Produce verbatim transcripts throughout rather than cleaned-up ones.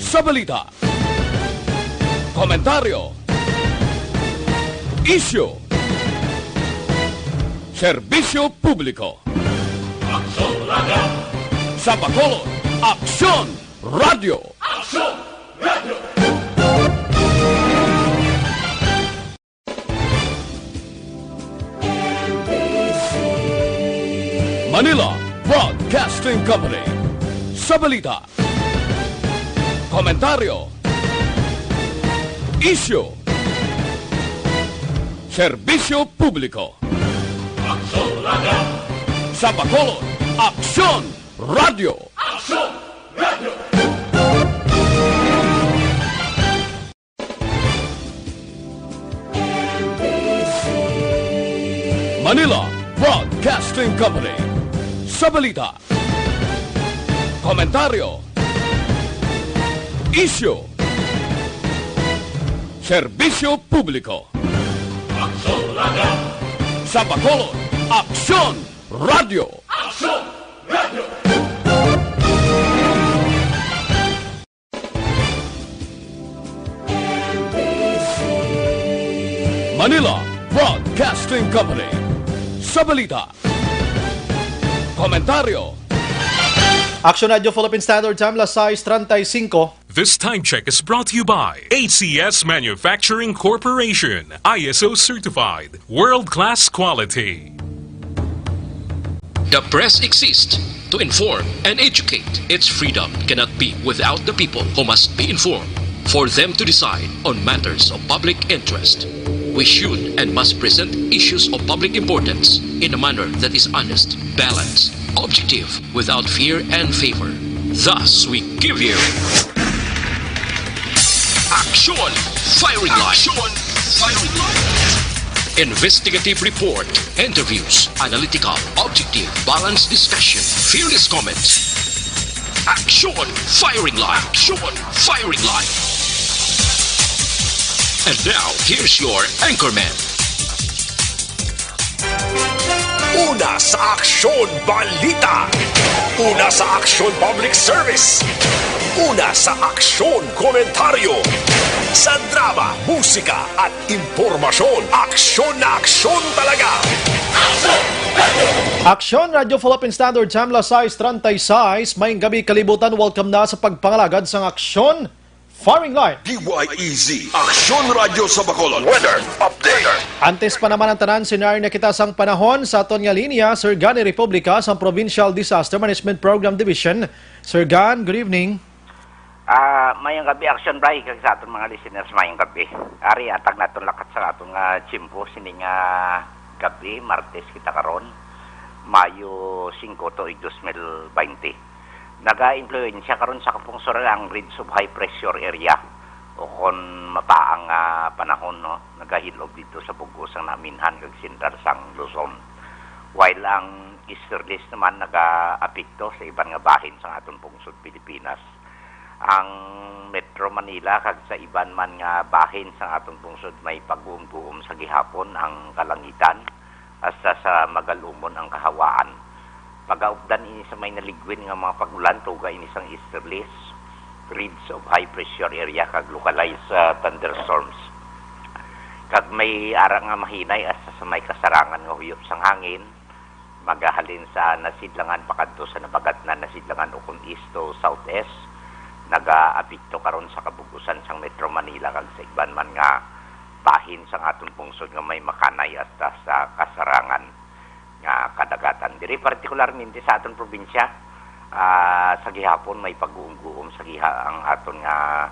Sa balita, komentaryo, isyu, serbisyo publiko. Aksyon Radio! Sa Bacolod, Aksyon Radio! Aksyon Radio! Manila Broadcasting Company. Sa balita, komentaryo, isyu, serbisyo publiko. Aksyon Radio! Sa Bacolod, Aksyon Radio! Aksyon Radio! Manila Broadcasting Company. Sa balita, komentaryo, isyu, serbisyo publiko. Aksyon Radio! Sa Bacolod, Aksyon Radio! Aksyon Radio! Manila Broadcasting Company. Sa balita, komentaryo, Aksyon Radio Philippine Standard Time, las sais treinta y cinco. This time check is brought to you by A C S Manufacturing Corporation, I S O certified, world-class quality. The press exists to inform and educate. Its freedom cannot be without the people, who must be informed for them to decide on matters of public interest. We should and must present issues of public importance in a manner that is honest, balanced, objective, without fear and favor. Thus, we give you Aksyon Firing Line. Aksyon Firing Line. Investigative report, interviews, analytical, objective, balanced discussion, fearless comments. Aksyon Firing Line. Aksyon Firing Line. And now, here's your anchorman. Una sa Aksyon Balita. Una sa Aksyon Public Service. Una sa Aksyon Komentaryo. Sa drama, musika, at impormasyon, aksyon na aksyon talaga. Aksyon Radio Philippine Standard Time, las sais treinta y seis. Maayong gabi, kalibutan. Welcome na sa pagpangalagad sang Aksyon Firing Line. D Y E Z, Aksyon Radio sa Bacolod. Weather update. Antes pa naman ang tanan, senaryo na kita sang panahon sa aton nga linya, Sir Gan Republica sang Provincial Disaster Management Program Division. Sir Gan, good evening. Ah, mayong gabi, Aksyon Bri, kag sa aton mga listeners, mayong gabi. Ari, atag naton lakat sa aton nga tiyempo, sini nga gabi, Martes kita karon, Mayo singko, tuig dos mil baynte. Nagaimpluwensya karon sa kapungsoran ang ridge of high pressure area, o kon mapaang nga panahon, no, nagahilob didto sa bug-os sang naminhan kag sentral sang Luzon. While ang easterlies naman nagaapekto sa iban nga bahin sang aton pungsod Pilipinas. Ang Metro Manila kag sa iban man nga bahin sang aton pungsod may pagguom-guom sa gihapon ang kalangitan, hasta sa magalumon ang kahawaan. Pagaupdan ini sa may naligwin nga mga pag-ulan, tuga ini sang easterlies, ridge of high pressure area kag localized, ah, thunderstorms. Kag may ara nga mahinay hasta sa may kasarangan nga huyop sang hangin, magahalin sa nasidlangan pakadto sa nabagatnan nasidlangan ukon east to southeast, nagaapekto karon sa kabug-usan sang Metro Manila kag sa iban man nga bahin sang aton pungsod nga may makanay hasta sa kasarangan nga kadagatan. Diri partikularmente sa aton probinsya, ah, sa gihapon may pagguom-guom sa giha ang aton nga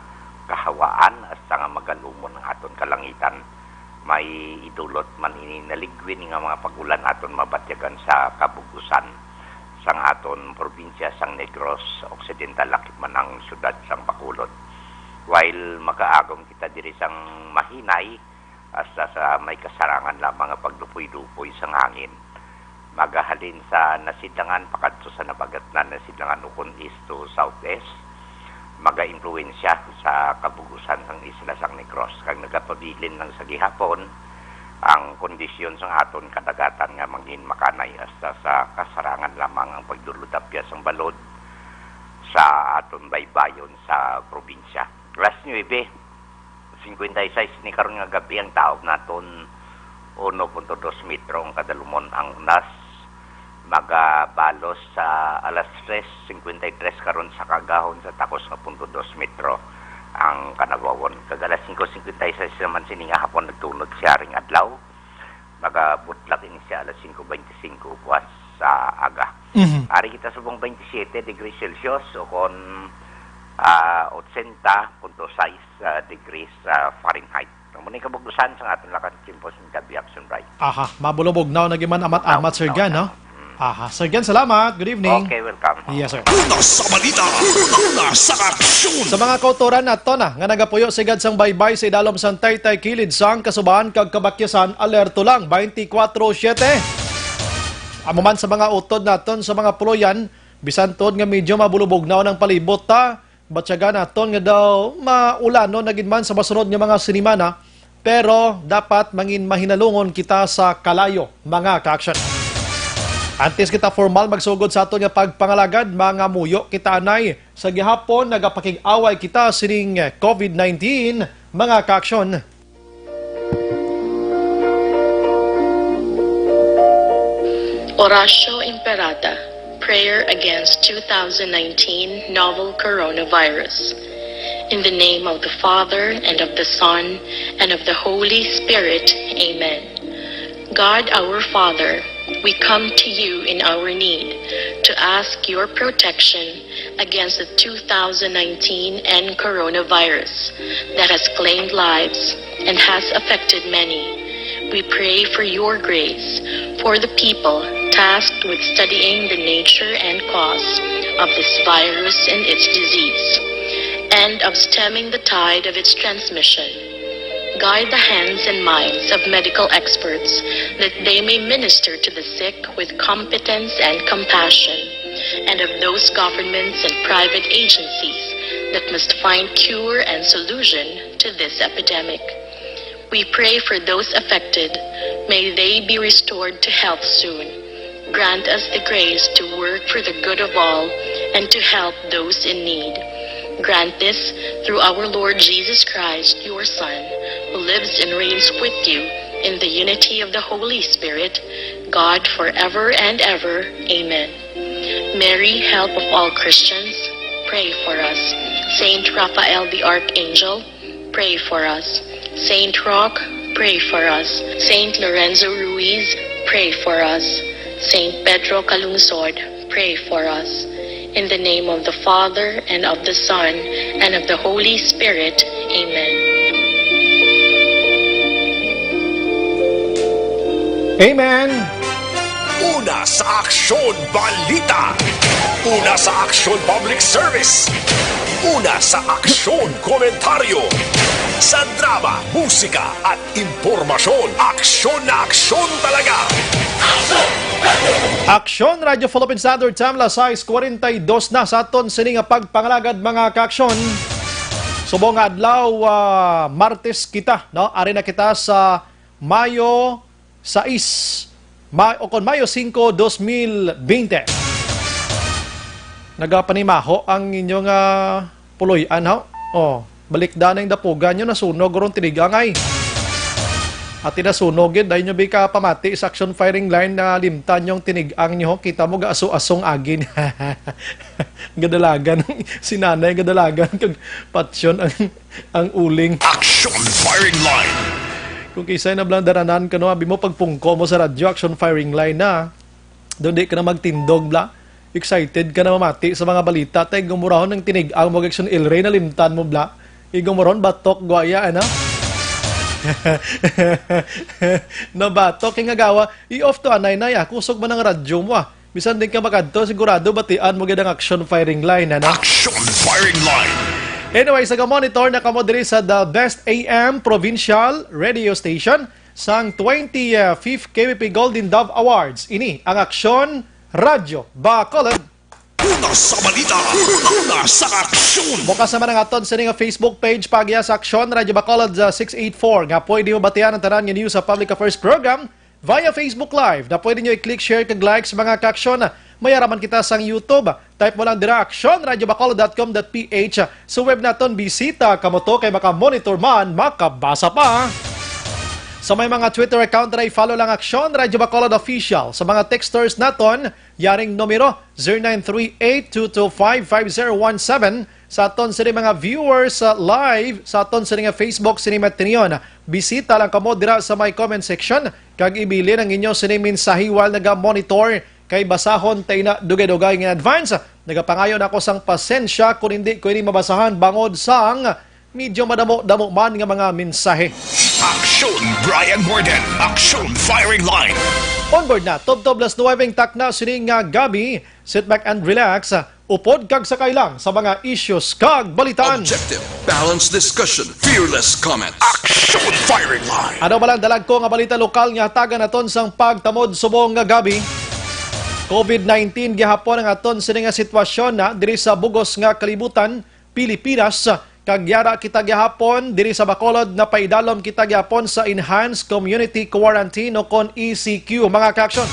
kahawaan hasta nga magalumon ang aton kalangitan. May idulot man ini naligwin nga mga pag-ulan aton mabatyagan sa kabug-usan sang aton probinsya sang Negros Occidental, lakip man ang siyudad sang Bacolod. While makaagom kita diri sang mahinay, hasta sa may kasarangan lamang nga pagdupoy-dupoy sang hangin. Magahalin sa nasidlangan pakadto sa nabagatnan nasidlangan ukon east to southeast, magaimpluwensya sa kabug-usan sang isla sang Negros, kag nagapabilin lang sa gihapon ang kondisyon sang aton kadagatan nga mangin makanay hasta sa kasarangan lamang ang pagdulod apya sang balod sa aton baybayon sa probinsya. Alas nuebe cincuenta y seis ni karon nga gabi ang taob naton, uno punto dos metro ang kadalumon ang unas. Magabalos sa alas tres cincuenta y tres karon sa kagahon sa takos nga punto dos metro ang kanabawon. Kag alas singko cincuenta y seis naman sini nga hapon nagtunod siya ring adlaw. Magabutlak ini siya alas singko bente singko buwas sa aga. Mhm. Ari kita subong bente siyete degrees Celsius o kon, ah, ochenta punto sais, ah, degrees, ah, Fahrenheit. Amo ni kabuglusan sa aton lakang tiyempo sa gabi, Action Bright. Aha, mabulubog na nagi man amat-amat, Sir Jan, no? Mm. Aha, Sir Jan, salamat. Good evening. Okay, welcome. Yes, sir. Una sa balita, una sa aksyon. Sa mga kautoran nato na nga nagapuyo sigad sang baybay sa idalom sang Taytay Kilid sang Kasubahan kag Kabakyasan, alerto lang twenty-four seven. Amo man sa mga utod naton sa mga puloyan, bisan tuod nga medyo mabulubog na ang palibot ta, batyagan naton nga daw maulanon na gid man sa masunod nga mga sinimana, pero dapat mangin mahinalungon kita sa kalayo, mga ka-action. Antes kita formal magsugod sa aton nga pagpangalagad, mangamuyo kita anay sa gihapon nagapakig-away kita sining covid nineteen, mga ka-action. Oratio Imperata, prayer against two thousand nineteen novel coronavirus. In the name of the Father, and of the Son, and of the Holy Spirit, amen. God our Father, we come to you in our need to ask your protection against the two thousand nineteen N coronavirus that has claimed lives and has affected many. We pray for your grace for the people tasked with studying the nature and cause of this virus and its disease, and of stemming the tide of its transmission. Guide the hands and minds of medical experts that they may minister to the sick with competence and compassion, and of those governments and private agencies that must find cure and solution to this epidemic. We pray for those affected. May they be restored to health soon. Grant us the grace to work for the good of all and to help those in need. Grant this through our Lord Jesus Christ, your Son, who lives and reigns with you in the unity of the Holy Spirit, God, forever and ever. Amen. Mary, help of all Christians, pray for us. Saint Raphael the Archangel, pray for us. Saint Roch, pray for us. Saint Lorenzo Ruiz, pray for us. Saint Pedro Calungsod, pray for us. In the name of the Father, and of the Son, and of the Holy Spirit. Amen. Amen. Una sa Aksyon Balita. Una sa Aksyon Public Service. Una sa Aksyon Komentaryo. Sa drama, musika, at impormasyon. Aksyon na aksyon talaga. Aksyon Radio Philippine Standard Time, alas sais kwarenta y dos na sa aton sini nga pagpangalagad, mga kaaksyon. Subong nga adlaw, ah, Martes kita, no? Ari na kita sa Mayo sais, Ma-, o kon Mayo singko, dos mil bente. Nagapanimaho ang inyong, ah, puloy-an, ha? Oh, balikdan ang dapugan nyo, nasunog ron tinig-ang ay. Ati nasunog gid, dahil nyo bi ka pamati sa action firing line na limtan yung tinig-ang nyo, kita mo gaaso-asong agin. Gadalagan, si nanay gadalagan, kag patyon ang, ang uling. Action firing line. Kung kisay na blang daranan ka, no, abi mo pagpungko mo sa radyo, action firing line na. Doon di ka na magtindog, bla. Excited ka na mamati sa mga balita. Tay, gumurahon ang tinig-ang mo, Action El Rey, nalimtan mo, bla. Igumurahon, batok, guwaya, ano? Nabatok, kay nga gawa, i-off to, anay na, ya. Kusog man ang radyo mo, ah. Bisan din ka makadto, sigurado batian mo gid ang action firing line, ano? Action firing line. Anyway, sa monitor na kamo diri sa The Best A M Provincial Radio Station sang twenty-fifth K B P Golden Dove Awards. Ini ang Aksyon Radyo Bacolod. Una sa balita, una sa aksyon. Bukas naman ang aton sini nga Facebook page, pagya sa Aksyon Radyo Bacolod, uh, six eight four, nga pwede mo batian ang tanan nga news sa Public Affairs Program via Facebook Live, na pwede nyo i-click share kag like sa mga kaaksyon. May araman kita sang YouTube, Type mo lang dira, action radio bacolod dot com dot p h. Sa web naton, bisita kamo to kay maka-monitor man, makabasa pa. Sa may mga Twitter account, dira i-follow lang Action Radio Bacolod Official. Sa mga texters naton, yaring numero, zero nine three eight two two five five zero one seven. Sa aton sini mga viewers, ah, live, sa aton sini nga Facebook, sini Matinion, bisita lang kamo dira sa may comment section, kag ibilin ang inyo sini mensahe while naga-monitor. Kay basahon ta ina dugay-dugay nga in advance. Nagapangayo na ako sang pasensya kung hindi ko ini mabasahan bangod sang medyo madamo-damo man nga mga mensahe. Action Brian Morden, Action Firing Line. Onboard na, tubtob las nuwebe ang takna sini nga gabi. Sit back and relax. Upod kag sakay lang sa mga issues kag balitaan. Objective, balanced discussion, fearless comments. Action Firing Line. Ano ba lang dalag ko nga balita lokal nga hatagan naton sang pagtamod subong nga gabi? COVID nineteen gihapon ang aton sini nga sitwasyon na diri sa bugos nga kalibutan, Pilipinas, kag yara kita gihapon diri sa Bacolod, napaidalom kita gihapon sa Enhanced Community Quarantine o kon E C Q, mga ka-action.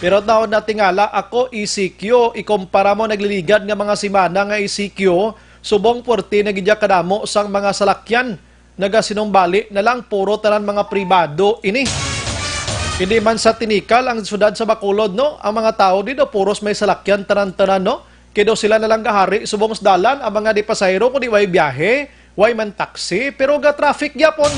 Pero taon natingala ako, E C Q, ikumpara mo nagliligad nga mga semana nga E C Q, subong puwerte na gid ya kadamo sang mga salakyan. Nagasinumbali na lang, puro tanan mga pribado ini. Hindi man sa tinikal ang syudad sa Bacolod, no? Ang mga tawo dito, puros may salakyan, tanan-tanan, no? Kay daw sila na lang gahari subong sa dalan, ang mga di pasahero, kundi way biyahe, way man taxi, pero ga-traffic gyapon.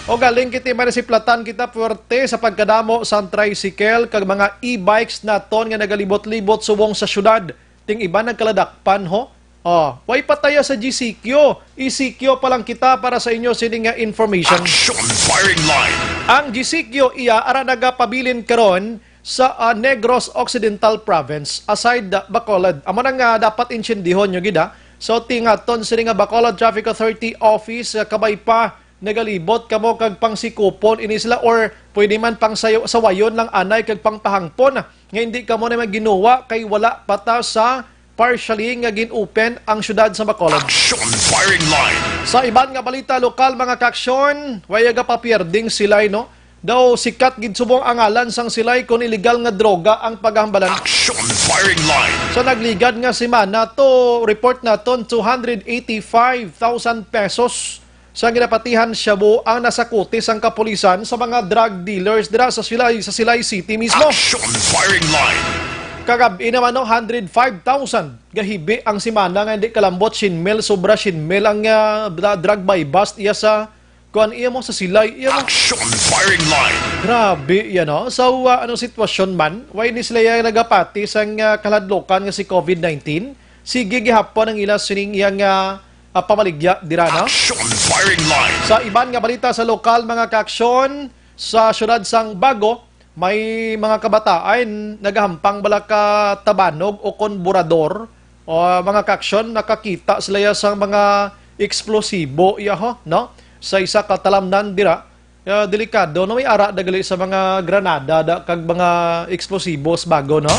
O galing kiti, may nasiplatan kita puwerte sa pagkadamo sang tricycle kag mga e-bikes naton nga nagalibot-libot subong sa syudad. Ting iban nagkaladakpan, ho? Oh, way pataya sa G C Q. E C Q pa lang kita para sa inyo sini nga information. Action Firing Line. Ang G C Q iya ara nagapabilin karon sa, ah, Negros Occidental Province, aside, ah, Bacolod. Amo na nga dapat intsindihon nyo gid, ha. So, tingaton sini nga Bacolod Traffic Authority Office, ah, kabay pa nagalibot kamo kag pangsikupon ini sila, or pwede man pang sayo-, sawayon lang anay kag pangpahangpon nga hindi kamo na maginuwa kay wala pa ta sa partially nga gin-open ang syudad sa Bacolod. Action Firing Line. Sa iban nga balita lokal, mga kaaksyon, way aga pa pierding silay, no? Daw sikat gid subong ang ngalan sang silay kon illegal nga droga ang paghambalan. Action Firing Line. Sa nagligad nga semana, to report naton two hundred eighty-five thousand pesos sa ginapatihan shabu ang nasakuti sang kapulisan sa mga drug dealers dira sa Silay, sa Silay City mismo. Action Firing Line. Kagab-i naman, no, hundred five thousand gahibi ang semana nga hindi kalambot syen mil, sobra syen mil ang, ah, dra-, drug buy-bust iya sa, kuan, iya mo sa Silay, iya mo. Action Firing Line. Grabe, yan, no? So, ah, anong sitwasyon man? Why ni sila yung nagapati sang, ah, kaladlokan nga si COVID nineteen? Sige gihapon ang ila sining iyang, ah, ah, pamaligya dira, no? Action Firing Line. Sa iban nga balita sa lokal, mga kaaksyon, sa siyudad sang Bago, may mga kabataan nagahampang bala ka tabanog o kon burador. O, mga kaaksyon, nakakita sila ya sang mga eksplosibo, ya ho, no? Sa isa ka talamnan dira, ah, delikado, no? May ara da gali sa mga granada da, kag mga eksplosibos Bago, no?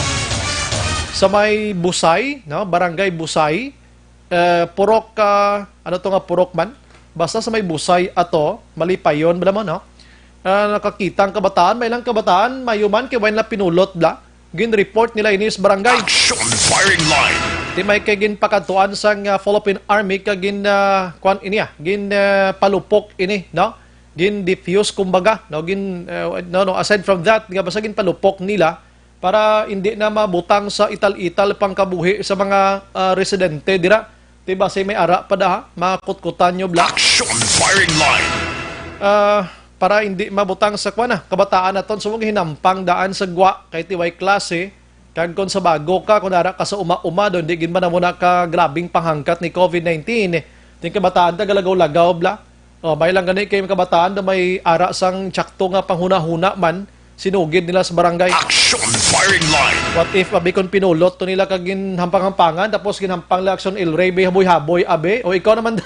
Sa may Busay, no? Barangay Busay, eh, purok, ah, ano to nga purok man? Basta sa may Busay ato, Malipayon, bala mo, no? Ah, nakakita ang kabataan, may lang kabataan, may human kay wala pinulot, bla. Gin-report nila ini sa barangay. Action Firing Line. Di may kay ginpakadtuan sang, ah, Philippine Army kag gin, ah, kwan ini, ah, gin, ah, palupok ini, no? Gin-defuse, kumbaga, no? Gin, ah, no, no, aside from that, nga basta ginpalupok nila para hindi na mabutang sa ital-ital pangkabuhi sa mga, ah, residente dira. Di ba, say may ara pa da, ha? Makutkutan nyo, bla. Action Firing Line. Ah, para hindi mabutang sa kwan, ah, kabataan naton, so, hinampang daan sa gwa, kay ti way klase, kag kung sa Bago ka, kung ara ka sa uma-uma, doon, di gid man na muna ka grabing panghangkat ni COVID nineteen. Ting kabataan, tagalagaw-lagaw, bla. Oh, may lang gani kay kabataan na may ara sang tsakto nga panghuna-huna man, sinugid nila sa barangay. Action Firing Line. What if, abi, kung pinulot to nila kag ginhampang-hampangan, tapos ginhampang nila Action El Rey, be, haboy-haboy, abi? O ikaw naman,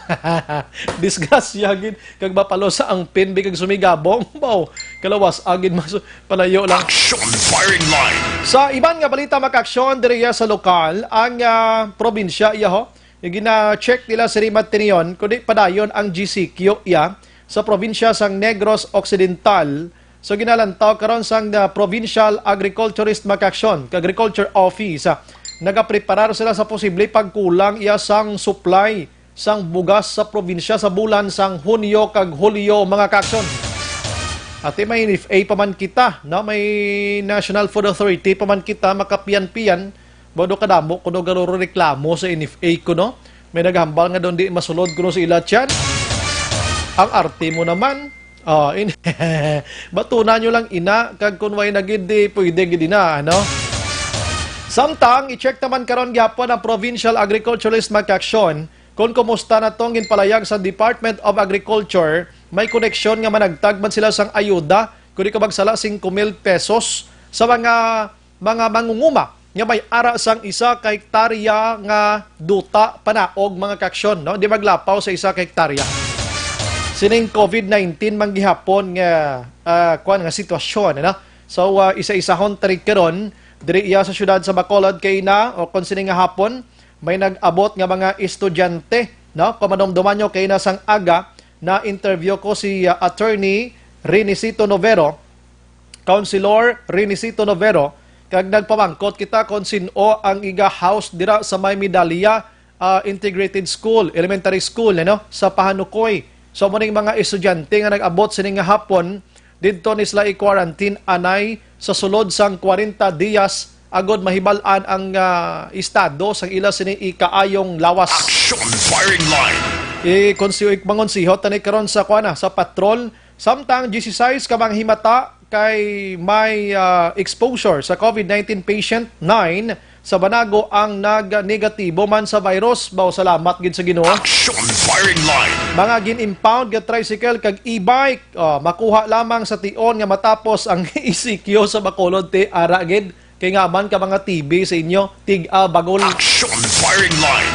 disgrasya gid, kag mapalo sa angpin, be, kag sumigabong, baw, kalawas, agid mas palayo lang. Action Firing Line. Sa iban nga balita, mga kaaksyon, diriya sa lokal, ang, ah, probinsya, iya ho, yung gina-check nila si Rimat Tinion, kundi padayon ang G C Q iya sa probinsya sang Negros Occidental. So, ginalantaw karon sang, uh, Provincial Agriculturist, mga kaaksyon, Agriculture Office, ah, nagapreparar sila sa posible pagkulang iya sang supply sang bugas sa probinsya sa bulan sang Hunyo kag Hulyo, mga kaaksyon. Ati may N F A pa man kita, no? May National Food Authority pa man kita, makapian-pian. Bodo kadamo kuno garureklamo sa N F A kuno. May naghambal nga daw di masulod kuno sa ila tiyan. Ang arte mo naman. Oh, in Batuna nyo lang ina, kag kung way na gid, di pwede gid ina, ano? Samtang, i-check naman karon gyapon ang Provincial Agriculturist Magkaksyon kung kumusta na tong ginpalayag sa Department of Agriculture. May koneksyon nga managtag man sila sang ayuda, kung di ka magsala, singko mil pesos sa mga, mga mangunguma nga may ara sang isa ka hektarya nga duta panaog, mga kaaksyon, no? Di maglapaw sa isa ka hektarya. Sining COVID nineteen man gihapon nga, ah, kuwan nga sitwasyon, ano? So, ah, isa-isahon ta rin karon, diri iya sa siyudad sa Bacolod kay na, o kung sini nga hapon, may nag-abot nga mga estudyante, no? Kung manumduman nyo, kay na sang aga, na-interview ko si, ah, Attorney Renicito Novero, Councilor Renicito Novero, kag nagpamangkot kita kon sin-o ang iga house dira sa may Medallia, ah, Integrated School, Elementary School, ano, sa Pahanukoy. So, amo ning mga estudyante nga nag-abot sini nga hapon, didto ni sila i-quarantine anay sa sulod sang kwarenta dias agod mahibal-an ang, ah, estado sang ila sini ikaayong lawas. Action firing line. I-konsi-, mangonsiho tani karon sa kuana, sa patrol. Samtang dieciséis ka mga himata kay may, ah, exposure sa COVID nineteen patient, nine sa Banago ang nag-negatibo man sa virus. Baw, salamat gid sa Ginoo. Action firing line. Mga gin-impound nga tricycle kag e-bike, ah, makuha lamang sa tion nga matapos ang E C Q sa Bacolod, ti ara gid. Kay nga man ka mga T V sa inyo, tig-a bagol. Action firing line.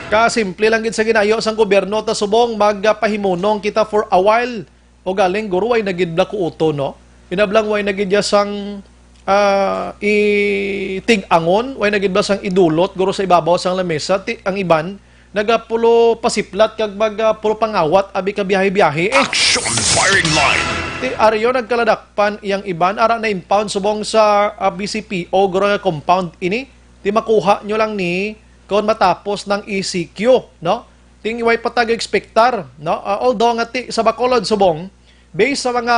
Kasimple lang gid sa ginayo sang gobyerno ta subong magpahimunong kita for a while. O galing, guro, way na gid bala kuuto, no? Inablang way na gid ya sang, ah, itig-angon, way na gid bala sang idulot, guro, sa ibabaw sang lamesa, ti ang iban nagapulo pasiplat kag mag, ah, pulo pangawat abi ka biyahe-biyahe, eh. Action firing line. Ti aryo nagkaladakpan iyang iban, ara na-impound subong sa, ah, B C P O, guro, nga compound ini. Ti makuha nyo lang ni kon matapos ng E C Q, no? Ting way pa taga-expectar, no? Ah, although nga ti sa Bacolod subong, based sa mga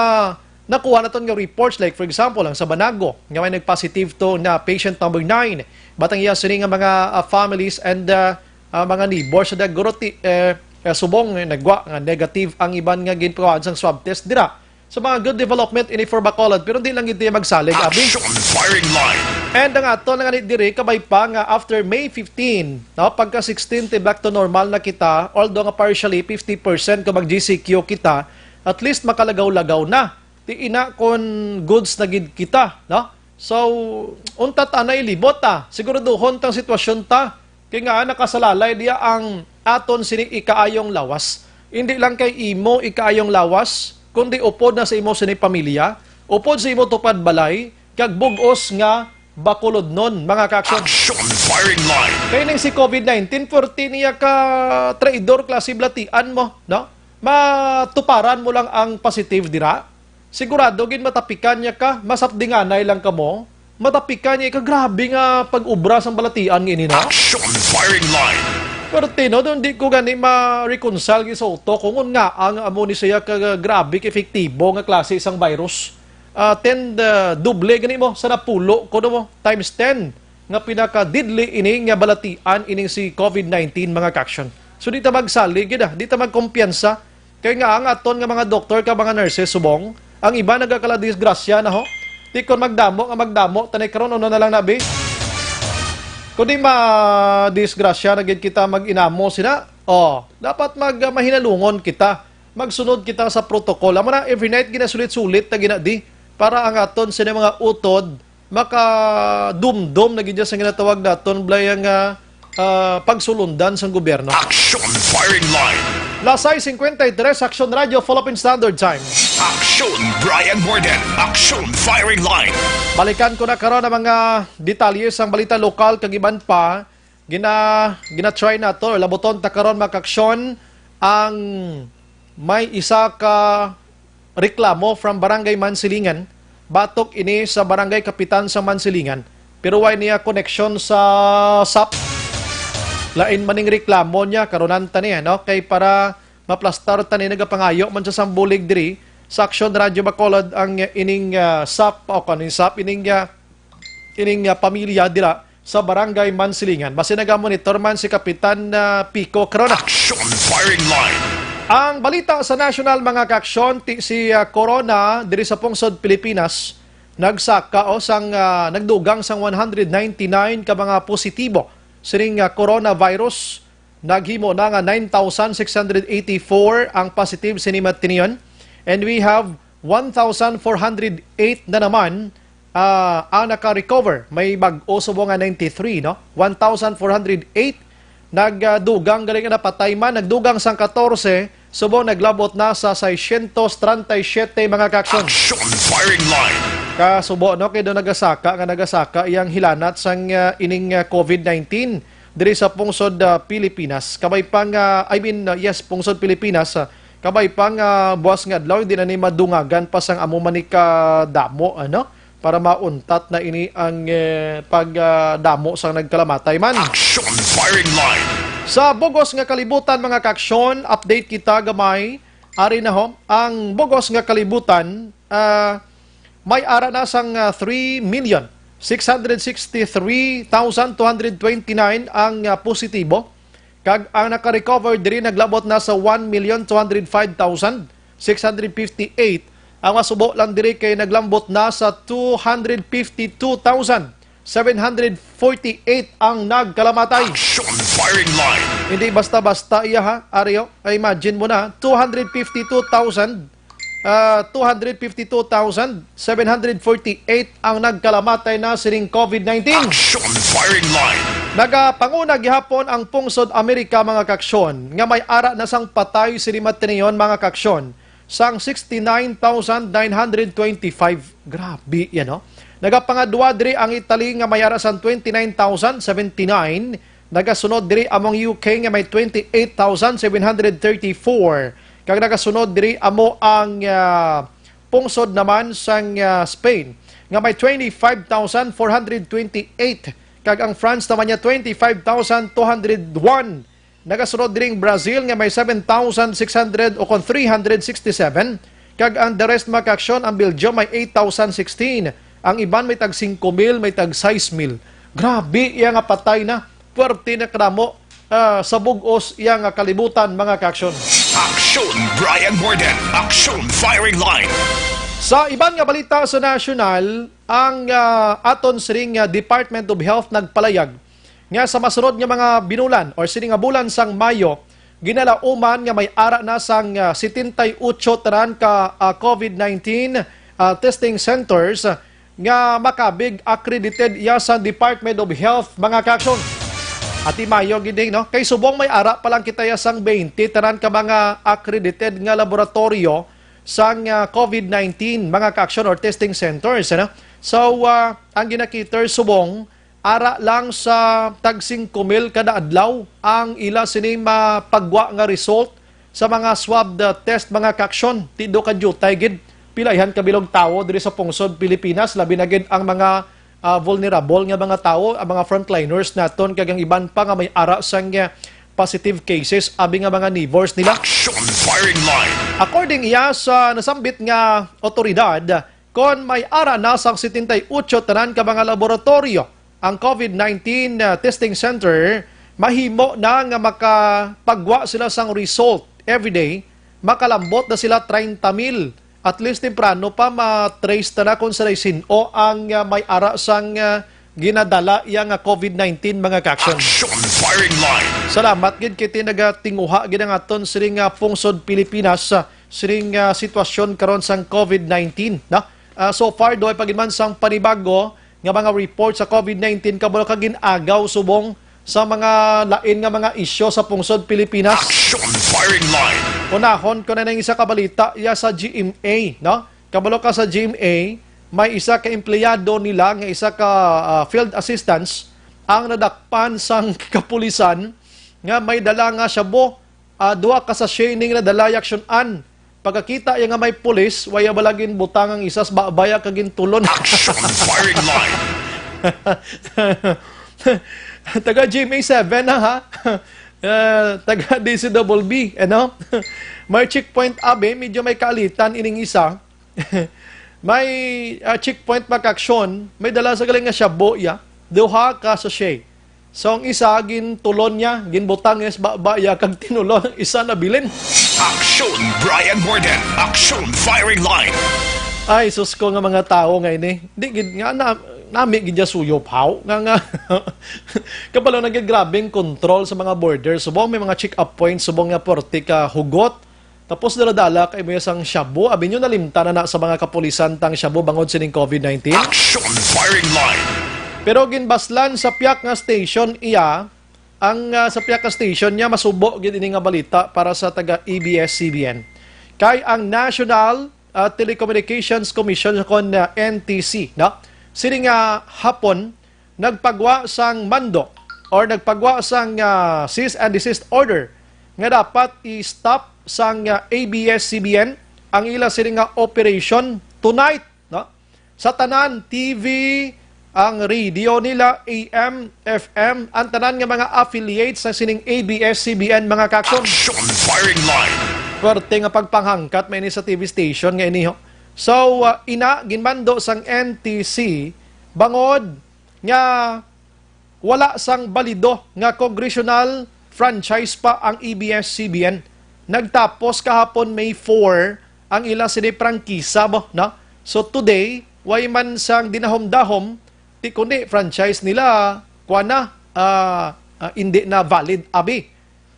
nakuha naton nga reports, like for example, ang sa Banago, nga may nag-positive to na patient number nine, batang iya sini nga mga, ah, families and, ah, ah, mga neighbors sa Daguroti, eh, eh, subong, eh, nagwa nga negative ang iban nga ginpagawahan sang swab test dira. So, mga good development ini for Bacolod, pero di lang gid magsalig, abi. Action firing line. And ang ato na nga ni diri, kabay pa nga after May fifteen, no, pagka sixteen, ti back to normal na kita, although nga partially fifty percent kung mag G C Q kita, at least makalagaw-lagaw na. Ti ina kon goods na gid kita, no? So, untat anay libot ta. Siguraduhon tang sitwasyon ta. Kay nga nakasalalay diya ang aton sini ikaayong lawas. Hindi lang kay imo ikaayong lawas, kundi upod na sa imo sini pamilya, upod sa imo tupad balay, kag bug-os nga Bacolodnon, mga kaaksyon. Action firing line. Kay ning si COVID nineteen, pwerte niya ka traidor klase balatian mo, no? Matuparan mo lang ang positive dira. Sigurado gid matapikan niya ka, masapdinganay lang kamo. Matapikan niya ka, grabe nga pag-ubra sang balatian nga ini, no? Action firing line. Pero, Tino, doon di ko gani ma-reconcile gid sa utok ko ngon nga ang amo ni siya ka grabe ka epektibo nga klase sang virus. Ah, ten, ah, doble gani mo sa napulo ko, no, mo, times ten nga pinaka-deadly ini nga balatian ining si COVID nineteen, mga kaaksyon. So, di ta magsalig gid, ah. Di ta magkumpiyansa. Kay nga ang aton nga mga doktor kag mga nurses subong, ang iba nagakala disgrasya na ho. Ti kon magdamo nga magdamo, tanay karon, ano na lang na, bi? Kundi ma-disgrasya na gid kita mag-inamo sina. Oh, dapat mag, ah, mahinalungon kita. Magsunod kita sa protocol. Amo na, every night ginasulit-sulit na ginadi para ang aton sini mga utod makadumdom na gid sa ginatawag naton, Blay, nga, ah, pagsulundan sang gobyerno. Action firing line. Las sais cincuenta y tres, Action Radio, Philippine Standard Time. Action, Brian Morden. Action firing line. Balikan ko na karon ang mga detalye sang balita lokal kag iban pa. Gina, gina-try nato, labuton ta karon, mga kaaksyon, ang may isa ka reklamo from Barangay Mansilingan, batok ini sa Barangay Kapitan sa Mansilingan. Pero wala niya koneksyon sa sap. Lain man ning reklamo niya, karunan ta niya, no? Kay para maplastar ta ni, nagapangayo man siya sang bulig diri sa Aksyon Radyo Bacolod ang, uh, ining, uh, sap, o kaning sap, ining, uh, ining, uh, pamilya dira sa Barangay Mansilingan. Basi nagamonitor man si Kapitan, uh, Pico Corona. Action Firing Line. Ang balita sa national, mga kaaksyon, ti si, uh, Corona diri sa pungsod Pilipinas nagsaka o sang, uh, nagdugang sang one hundred ninety-nine ka mga positibo sining, uh, coronavirus. Naghimo na nga nine thousand six hundred eighty-four ang positive sini matinion. And we have one thousand four hundred eight na naman, ah, ang naka-recover. May bag-o subong nga ninety-three, no? One thousand four hundred eight. Nagdugang gali nga napatay man, nagdugang sang katorse, subong naglabot na sa seiscientos treinta y siete, mga kaaksyon. Action Firing Line. Kasubo, no, kay do nagasaka nga nagasaka iyang hilanat sang, ah, ining, ah, COVID nineteen diri sa pungsod, ah, Pilipinas. Kabay pa nga, I mean, ah, yes, pungsod Pilipinas, ah, kabay pa nga buwas nga adlaw, hindi na ni madungagan pa sang amo man ni kadamo, ano, para mauntat na ini ang, eh, pag, ah, damo sang nagkalamatay man. Action Firing Line. Sa bugos nga kalibutan, mga kaaksyon, update kita gamay. Ari na ho, ang bugos nga kalibutan, ah, may ara na sang, ah, three million six hundred sixty-three thousand two hundred twenty-nine ang, ah, positibo, kag ang naka-recover diri naglabot na sa one million two hundred five thousand six hundred fifty-eight. Ang masubo lang diri kay naglambot na sa two hundred fifty-two thousand seven hundred forty-eight ang nagkalamatay. Action Firing Line. Hindi basta-basta iya, ha, Ario. Ay, imagine mo na, two hundred fifty-two thousand, ah, two hundred fifty-two thousand seven hundred forty-eight ang nagkalamatay na sining COVID nineteen. Action Firing Line. Nagapanguna gihapon ang pungsod Amerika, mga kaaksyon, nga may ara na sang patay sini matinion, mga kaaksyon, sang sixty-nine thousand nine hundred twenty-five. Grabe yan, no? Nagapangadwa diri ang Italy nga may ara sang twenty-nine thousand seventy-nine. Nagasunod diri among U K nga may twenty-eight thousand seven hundred thirty-four. Kag nagasunod diri amo ang, ah, pungsod naman sang, ah, Spain nga may twenty-five thousand four hundred twenty-eight. Kag ang France naman niya twenty-five thousand two hundred one. Nagasunod diri ang Brazil nga may seven thousand six hundred o kon three hundred sixty-seven, kag ang the rest, mga kaaksyon, ang Belgium may eight thousand sixteen, ang iban may tag singko mil, may tag sais mil. Grabe iya nga patay na, puwerte na kadamo, ah, sa bug-os iya nga kalibutan, mga kaaksyon. Action Brian Warden, Action Firing Line. Sa iban nga balita sa nasyonal, ang, ah, aton siring nga Department of Health nagpalayag nga sa masunod nga mga binulan or sini nga bulan sang Mayo, ginalauman nga may ara na sang, ah, setenta y ocho tanan ka, ah, COVID nineteen, ah, testing centers, ah, nga makabig accredited iya sa Department of Health, mga kaaksyon. Ati Mayo gid, no? Kay subong may ara pa lang kita iya sang twenty tanan ka mga accredited nga laboratoryo sang, ah, COVID nineteen, mga kaaksyon, or testing centers, ano? So, ah, ang ginakita subong, ara lang sa tag singko mil kada adlaw ang ila sini mapagwa nga result sa mga swab, uh, test, mga kaaksyon. Ti do ka diutay gid. Pila yan ka bilog tawo diri sa pungsod Pilipinas, labi na gid ang mga, uh, vulnerable nga mga tawo, ang mga frontliners naton, kag ang iban pa nga may ara sang, uh, positive cases, abi nga mga neighbors nila. Action Firing Line. According iya sa nasambit nga otoridad, kon may ara na sang setenta y ocho tanan ka mga laboratoryo ang COVID nineteen, ah, testing center, mahimo na nga makapagwa sila sang result every day, makalambot na sila treinta mil. At least temprano pa ma-trace ta na kung sa sin-o ang, ah, may ara sang, ah, ginadala iya nga COVID nineteen, mga kaaksyon. Action Firing Line. Salamat gid kiti nagatinguha gid ang aton siring nga pungsod Pilipinas, ah, siring nga sitwasyon karon sang COVID nineteen, no? Ah, so far, duha pa gid man sang panibago nga mga report sa COVID nineteen kabalo ka gin-agaw subong sa mga lain nga mga isyu sa pungsod Pilipinas. Action Firing Line. Unahon ko na ning isa ka balita iya sa G M A, no? Kabalo ka sa G M A, may isa ka empleyado nila nga isa ka, ah, field assistance ang nadakpan sang kapulisan nga may dala nga shabu, ah, duha ka sachet ning nadala, Action An. Pagkakita iya nga may pulis, waya bala ginbutang ang isa sa babaya kag gintulon. Action Firing Line. Taga G M A seven na, ha? Ah, taga D C double B, ano? May checkpoint, abi, medyo may kaalitan ining isa. May, ah, checkpoint, mga kaaksyon, may dala sa galing nga shabu, ya. Duha ka sachet. So, ang isa, gintulon niya, ginbutang niya sa baba, ya, kag tinulon ang isa, nabilin. Aksyon Brian Warden, Aksyon Firing Line. Ay, sus ko nga mga tawo nga ini. Di gid nga na, nami gid ya suyop, haw? Nga, nga, kabalo na gid, grabing control sa mga border. Subong may mga check-up points, subong nga porte ka hugot. Tapos dala-dala kay mo sang shabu. Abi nyo, nalimtan na na sa mga kapulisan tang shabu bangod sining covid nineteen. Action Firing Line. Pero ginbaslan sa piyak nga station iya, ang, ah, sa piyak nga station niya, masubo gid ini nga balita para sa taga A B S C B N. Kay ang National, ah, Telecommunications Commission, kon, ah, N T C, no? Sini nga hapon, nagpagwa sang mando or nagpagwa sang, ah, cease and desist order nga dapat i-stop sang, ah, A B S C B N ang ila sini nga operation tonight, no? Sa tanan, T V, ang radio nila, A M, F M, ang tanan nga mga affiliates sa sining A B S C B N, mga kaaksyon. Action Firing Line. Pwerte nga pagpanghangkat may ini sa T V station nga ini, ho. So, ah, ina, ginmando sang N T C bangod nga wala sang balido nga congressional franchise pa ang A B S C B N. Nagtapos kahapon, May four, ang ila sini prangkisa mo, no? So today, way man sang dinahom-dahom, ti kundi franchise nila, kuwan na, ah, ah, hindi na valid, abi.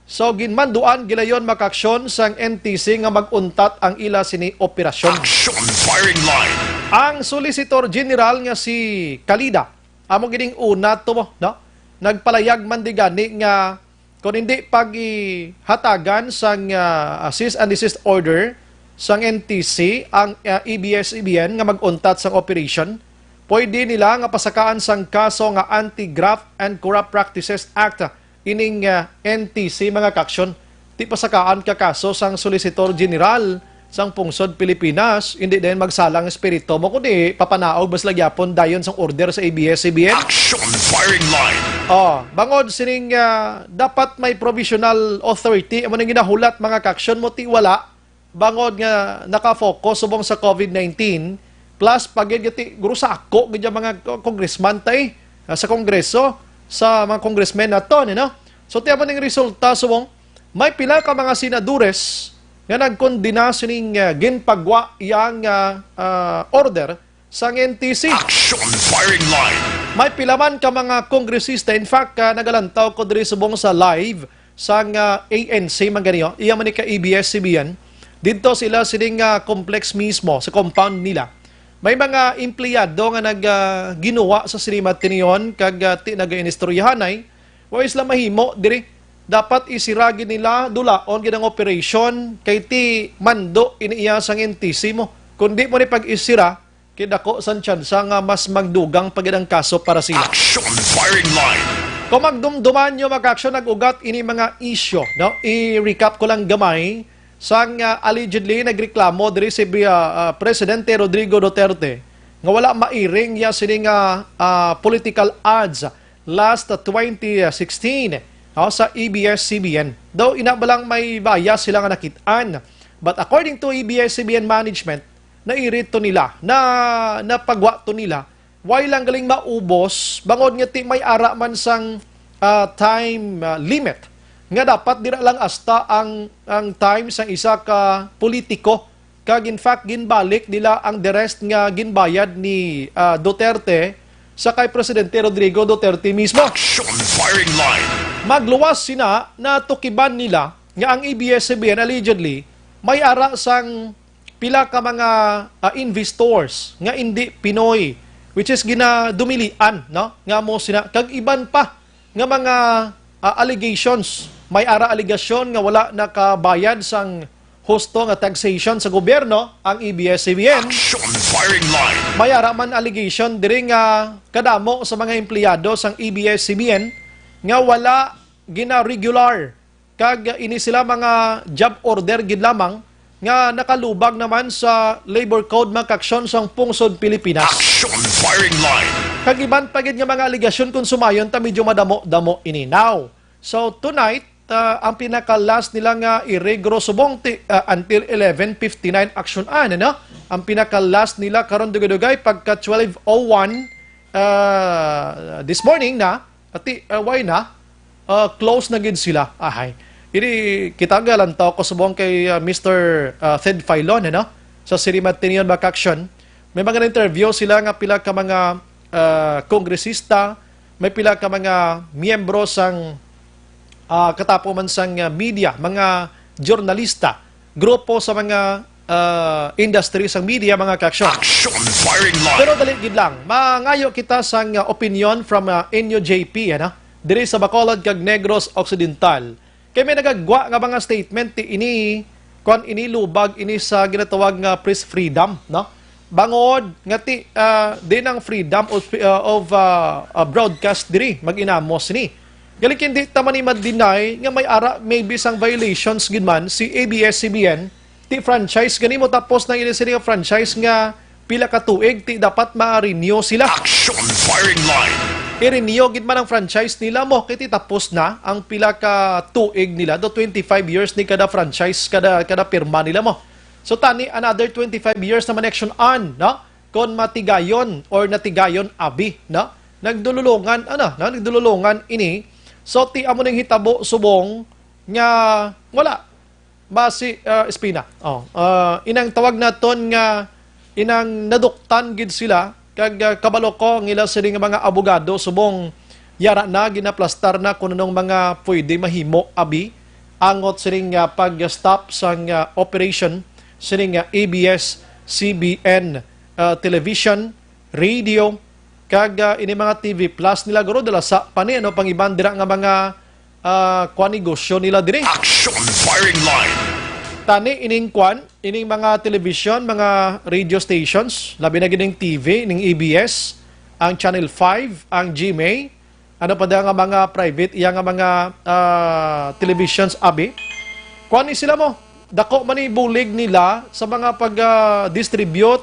So, ginmanduan gilayon, mga kaaksyon, sang N T C nga mag-untat ang ila sini operasyon. Action Firing Line. Ang Solicitor General nga si Kalida, amo gining una to, no? Nagpalayag man di gani nga kung hindi pag-ihatagan sang, ah, cease and desist order sang N T C ang, ah, A B S C B N nga mag-untat sang operation, pwede nila nga pasakaan sang kaso nga Anti-Graft and Corrupt Practices Act ining, ah, N T C, mga kaaksyon. Ti pasakaan ka kaso sang Solicitor General sang pungsod Pilipinas, hindi dayon magsalang espiritu mo, kundi papanaog bas lagi apon dayon sang order sa A B S C B N. Action Firing Line. Oh, bangod sining, ah, dapat may provisional authority, amo nang ginahulat, mga kaaksyon, mo ti wala, bangod nga nakafocus subong sa covid nineteen, plus pagid gati guro sa ako gid ang mga co-, congressman tay, ah, sa Kongreso, sa mga congressmen naton, you know? So, ti amo ning resulta subong may pila ka mga senadores nga nagkondena sining, ah, ginpagwa iya nga, ah, order sang N T C. Action Firing Line. May pila man ka mga kongresista. In fact, ah, nagalantaw ko diri subong sa live sang, ah, A N C man gani, oh. Iya man ni ka A B S C B N. Didto sila sining, ah, complex mismo, sa compound nila. May mga empleyado nga nag, ah, ginuwa sa sini matinion kag, ah, ti nagainistoryahanay. Wa sila mahimo diri. Dapat isira gid nila, dulaon gid ang operation, kay ti mando ini iya sang N T C mo. Kung di mo ni pag-isira, kay dako sang tsansa nga mas magdugang pa gid ang kaso para sila. Action Firing Line. Kung magdumduman nyo, mga kaaksyon, nag-ugat ini mga isyu, no? I-recap ko lang gamay. Sang, ah, allegedly nagreklamo diri si, ah, ah, Presidente Rodrigo Duterte nga wala mairing ya sini nga, ah, political ads last twenty sixteen, oh, sa A B S C B N. Daw ina ba lang may bias sila nga nakit-an. But according to A B S C B N management, nairit to nila, na napagwa to nila, way lang galing maubos, bangod nga ti may ara man sang, ah, time, ah, limit nga dapat dira lang asta ang, ang time sang isa ka politiko. Kag in fact, ginbalik nila ang the rest nga ginbayad ni, ah, Duterte sa kay Presidente Rodrigo Duterte mismo. Action Firing Line. Magluwas sina, natukiban nila nga ang A B S C B N allegedly may ara sang pila ka mga, ah, investors nga indi Pinoy, which is ginadumilian, no? Nga mo sina, kag iban pa nga mga, ah, allegations. May ara alegasyon nga wala nakabayad sang husto nga taxation sa gobyerno ang A B S C B N. Action Firing Line. May ara man allegation diri nga kadamo sa mga empleyado sang A B S C B N nga wala gina-regular, kag ini sila mga job order gid lamang nga nakalubag naman sa labor code, mga kaaksyon, sang pungsod Pilipinas. Action Firing Line. Kag iban pa gid nga mga alegasyon, kung sumayon ta, medyo madamo-damo ini. Now, so tonight, ah, ang pinaka-last nila nga iregro subong ti, ah, until eleven fifty-nine action an, ano? Ang pinaka-last nila karon dugay-dugay pagka twelve oh one, ah, this morning na, ati, ah, why na? Ah, close na gid sila. Ahay. Ini kita galantaw ko subong kay, ah, Mister, ah, Ted Filon, ano? Sa Siri Matinion Back Action. May mga interview sila nga pila ka mga, ah, kongresista, may pila ka mga miyembro sang, ah, katapo man sang, ah, media, mga journalista, grupo sa mga, ah, industry sang media, mga kaaksyon. Action Firing Line. Pero dali gid lang, mangayo kita sang, ah, opinion from, ah, Inyo J P, ano? Diri sa Bacolod kag Negros Occidental. Kay may nagagwa nga mga statement ti ini, kwan ini lubag ini sa ginatawag nga press freedom, no? Bangod nga ti, ah, din ang freedom of, ah, of, ah, ah, broadcast diri, mag-inamos ni. Galing hindi ta man ni ma-deny nga may ara maybe sang violations gid man si A B S C B N, ti franchise gani mo tapos na ini sini nga franchise nga pila ka tuig ti dapat ma-renew sila. Action Firing Line. I-renew gid man ang franchise nila mo, kay ti tapos na ang pila ka tuig nila, do twenty-five years ni kada franchise, kada, kada pirma nila mo. So tani another twenty-five years naman action on, no? Kon matigayon or natigayon abi, no? Nagdululungan, ano, no? Nagdululungan ini. So ti amo ning hitabo subong nga wala basi, ah, Espina. Oh, ah, inang tawag naton nga inang naduktan gid sila kag, ah, kabalo ko ang ila sini nga mga abogado subong yara na ginaplastar na kung anong mga pwede mahimo abi angot sining, ah, pag-stop sang, ah, operation sining, ah, A B S C B N, ah, television, radio, kag, ah, ini mga T V Plus nila guro dala sa pa ni ano pang iban dira nga mga, ah, kwan negosyo nila diri. Action Firing Line. Tani ining kwan, ining mga television, mga radio stations, labi na gid ning T V, ning A B S, ang Channel five, ang G M A, ano pa da nga mga private, iya nga mga, ah, televisions, abi. Kwan ni sila mo, dako man ni bulig nila sa mga pag, ah, distribute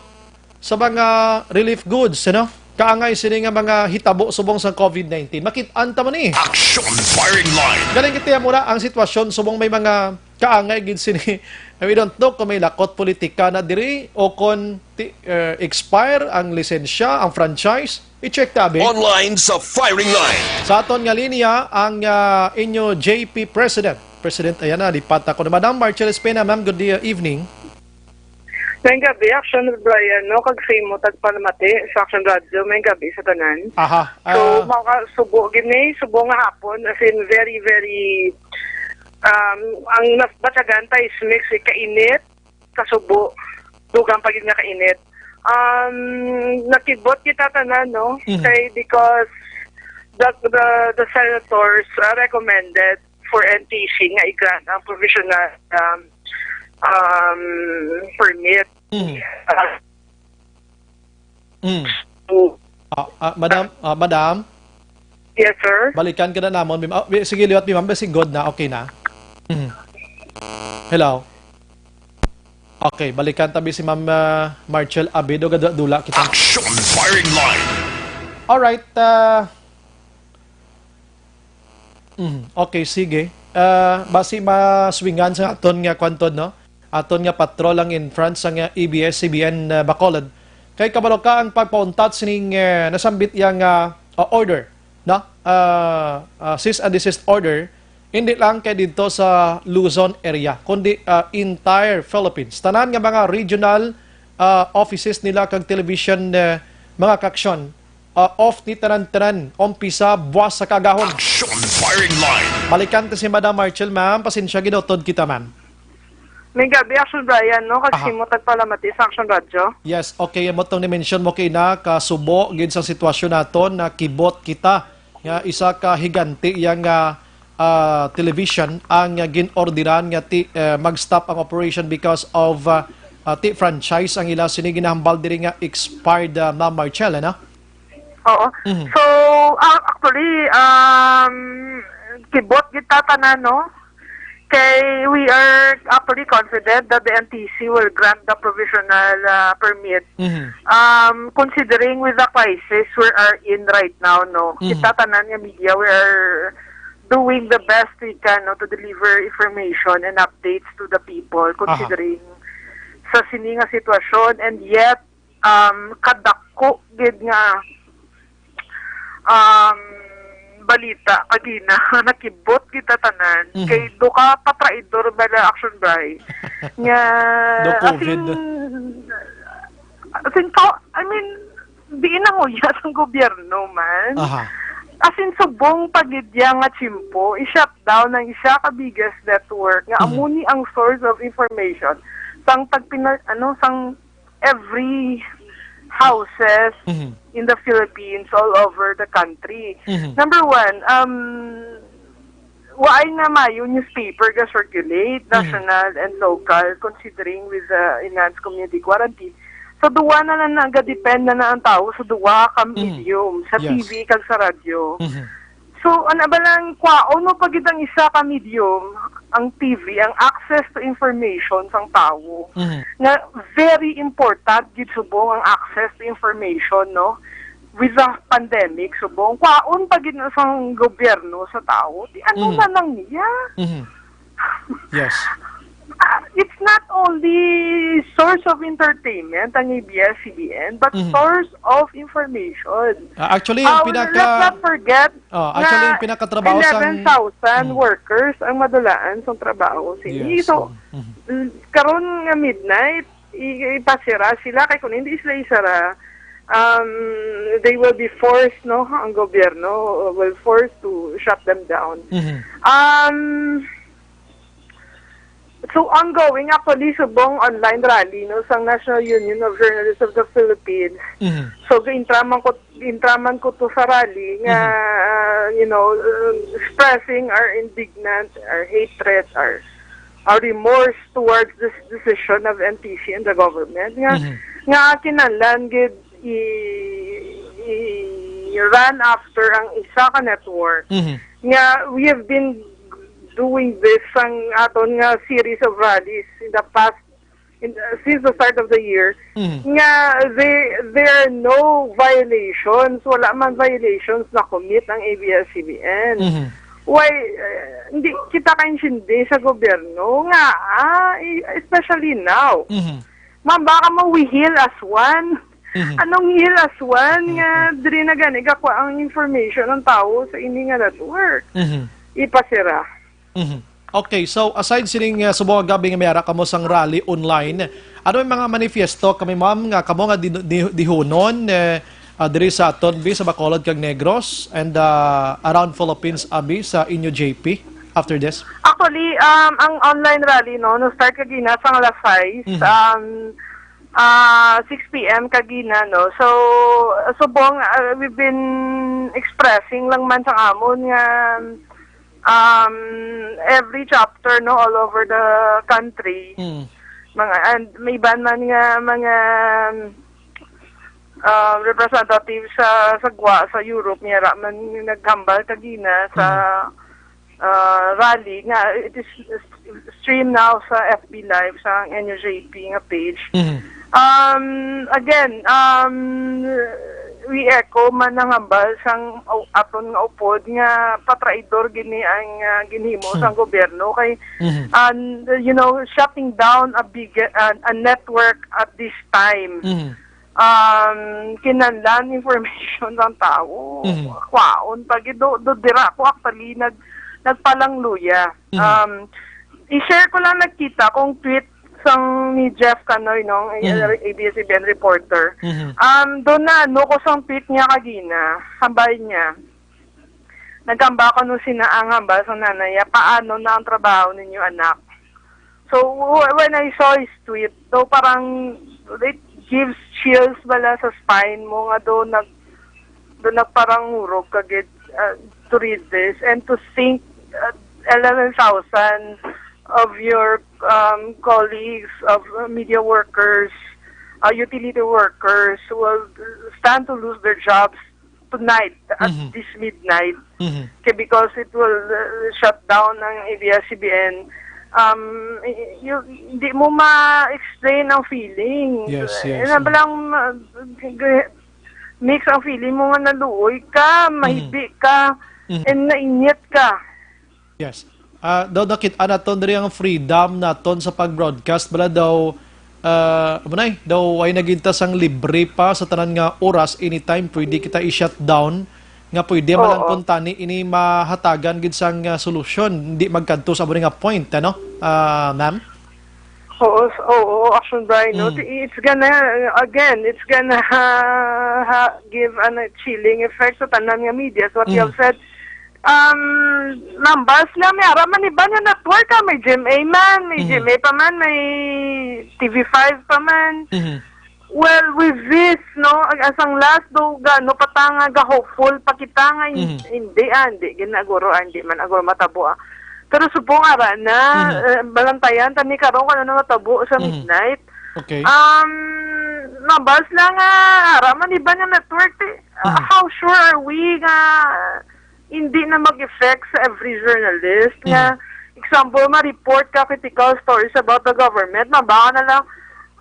sa mga relief goods, ano? Kaangay sini nga mga hitabo subong sa covid nineteen. Makit-an ta man ni. Action Firing Line. Galing kita mura ang sitwasyon subong may mga kaangay gid sini. We don't know kung may lakot politika na diri o kung ti, eh, expire ang lisensya, ang franchise. I-check ta, abi. Online sa Firing Line. Sa aton nga linya, ang, ah, inyo J P President. President, ayan na, lipat ako na. Madam Marcel Espina, ma'am, good day, evening. May gabi, Action Brian, no? Kag sa imo, tagpalamati sa Action Radio, may gabi sa tanan. Aha. So, ah, makasubo gini, subo nga hapon, as in, very, very, um, ang nas-, batyagan, ta is mix, eh, kainit, kasubo, dugang pa gid nga kainit. Um, nakibot kita tanan, no? Mhm. Kay because the, the, the senators, uh, recommended for N T C nga i-grant ang provisional, um, um, permit. Mm. Uh, Mm. So, ah, ah, madam, ah, madam, yes, sir. Balikan ka na namon. Mim-, ah, wi-, sige, liwat, ma'am. Basi good na. Okay na. Mm. Hello. Okay, balikan tabi si Ma'am, ah, Marcel Abido. Gadula kita. Action Firing Line. Alright, ah, Mhm. Okay, sige. Ah, basi maswingan sa aton nga kwanton, no? Aton nga patrol ang in front sa nga A B S C B N, ah, Bacolod. Kay kabalo ka ang pagpauntat sining, eh, nasambit yang, ah, ah, order, no? Ah, ah, cease and desist order, hindi lang kay dito sa Luzon area, kundi, ah, entire Philippines. Tanan nga mga regional, ah, offices nila kag television, eh, mga kaaksyon, ah, off ni tanan-tanan, umpisa buwas sa kagahon. Action Firing Line. Balikan ta si Madam Marcel, ma'am. Pasensya, ginutod kita, ma'am. May gabi, Action Brian, no? Aha. Kasi mo tagpalamati sa Action Radio. Yes, okay. Mo tong ni-mention mo kay na kasubo gid sa sitwasyon naton, nakibot kita nga isa ka higante yang, ah, ah, television ang, ah, gin-orderan nga ti, eh, mag-stop ang operation because of, ah, ah, ti franchise ang ila sini ginahambal diri nga expired, ah, Ma'am Marcel, ano? Oo. Mhm. So, ah, actually, um, kibot gid ta tanan, no? Kay we are actually confident that the N T C will grant the provisional, ah, permit. Mhm. Um, considering with the crisis we are in right now, no? Mhm. Kita tanan nga media, we are doing the best we can, no, to deliver information and updates to the people, Aha. considering sa sini nga sitwasyon. And yet, um, kadako gid nga, um, balita kagina nga nakibot kita tanan Mhm. kay duha ka patraidor bala, Action Bri, nga Do as COVID. in, as in, ka-, I mean, di na nguya sang gobyerno man. Aha. As in, subong pa gid ya nga tiyempo, i-shut down ang isa ka biggest network nga Mhm. amo ni ang source of information sang tagpina-, ano, sang every houses Mhm. in the Philippines, all over the country. Mhm. Number one, um, waay nga mayo newspaper ga circulate, Mhm. national and local, considering with the enhanced community quarantine. So, duwa na lang, nagadepend na na ang tao sa duwa ka Mhm. medium, sa Yes. T V kag sa radyo. Mhm. So, ano ba lang, kwaon mo pa gid ang isa ka medium, ang T V, ang access to information sang tawo, Mhm. nga very important gid subong ang access to information, no? With the pandemic, subong, kwaon pa gid na sang gobyerno sa tawo. Di ano Mhm. na lang niya? Mhm. Yes. Ah, it's not only source of entertainment ang A B S C B N, but Mhm. source of information. Ah, actually, yung Ah, pinaka- let's not forget Oh, actually, na yung pinakatrabaho sang eleven thousand Mm. workers ang madulaan sang trabaho sini. Yes. So, Mhm. mm, karon nga midnight, i-, ipasira sila kay kung hindi sila isara, um, they will be forced, no, ang gobyerno will force to shut them down. Mhm. Um, so, ongoing actually subong online rally, no, sang National Union of Journalists of the Philippines. Mhm. So, gintraman ko, gintraman ko to sa rally nga, Mhm. uh, you know, uh, expressing our indignant, our hatred, our, our remorse towards this decision of N T C and the government nga, Mhm. nga kinahanglan gid i, i, run after ang isa ka network Mhm. nga we have been doing this sang aton nga series of rallies in the past, in, uh, since the start of the year, Mhm. nga there, there are no violations, wala man violations na commit ang A B S C B N. Mhm. Why, uh, hindi kita kaintindi sa gobyerno nga, ah, i-, especially now. Mhm. Ma'am, baka mo we heal as one. Mhm. Anong heal as one Mhm. nga diri na gani gakuha ang information ng tao sa ini nga network? Mhm. Ipasira. Mhm. Okay, so aside sining, uh, subong nga gab-i nga may ara kamo sang rally online, ano may mga manifesto kami, ma'am, nga kamo nga di-, di-, dihunon, eh, ah, diri sa aton bi sa Bacolod kag Negros and, uh, around Philippines abi sa inyo J P after this? Actually, um, ang online rally, no, no start kagina sang alas sais, Mhm. um, ah, six P M kagina, no. So, subong, ah, we've been expressing lang man sa amon nga, um, every chapter, no, all over the country. Mm. Mga, and may iban man nga mga, ah, representative sa, sa gwa, sa Europe, niya ra man naghambal kagina sa, Mm. ah, rally nga it is stream now sa F B Live, sa N U J P nga page. Mhm. Um, again, um, we echo man ang hambal sang au-, aton nga upod nga patraidor gini ang, ah, ginhimo Hmm. sang gobyerno kay, Mhm. and, you know, shutting down a big, uh, a network at this time. Mhm. Um, kinahanglan information sang tawo. Mhm. Kwaon pa gid. Do, do, dira ko actually nag-, nagpalangluya. Mhm. Um, i-share ko lang, nagkita kong tweet sang ni Jeff Canoy, no, Mhm. A B S C B N reporter. Mhm. Um, do na, ano ko sang tweet niya kagina, hambal niya. Nagamba ko nung sina ang hambal sang nanay niya, "Paano na ang trabaho ninyo, anak?" So, w-, when I saw his tweet, do parang it gives chills bala sa spine mo nga do nag-, do nagparangurog ka gid, uh, to read this and to think, uh, eleven thousand of your, um, colleagues, of, uh, media workers, uh, utility workers will stand to lose their jobs tonight at Mhm. this midnight. Mhm. Okay, because it will, uh, shut down ang A B S C B N. um, y-, y-, hindi mo ma-explain ang feeling. Yes, yes, Ano ba mm. lang, ma-, g-, mix ang feeling mo nga naluoy ka, Mm. mahibi ka, Mm. and nainit ka. Yes. Ah, daw nakit-an naton diri ang freedom naton sa pag-broadcast. Bala daw, ah, amo na eh, daw ay nagintas ang libre pa sa tanan nga oras, anytime pwede kita i-shut down, nga pwede man lang Oo. Kung tani ini mahatagan gid sang, ah, solusyon, hindi magkadto sa amo nga point, ano, ah, ma'am? Oo, s-, oo, Action Brian, no? Mm. It's gonna, again, it's gonna ha, ha, give a chilling effect sa tanan nga media. So what you have Mm. said, um, numbers lang, may ara man iban nga network, ah. May G M A man, may Mm. G M A pa man, may T V five pa man. Mm. Well, with this, no, ang asang last do, gano pa ta nga ga-hopeful pa kita nga hin-, Mhm. hindi, ah, hindi, ginaguro, ah, hindi man aguro matabo, ah. Pero subong ara na, Mhm. eh, balantayan, tani karon kung ano natabo sa Mhm. midnight. Okay. Um, nabas lang nga, ara man iban nga network, ti, ah, Mhm. how sure are we nga hindi na mag-effect sa every journalist nga, Mhm. example, ma-report ka critical stories about the government, mabaka na lang,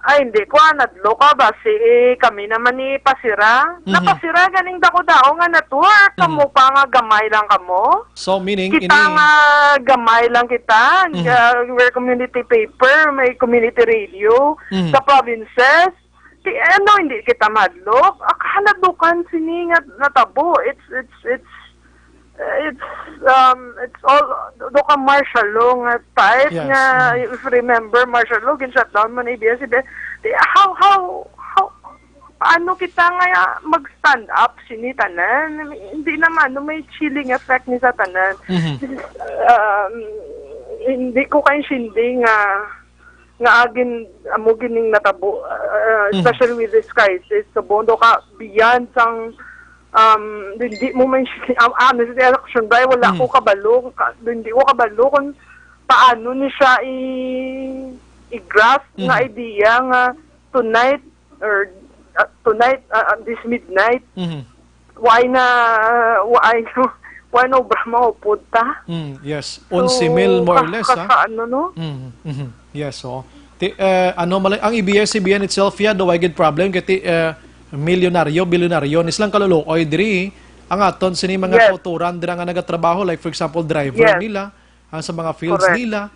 "Ay, hindi ko, ah, nadlo ka ba? Si, eh, kami naman ni pasira." Mhm. Napasira ganing dako-dako nga network. Mhm. Kamo pa nga gamay lang kamo. So, meaning, Kita ini nga gamay lang kita. Mhm. Uh, we're community paper, may community radio Mhm. sa provinces. Ti, ano, hindi kita mahadlok? Ah, kahaladukan sini nga natabo. It's, it's, it's, it's, um, it's all, do ka martial law nga type Yes, nga, mm. if you remember, martial law, gin-shutdown man A B S-C B N. Ti, how, how, how, paano kita nga mag-stand up sini tanan? Hindi naman, no, may chilling effect ni sa tanan. Mhm. Um, hindi ko kaintindi nga nga agin amo gining natabo, uh, Mhm. especially with this crisis. So, bondo ka beyond sang, um, hindi mo man siya, um, honestly, Action Brian, wala Mhm. ko kabalo, ka, hindi ko kabalo kung paano ni siya i-, i-grasp nga Mhm. idea nga tonight or, uh, tonight, uh, uh, this midnight, Mhm. Why na, why, why na obra maupod ta? Mm, yes. So, Onse mil, more or ka-, less, ka-, ha? Ka-, ano, no? Mm, mhm. Yes, oo. Ti, eh, ano, malay, ang A B S-C B N itself, yeah, daw ay gid problem kay ti, eh, milyonaryo, bilyonaryo, ni silang kaluluoy diri. Ang aton sini mga Yes. kautoran dira nga nagatrabaho, like, for example, driver Yes. nila, ah, sa mga fields Correct. nila.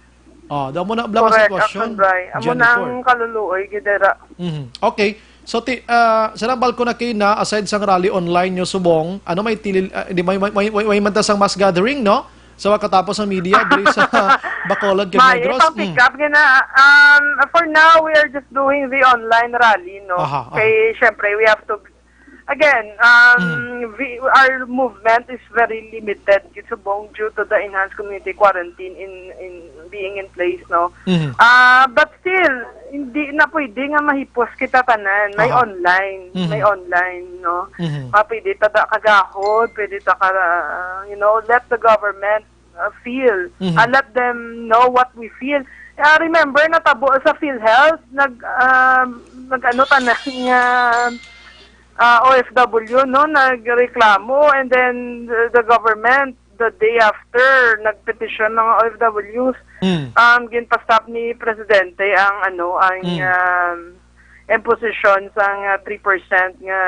Oh, daw mo na bala ang Correct, sitwasyon, Action Brian. Amo Jennifer. Na ang kaluluoy, gid dira. Mhm. Okay. So, ti, ah, sa nambal ko na kayo na, aside sang rally online nyo subong, ano may tilil, ah, di, may, may, may, may, may man ta sang mass gathering, no? So, katapos ang media, diri sa Bacolod, kag May Negros. Itong Mm. pick up, gina-, um, for now, we are just doing the online rally, no? Aha, aha. Kay, syempre, we have to, again, um, Mm. we, our movement is very limited, gid subong, due to the enhanced community quarantine in, in being in place, no? Mhm. Ah, but still, hindi na pwede nga mahipos kita tanan. May Aha. online, Mhm. may online, no? Mhm. Ah, pwede ta da kagahod, pwede ta ka, you know, let the government, uh, feel, Mhm. uh, let them know what we feel. Ah, remember, natabo sa PhilHealth, nag, ah, nag-ano tanan nga, ah, O F W, no, nagreklamo, and then the, the government, the day after, nagpetisyon mga O F Ws. Mm. Um, ginpa-stop ni Presidente ang, ano, ang, Mm. um, imposition sang, uh, three percent nga,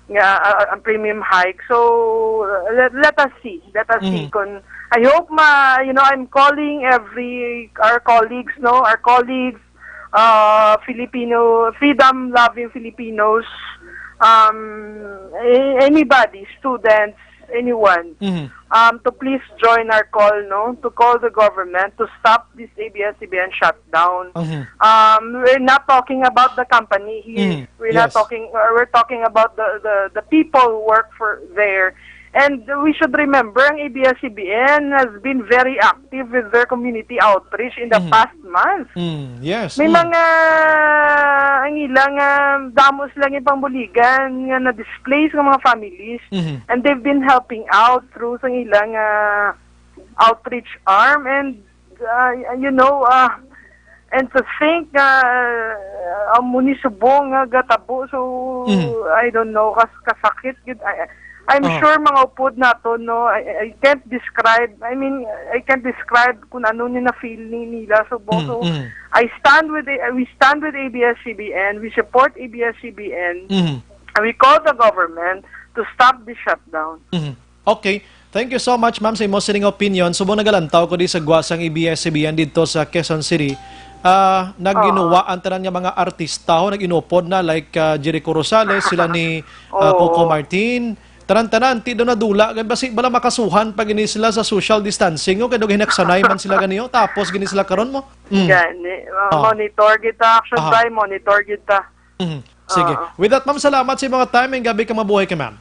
nga, uh, ang premium hike. So, let, let us see. Let us see Mm. kung, I hope ma, you know, I'm calling every, our colleagues, no, our colleagues, uh, Filipino, freedom-loving Filipinos, um, a-, anybody, students, anyone, Mhm. um, to please join our call, no, to call the government to stop this A B S-C B N shutdown. Mhm. Um, we're not talking about the company here. Mhm. We're not Yes. talking, uh, we're talking about the, the, the people who work for there. And we should remember, ang A B S-C B N has been very active with their community outreach in the Mhm. past months. Mm, yes, May mm. mga, ang ilang, ah, damo silang ipangbuligan nga na-displace nga mga families. Mhm. And they've been helping out through sa ilang, ah, outreach arm. And, ah, you know, ah, and to think, ah, amo ni subong nga gatabo. So, Mhm. I don't know, kas-, kasakit gid. I, I'm Ah. sure mga upod nato, no, I, I can't describe, I mean, I can't describe kung ano ni na-feel ni nila subong. Mm, So, mm. I stand with the, we stand with A B S C B N, we support A B S C B N, Mhm. and we call the government to stop the shutdown. Mhm. Okay. Thank you so much, ma'am, sa imo sining opinion. Subong nagalantaw ko di sa guwasang A B S C B N dito sa Quezon City. Ah, naginuwa ang tanan nga mga artista ho, nag-inupod na, like, ah, Jericho Rosales, sila ni ah, Oo. Coco Martin. Tanan-tanan, ti do nadula, gan basi bala makasuhan pa gini sila sa social distancing, o kay do hinaksanay man sila ganiyo, tapos gini sila karon mo. Mm. Gani, uh, Ah. monitor kita, action Aha. by monitor kita. Mhm. Sige. Ah. With that, ma'am, salamat sa mga time, and gabi ka mabuhay ka, ma'am.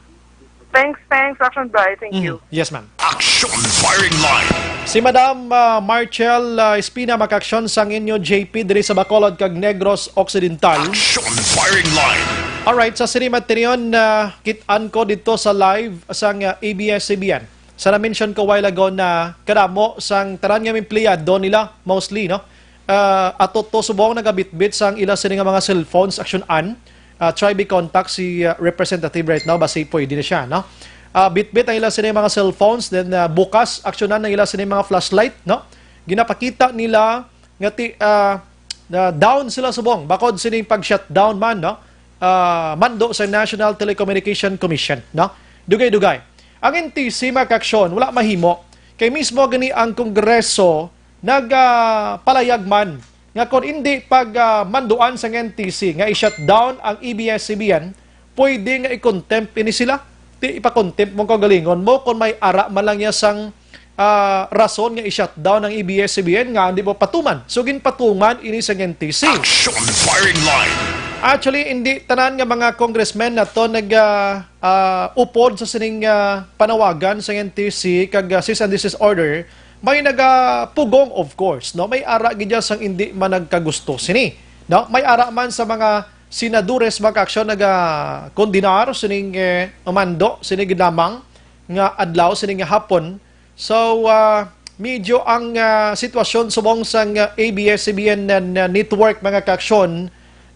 Thanks, thanks, action by. Thank Mhm. You. Yes, ma'am. Action firing line. Si Madam ah, Marchel ah, Espina makaaksyon sang inyo J P diri sa Bacolod kag Negros Occidental. Action firing line. Alright, sa sini materion na kit-an ko dito sa live sang ah, A B S C B N. Sa na-mention ko while ago na kadamo sang tanan nga empleyado nila, mostly, no? Ah, ato to subong nagabitbit sang ila sini nga mga cellphones, aksyon-an. Ah, try be contact si ah, representative right now, basi pwede na siya, no? Ah, bitbit ang ila sini mga cellphones, then ah, bukas aksyonan ang ila sini mga flashlight, no? Ginapakita nila nga ti, ah, na down sila subong bakod sining pag-shutdown man, no? Ah, mando sa National Telecommunication Commission, no? Dugay-dugay. Ang N T C, mga kaaksyon, wala mahimo kay mismo gani ang Kongreso nagapalayag man nga kon indi pag ah, manduan sang N T C nga i-shutdown ang A B S C B N, pwede nga i-contempt ini sila. Ti ipa-contempt mo ang kaugalingon mo kon may ara man lang niya sang ah, rason nga i-shutdown ang A B S C B N nga hindi mo patuman. So ginpatuman ini sang N T C. Action firing line. Actually, hindi tanan nga mga congressmen nato nag ah, ah, upod sa sining ah, panawagan sa N T C kag ah, cease and desist order. May nagapugong, of course, no? May ara gid dyan sang hindi man nagkagusto sini, no? May ara man sa mga senadores, mga kaaksyon, naga-condenar sining eh, mando, sini gid lamang nga adlaw, sini nga hapon. So, ah, medyo ang ah, sitwasyon subong sang ah, A B S C B N na, na network, mga kaaksyon,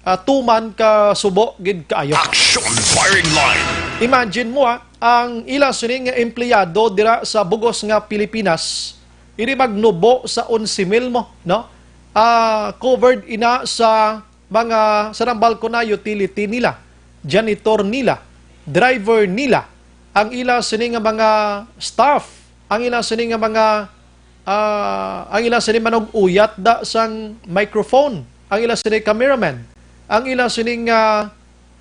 ah, tuman ka subo gid kaayo. Action firing line. Imagine mo ah, ang ila sini nga empleyado dira sa bugos nga Pilipinas, ini magnubo sa onse mil mo, no? Ah, covered ina sa mga sa nang balkona, utility nila, janitor nila, driver nila, ang ila sini nga mga staff, ang ila sini nga mga ah, ang ila sini manug-uyat da sang microphone, ang ila sini cameraman, ang ila sini nga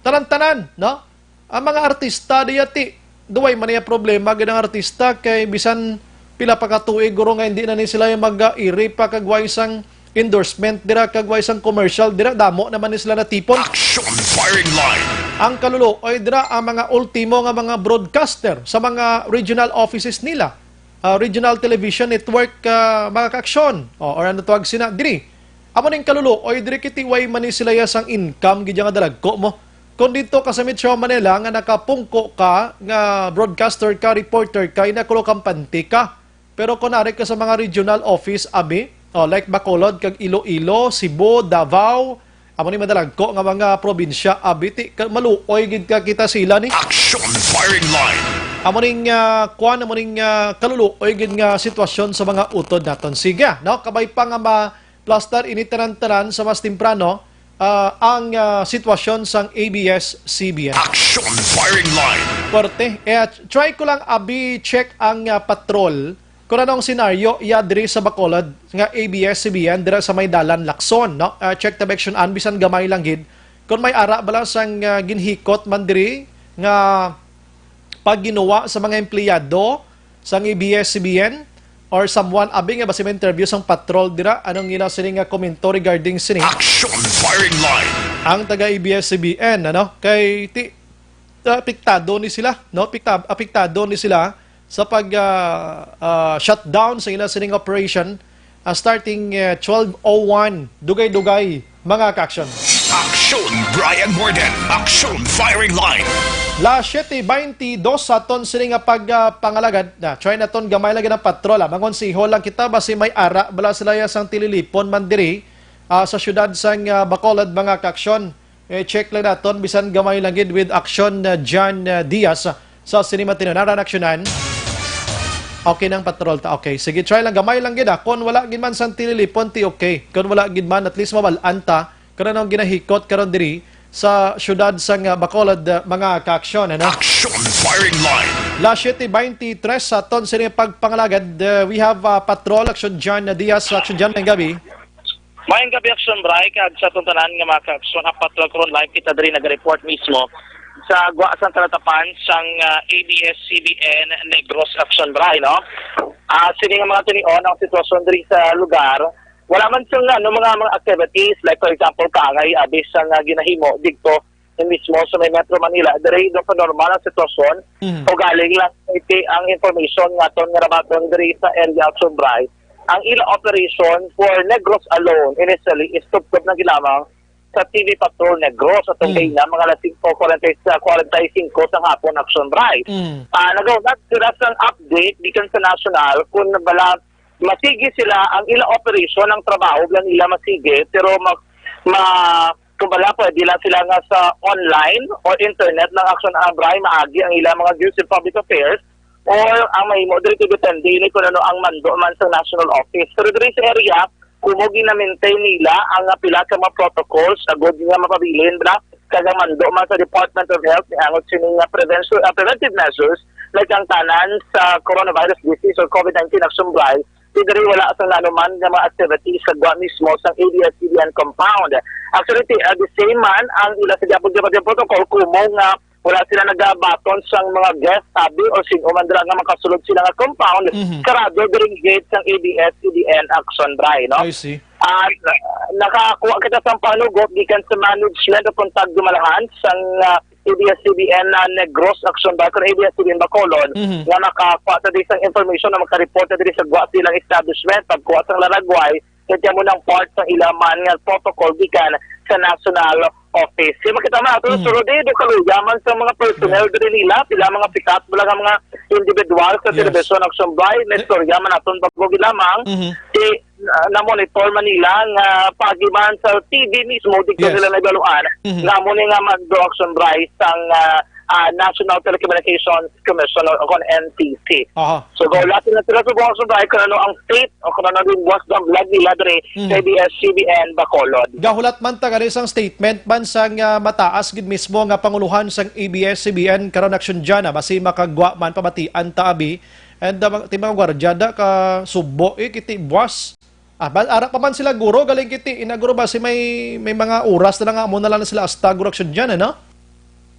tanan-tanan, no? Ang mga artista diya ti duway man niya problema gid ang artista kay bisan pila pa ka tuig guro nga hindi na ni sila yung mag-iri pa kag way sang endorsement dira kag way sang commercial dira, damo naman ni sila natipon. Action firing line. Ang kaluluoy dira ang mga ultimo nga mga broadcaster sa mga regional offices nila, ah, regional television network, ah, mga kaaksyon, o, or ano tawag sina diri. Amo ning kaluluoy diri kiti way man ni sila ya sang income gid nga dalagko mo. Kung dito ka sa Metro Manila nga nakapungko ka nga broadcaster ka, reporter ka, inakulo kampante ka. Pero kung nari ka sa mga regional office, abi, o, like Bacolod kag Iloilo, Cebu, Davao, amo ni madalagko nga mga probinsya, abi, ti, ka, maluoy gid ka kita sila ni. Action firing line. Amo ning ah, kuan, amo ning ah, kaluluoy gid nga sitwasyon sa mga utod naton. Sige, no? Kabay pa nga ma-plaster ini tanan-tanan sa mas temprano ah, ang ah, sitwasyon sang A B S C B N. Action firing line. Korte. Eh, try ko lang abi check ang ah, patrol kung anong senaryo iya diri sa Bacolod nga A B S C B N dira sa may dalan Lacson, no? Ah, check ta ba action an bisan gamay lang gid kung may ara bala sang ah, ginhikot man diri nga pagginuwa sa mga empleyado sang A B S C B N or someone abi nga basi may interview sang patrol dira, anong ila sini nga komento regarding sini? Action firing line. Ang taga A B S C B N, ano, kay ti apektado ni sila, no? Apekta- apektado ni sila sa pag ah, ah, shutdown sa ila sining operation ah, starting ah, twelve oh one, dugay-dugay, mga kaaksyon. Action Brian Morden. Action firing line. La siete veintidós sa aton sini nga pagpangalagad. Na, try naton gamay lang ang patrol, ah. Mangonsiho lang kita basi may ara bala sila ya sang tililipon man diri ah, sa siyudad sang ah, Bacolod, mga kaaksyon. Eh, check lang naton bisan gamay lang gid with action ah, John ah, Diaz. Sa sini man tinuod, ara na aksyonan. Okay nang patrol ta. Okay, sige, try lang, gamay lang gid, ah. Kung wala gid man sang tililipon, ti okay. Kung wala gid man, at least mawal-an ta. Kung ano ang ginahikot karon diri sa siyudad sang, ah, Bacolod, ah, mga kaaksyon, ano? Action Firing Line. Las siete veintitrés sa aton sini pagpangalagad. Uh, we have, uh, Patrol Action John Diaz. Action John, maayong gabi. Maayong gabi, Action Bry, kag sa aton tanan nga mga kaaksyon. Ha, Patrol, karon live kita diri nag-report mismo sa gwa sang kalatapan sang, ah, A B S C B N Negros, Action Bry, no? Ah, sini nga mga tinion ang sitwasyon diri sa lugar. Wala man sing, ano, mga, mga activities, like, for example, kaangay abi sang, ah, ginahimo didto mismo sa may Metro Manila. Diri, do, normal ang sitwasyon. Mhm. Ugaling lang, iti ang information nga aton nga nabaton diri sa area, Action Bry. Ang ila operation for Negros alone, initially, is tubtob na gid lamang sa T V Patrol Negros, atong Mm. kaina, mga alas singko kwarenta, kwarenta y singko sa hapon, Action Bry. Mm. Ah, nagahulat sila sang update gikan sa national kung bala masigi sila ang ila operation, ang trabaho lang nila masigi, pero ma-, ma-, kung bala pwede lang sila nga sa online or internet lang, Action Bry, maagi ang ila mga views in public affairs, or ang mahimo diri, depende ini kung ano ang mando man sa national office. Pero diri sa area, kumo gina-maintain nila ang, ah, pila ka mga protocols, agod nga mapabilin bala kag ang mando man sa Department of Health, niangot sini nga prevention, ah, preventive measures, like ang tanan sa coronavirus disease or COVID nineteen, Action Bry, diri wala sang nanuman nga mga activities sa gwa mismo sang A B S C B N compound. Actually, ti-, ah, the same man ang ila sa gihapon, gihapon protocol, kumo nga wala sila nagabaton sang mga guest, abi, o sin-o man dira nga makasulod sila nga compound. Mhm. Sarado diri ang gate sang A B S C B N, Action Bry, no? I see. At, uh, nakakuha kita sang panugot gikan sa management o puntag dumalahan sang, uh, A B S C B N na Negros, Action Bry, or A B S C B N Bacolod, Mhm. nga makakuha ta diri sang information na makareport ta diri sa gwa silang establishment, pagkuha sang laragway, kay amo nang part sa ila man nga protocol gikan sa national office. Kay makita man ato, Mhm. Sir Rodrigo, kaluya man sa mga personnel Yes. diri nila, pila mga pikat, wala nga mga individual sa Yes. television, Action Bry, na Eh. istorya man aton bago gid lamang, Mhm. kay, ah, na-monitor man nila nga paagi man sa T V mismo, di ko Yes. nila nabaluan, Mhm. nga amo ni nga mando, Action Bry, sang, ah, ah, National Telecommunications Commission o kon N T C. Aha. So, gaulatin na sila subong, Action Bry, kung ano ang state o kung ano din buwas ang vlog nila diri Mhm. sa A B S C B N Bacolod. Gahulat man ta gani sang statement man sang, ah, mataas gid mismo nga pangulohan sang A B S C B N karon, Action John, ah, basi makagwa man pamatian ta abi. And, ah, ti mga gwardya da ka subo, eh, kiti buwas. Ah, ba, ara pa man sila, guro, galing kiti, ina, guro, basi may, may mga oras na lang, amo na lang sila hasta, guro, Action John, ano?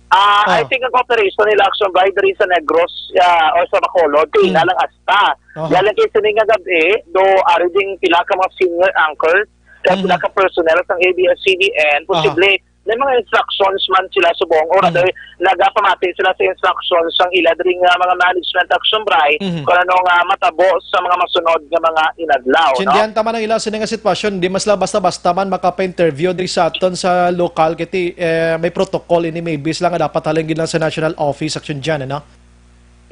Ah, I Ah. think ang operation nila, Action Bry, diri sa Negros, ah, o sa Bacolod, kay Mm. ina lang hasta. Aha. Galing kay sini nga gabi, do, ari ding pila ka mga senior anchors, kag Mhm. pila ka personnel sang A B S C B N, Ah. posible may mga instructions man sila subong, or Mhm. rather, nagapamati sila sa instructions sang ila diri nga mga management, Action Bry, Mhm. kung ano nga matabo sa mga masunod nga mga inadlaw, no? Sindihan ta man ang ila sini nga sitwasyon, di man sila basta-basta man makapa-interview diri sa aton sa lokal, kay ti, eh, may protocol ini, maybe sila nga dapat halin gid lang sa national office, Action John, ano?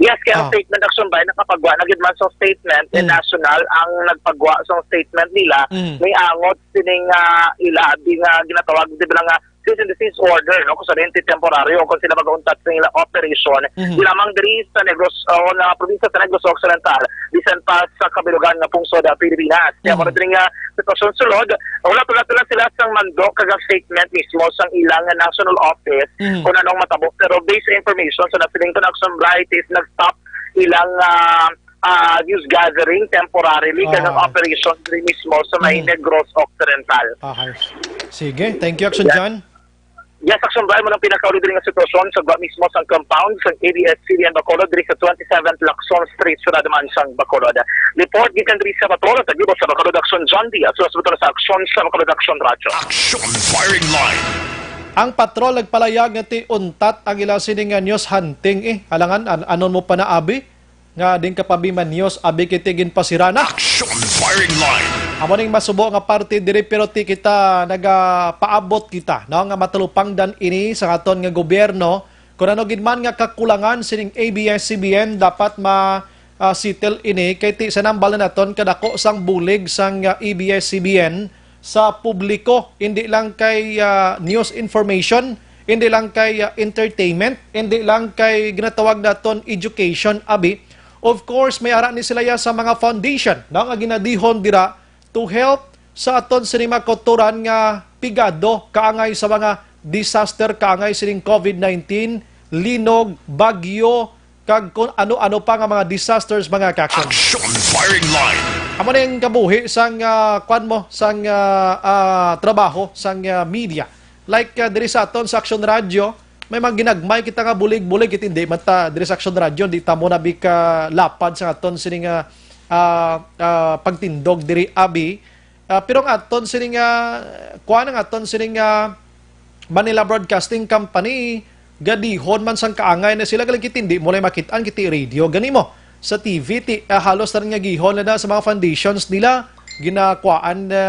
Yes, kaya ang Ah. statement, Action Bry, nakapagwa na gid man sa statement, eh, Mm. national ang nagpagwa sa statement nila, Mm. may angot sining, ah, ila, di nga ginatawag, di ba nga, cease and desist order, no? Kung sa rente temporaryo, kung sila mag-untat sa ila operation, Mhm. di lamang diri sa Negros, o na probinsya sa Negros Occidental, bisan pa sa kabilugan nga pungsod, ah, Pilipinas. Kaya Mhm. mo rin nga sitwasyon sulod, wala, wala, wala sila sang mando kag ang statement mismo sang ilang national office Mhm. kung anong matabo. Pero based sa information sa nasiling ko na Action Bry, is nag-stop ilang, ah, ah, news gathering temporarily kag ang Ah. operation diri mismo sa may Mhm. Negros Occidental. Ah, ayos. Sige, thank you, Action Yeah. John. Yes, Action Bry, mo nang pinakauli diri nga sitwasyon sa gwa mismo sang compound sang A B S C B N Bacolod diri sa twenty-seventh Lacson Street, Ciudad man sang Bacolod. Report gikan diri sa Bacolod, tagibo sa Bacolod, Action John Diaz, sa Hospital sa Action sa Bacolod Action Radio. Action Firing Line. Ang patrol nagpalayag nga ti untat ang ila sini nga news hunting, eh. Alangan, an-, anon mo pa na abi? Nga din ka pa bi man news, abi kiti ginpasira na. Action Firing Line. Amo ning masubo nga parte diri, pero ti kita nagapaabot kita, no, nga matalupangdan ini sa aton nga gobyerno. Kung ano gid man nga kakulangan sining A B S C B N, dapat ma, ah, settle ini, kay ti sa nambal na naton kadako sang bulig sang, ah, A B S C B N sa publiko, hindi lang kay, ah, news information, hindi lang kay, ah, entertainment, hindi lang kay ginatawag naton education, abi. Of course, may ara ni sila ya sa mga foundation, no, nga ginadihon dira to help sa aton sini mga kautoran nga pigado kaangay sa mga disaster, kaangay sining covid nineteen, linog, bagyo, kag kung ano-ano pa nga mga disasters, mga ka-aksyon. Action Firing Line. Amo na yung kabuhi sang, ah, kwan mo, sang, ah, ah, trabaho sang, ah, media. Like, ah, diri sa aton sa Action Radio, may mga ginagmay kita nga bulig-bulig, kit hindi man ta diri sa Action Radio, di ta mo na bi ka lapad sa aton sining, ah, ah, ah, pagtindog diri, abi. Ah, pero ang aton sining, ah, kuan ang aton sining, ah, Manila Broadcasting Company, gadihon man sang kaangay na sila, galing kit hindi mo lang makit-an, kiti radio, gani mo. Sa T V, ti, ah, halos na rin nga gihon na, na sa mga foundations nila, ginakuhaan na,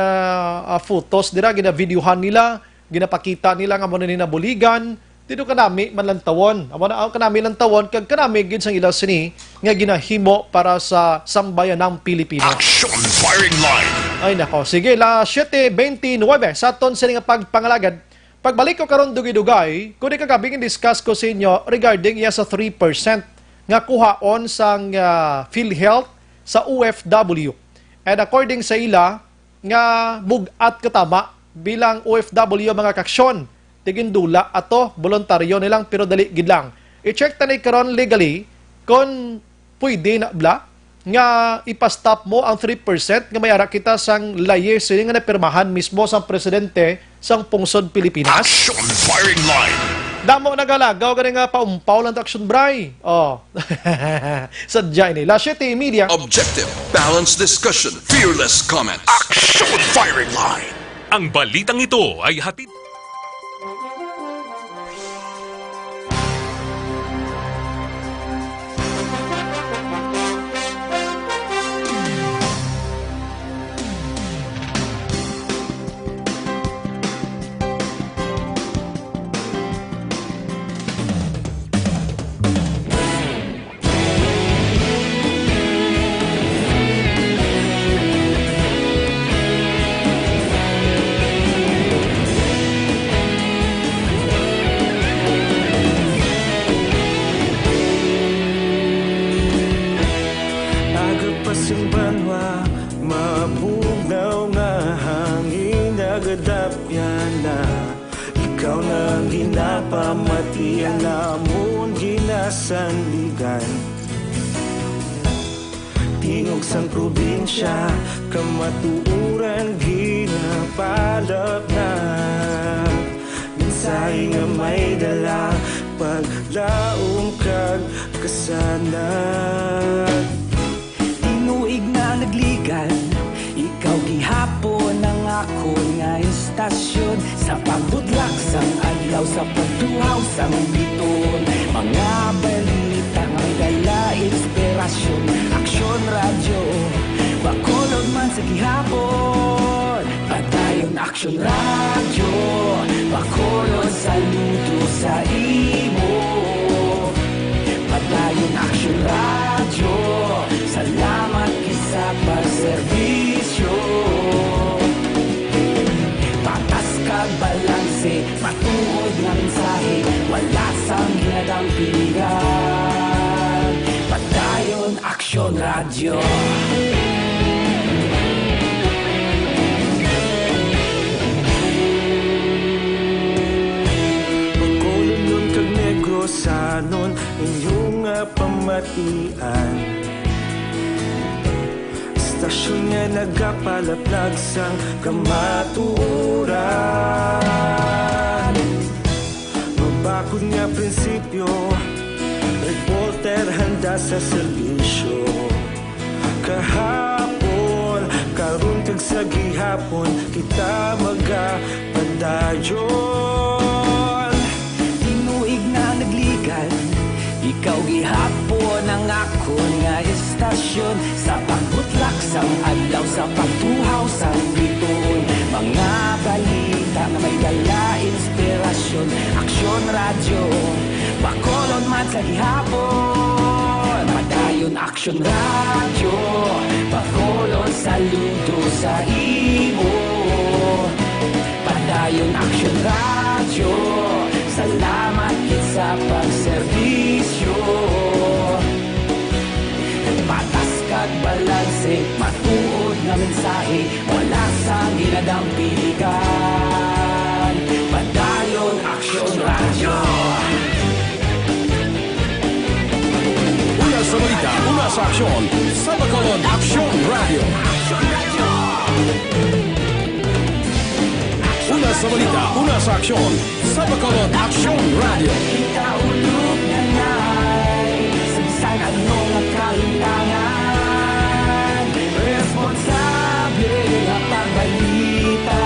ah, photos nila, ginavideohan nila, ginapakita nila nga mo na ni nabuligan, dito kanami man lantawon. Amo na, ah, kanami lantawon, kag kanami gid sang ila sini nga ginahimo para sa sambayanang Pilipino. Action Firing Line. Ay nako, sige, la siete veintinuebe sa aton sini nga pagpangalagad. Pagbalik ko karon dugay-dugay, kundi kagabi discuss ko sa inyo regarding iya sa three percent nga kuhaon sang, ah, PhilHealth sa O F W. And according sa ila, nga bug-at katama bilang O F W, mga kaksyon, tigindula ato, voluntaryo nilang, pero dali gid lang. I-check ta ni karon legally kung pwede na bla nga ipa-stop mo ang three percent nga may ara kita sang layis sini nga napirmahan mismo sang presidente sang pungsod Pilipinas. Action Firing Line. Damo nagalagaw gani nga paumpaw lang ta, Action Bray. Oh. Sadya ini. La siete y media. Objective, balanced discussion, fearless comment. Action Firing Line. Ang balitang ito ay hatid Aga pa sing banwa, mabugnaw nga hangin, nagadapyan na. Ikaw na ang ginapamati, ang amon ginasandigan. Tingog sang probinsya, kamatuoran ginapalapnag. Mensahe nga may dala, paglaom kag kasanag. Tinuig na nagligan, ikaw gihapon ang akon nga istasyon. Sa pagbutlak sang adlaw, sa pagtuhaw sang biton, mga balita nga may dala inspirasyon. Aksyon Radyo, Bacolod man sa gihapon. Padayon Aksyon Radyo, Bacolod, saludo sa imo. Padayon Aksyon Radyo, salamat gid sa pagserbisyo. Patas kag balanse, matuod nga mensahe, wala sang ginadampingan. Padayon Aksyon Radyo. Bacolodnon kag Negrosanon, inyo nga pamatian. Istasyon nga nagapalaplag sang kamatuoran. Mabakod nga prinsipyo, reporter handa sa serbisyo. Kahapon, karon kag sa gihapon, kita magapadayon. Tinuig na nagligan, ikaw gihapon ang akon nga istasyon. Sa pagbutlak sang adlaw, sa pagtuhaw sang bituon, mga balita nga may dala inspirasyon. Aksyon Radyo, Bacolod man sa gihapon. Padayon Aksyon Radyo, Bacolod, saludo sa imo. Padayon Aksyon Radyo, Wala sang ginadampigan. Padayon Aksyon Radyo. Una sa balita, una sa aksyon, sa Bacolod Aksyon Radyo. Una sa balita, una sa aksyon, sa Bacolod Aksyon Radyo. Kita ulog na nay, sa bisan ano nga kalintangan, responsable nga pagbalita,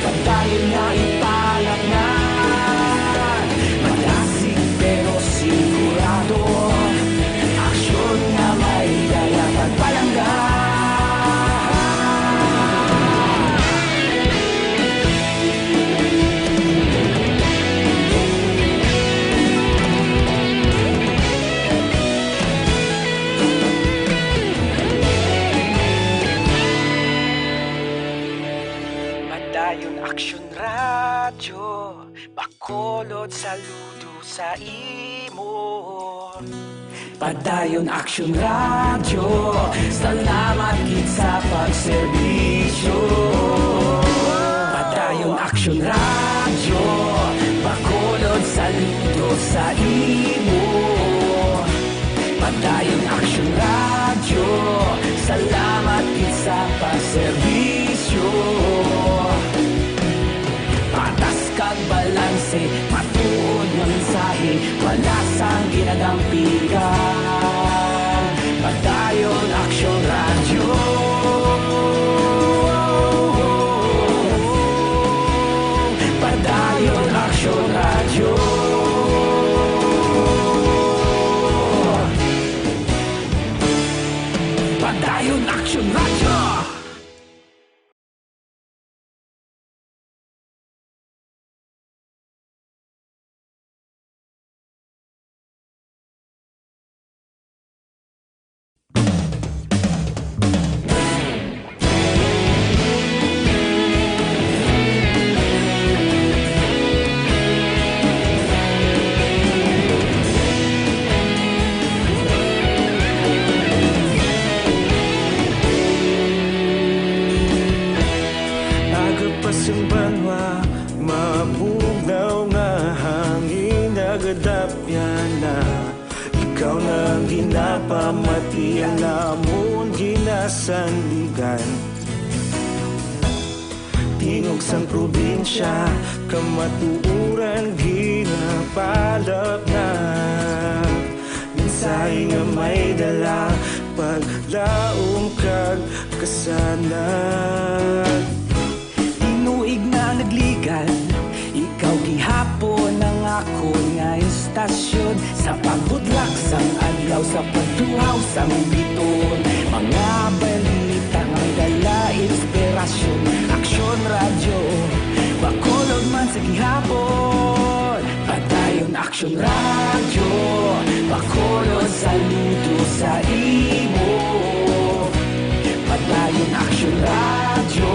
padayon nga ipalatnan. Madasig pero sigurado, aksyon nga may dala pagpalangga. Padayon Aksyon Radyo, Bacolod, saludo sa imo. Padayon Aksyon Radyo, salamat gid sa pagserbisyo. Padayon Aksyon Radyo, Bacolod, saludo sa imo. Padayon Aksyon Radyo, salamat gid sa pagserbisyo. Patas kag balanse, matuod nga mensahe, wala sang ginadampigan. Padayon Aksyon Radyo. Padayon Aksyon Radyo. Padayon Aksyon Radyo. Aga pa sang banwa, mabugnaw nga hangin, nagadapyan na. Ikaw na ang ginapamati, ang amon ginasandigan. Tingog sang probinsya, kamatuoran ginapalapnag. Mensahe nga may dala, paglaom kag kasanag. Tinuig na nagligad, ikaw gihapon ang akon nga istasyon. Sa pagbutlak sang adlaw, sa pagtuhaw sang bituon, mga balita nga may dala inspirasyon. Aksyon Radyo, Bacolod man sa gihapon. Padayon Aksyon Radyo, Bacolod, saludo sa imo. Padayon Aksyon Radyo,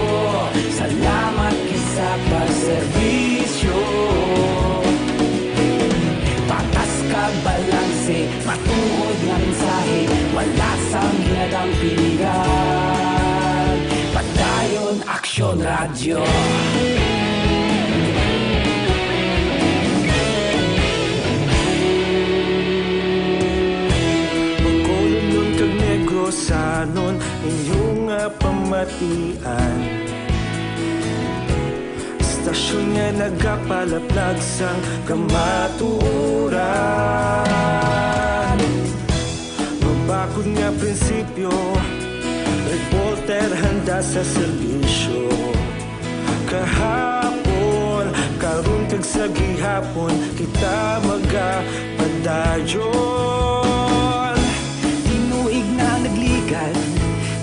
salamat gid sa pagserbisyo. Patas kag balanse, matuod nga mensahe, wala sang ginadampigan. Padayon Aksyon Radyo. Bacolodnon kag Negrosanon, inyo nga pamatian. Istasyon nga nagapalaplag sang kamatuoran. Mabakod nga prinsipyo, reporter handa sa serbisyo. Kahapon, karon kag sa gihapon, kita magapadayon. Tinuig na nagligad,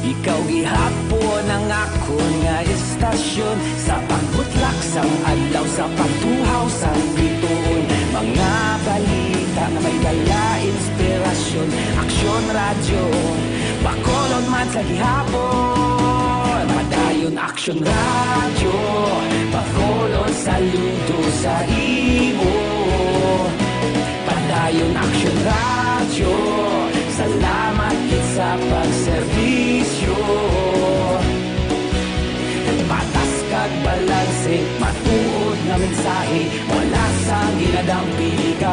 ikaw gihapon ang akon nga istasyon. Sa pagbutlak sang adlaw, sa pagtuhaw sang bituon, mga balita nga may dala inspirasyon. Aksyon Radyo, Bacolod man sa gihapon. Padayon Aksyon Radyo, Bacolod, saludo sa imo. Padayon Aksyon Radyo, salamat gid sa pagserbisyo. Balanse, matuod nga mensahe, wala sa ginadampigan.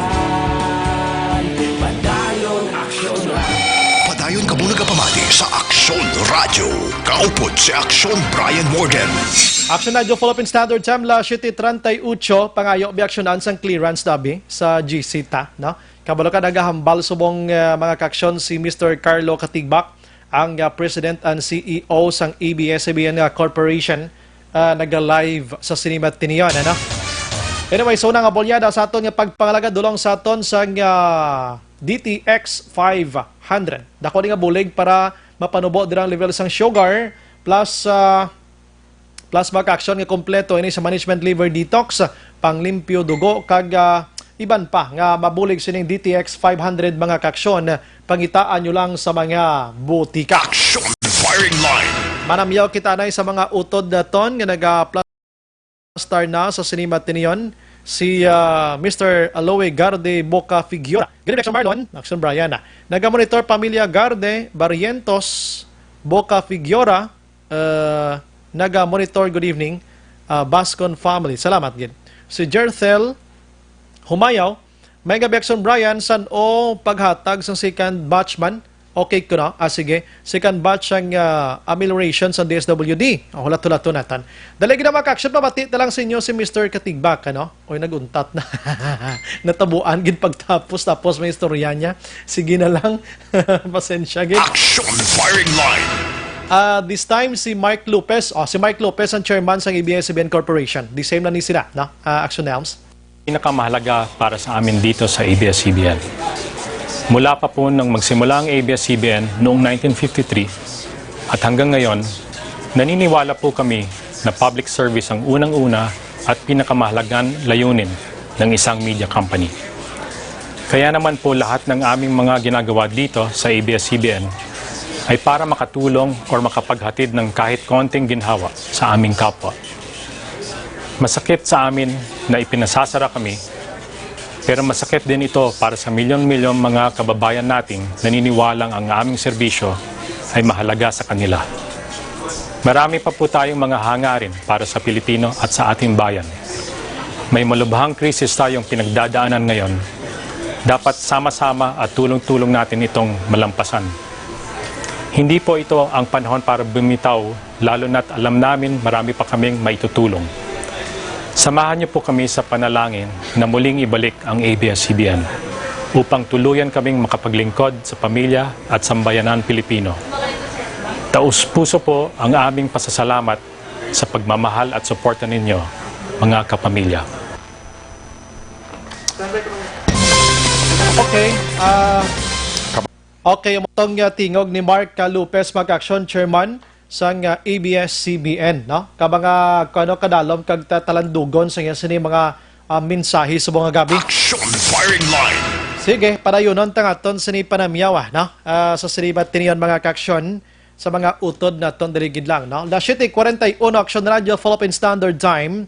Padayon, aksyon, ra- Padayon kamo nagapamati sa Aksyon Radyo. Kaupod si Aksyon Brian Morgan. Aksyon Radyo, Philippine Standard Time, las siete treinta y ocho. Pangayo, biaksyonan sang clearance dabi sa G C ta, no? Kabalo ka, nagahambal subong, ah, mga kaaksyon si Mister Carlo Katigbak, ang, ah, President and C E O sang A B S-C B N nga Corporation, ah, naga-live sa Cinema Tinion, ano? Anyway, so, nga bulyada sa aton nga pagpangalagad, dulong sa aton sang, ah, D T X five hundred. Dako ni nga bulig para mapanubo dira ang level sang sugar, plus, ah, plus mga kaaksyon nga kompleto ini sa management liver detox, panglimpyo dugo, kag, ah, iban pa nga mabulig sining D T X five hundred, mga kaaksyon, pangitaan nyo lang sa mga butika. Action firing line. Manamyaw kita na sa mga utod naton nga naga-plastar na sa Cinema Tinion, si, ah, Mister Aloe Garde Boca Figueroa. Good evening, Marlon. Action Brian, ah. Naga-monitor pamilya Garde Barrientos Boca Figueroa, ah, naga-monitor. Good evening, ah, Bascon family. Salamat gid. Si Jerthel Humayaw, may gabi, Action Brian, san-o paghatag sang second batch man? Okay ko na. Ah, sige. Second batch ang, ah, amelioration sa D S W D. Oh, hulat-hulat to naton. Dali gid na, mga kaaksyon, pamati na lang sa inyo si Mister Katigbak, ano? Oy, nag-untat na. Natabuan gid pagtapos, tapos may istorya niya. Sige na lang. Pasensya gid. Action firing line. Ah, this time, si Mike Lopez. Oh, si Mike Lopez ang chairman sang A B S-C B N Corporation. The same na ni sila, no? Ah, Action Helms. Pinakamahalaga para sa amin dito sa A B S-C B N. Mula pa po nang magsimula ang A B S-C B N noong nineteen fifty-three at hanggang ngayon, naniniwala po kami na public service ang unang-una at pinakamahalagang layunin ng isang media company. Kaya naman po, lahat ng aming mga ginagawa dito sa A B S-C B N ay para makatulong or makapaghatid ng kahit konting ginhawa sa aming kapwa. Masakit sa amin na ipinasasara kami, pero masakit din ito para sa milyon-milyong mga kababayan nating naniniwalang ang aming serbisyo ay mahalaga sa kanila. Marami pa po tayong mga hangarin para sa Pilipino at sa ating bayan. May malubhang krisis tayong pinagdadaanan ngayon. Dapat sama-sama at tulong-tulong natin itong malampasan. Hindi po ito ang panahon para bumitaw, lalo na't alam namin marami pa kaming maitutulong. Samahan niyo po kami sa panalangin na muling ibalik ang A B S-C B N upang tuluyan kaming makapaglingkod sa pamilya at sambayanan Pilipino. Taus-puso po ang aming pasasalamat sa pagmamahal at suporta ninyo, mga kapamilya. Okay, ah, okay, amo tong, ah, tingog ni Mark, ah, Lopez, mga kaaksyon, chairman sang, ah, A B S-C B N, no? Ka mga, kung ano, kadalom kag ta-, talandugon sa iya sini mga, ah, mensahe subong nga gabi. Action firing line. Sige, padayunon ta nga aton sini panamyaw, ah, no? Ah, sa sini ba tiniyon, mga kaaksyon, sa mga utod naton diri gid lang, no? Las siete cuarenta y uno, Action Radio, Philippine Standard Time.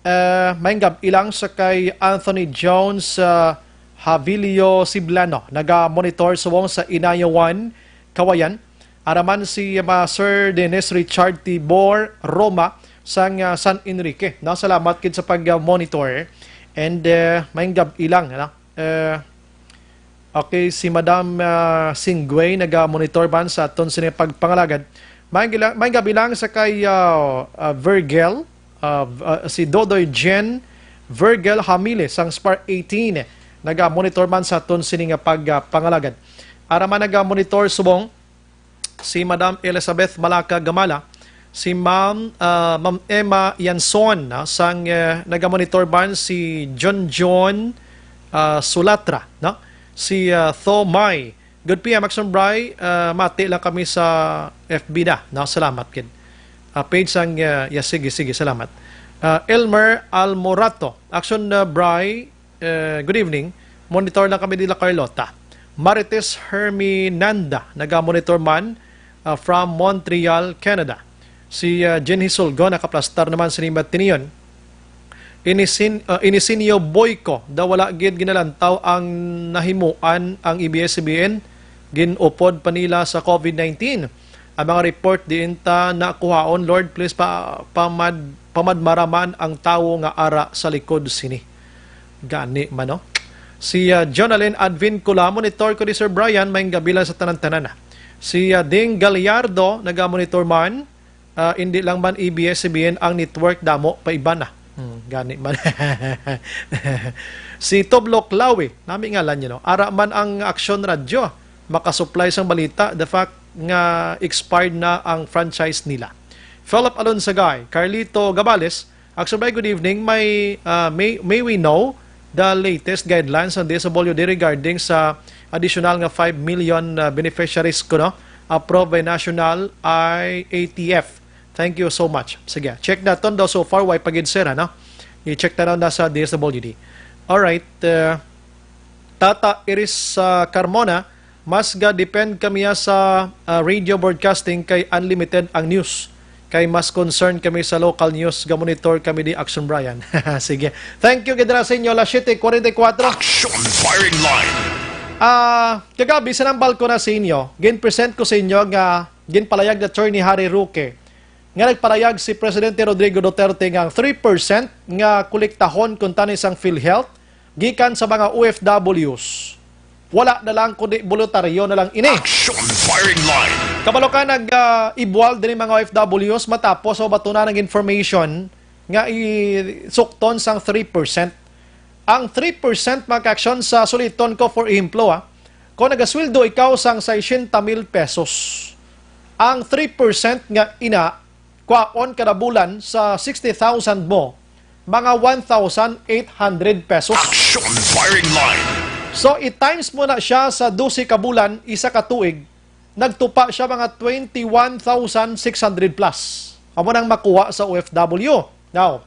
Eh, maayong gab-i lang sa kay Anthony Jones, ah, Havilio Siblano, naga-monitor subong sa Inayawan, Kawayan. Ara man si, ah, Sir Dennis Richard Tibor Roma sang, ah, San Enrique, no? Salamat gid sa pag-monitor. And, eh, maayong gab-i lang, no? Eh, Okay, si Madam, ah, Singway naga-monitor man sa aton sini pagpangalagad. Maayong gila-, maayong gab-i lang sa kay, ah, ah, Virgil, ah, v-, ah, si Dodoy Jen Virgil Hamile sang Spar eighteen, naga-monitor man sa aton sini nga pag, ah, pangalagad. Ara man naga-monitor subong si Madam Elizabeth Malaka Gamala, si Ma'am, ah, Ma'am Emma Yanson, ah, sang, eh, naga-monitor man si John John, ah, Sulatra, no? Si, ah, Tho Mai. Good P M, Action Bri, ah, mati lang kami sa F B na, no? Salamat gid. Ah, page sang, ah, yeah, sige, sige, salamat. Ah, Elmer Almorato, Action, ah, Bri, Eh, good evening. Monitor lang kami nila Carlota. Marites Herminanda, naga-monitor man, ah, from Montreal, Canada. Si, ah, Jenny Sulgo, nakaplastar naman sa Nimat Tinion. Inisin-, ah, Inisinio Boyco, daw wala gid ginalantaw ang nahimuan ang A B S-C B N, gin-upod pa nila sa COVID nineteen. Ang mga report diin ta nakuhaon, Lord, please pa, pamad-, pamadmaraman ang tawo nga ara sa likod sini. Gani man, no? Si, ah, Jonalyn Advin Cula, monitor ko ni Sir Brian, may gabi lang sa tanan-tanan, ah. Si, ah, Ding Gallardo, naga-monitor man, ah, hindi lang man A B S C B N ang network, damo pa iban, ah. Hmm, gani man. Si Toblo Clawi, nami ngalan niya, no? Ara man ang Aksyon Radyo, makasupply sang balita, the fact nga expired na ang franchise nila. Philip Alonsagay, Carlito Gabales, Aksyon Bay, good evening. May, ah, may, may we know the latest guidelines on D S W D regarding sa additional nga five million, ah, beneficiaries kuno approved by National I A T F? Thank you so much. Sige, check naton daw so far, way pa gid, sir, ano? I-check na daw na sa D S W D. Alright, uh, Tata Iris, uh, Carmona, mas ga-depend kami, ah, sa, uh, radio broadcasting kay unlimited ang news. Kay mas concerned kami sa local news, ga-monitor kami di Action Brian. Sige. Thank you, gid ra sa inyo. Alas siyete kuwarenta y kuwatro. Action Firing Line. Ah, kagabi, sinambal ko na sa inyo, gin-present ko sa inyo nga ginpalayag ni Attorney Harry Roque nga nagpalayag si Presidente Rodrigo Duterte nga ang three percent nga kolektahon kuntani sang PhilHealth gikan sa mga O F Ws, wala na lang kundi boluntaryo na lang ini. Action Firing Line. Kabalo ka, nag, ah, ibwal diri mga O F Ws matapos mabatunan ang information nga isukton sang three percent. Ang three percent, mga ka-aksyon, sa suliton ko, for ehemplo, ah, kung nagasweldo ikaw sang sesenta mil pesos, ang three percent nga ina, kwaon kada bulan sa sixty thousand mo, mga one thousand eight hundred pesos. Action Firing Line. So, i-times mo na siya sa dose ka bulan, isa ka tuig, nagtupa siya mga twenty-one thousand six hundred plus. Amo nang makuha sa O F W. Now,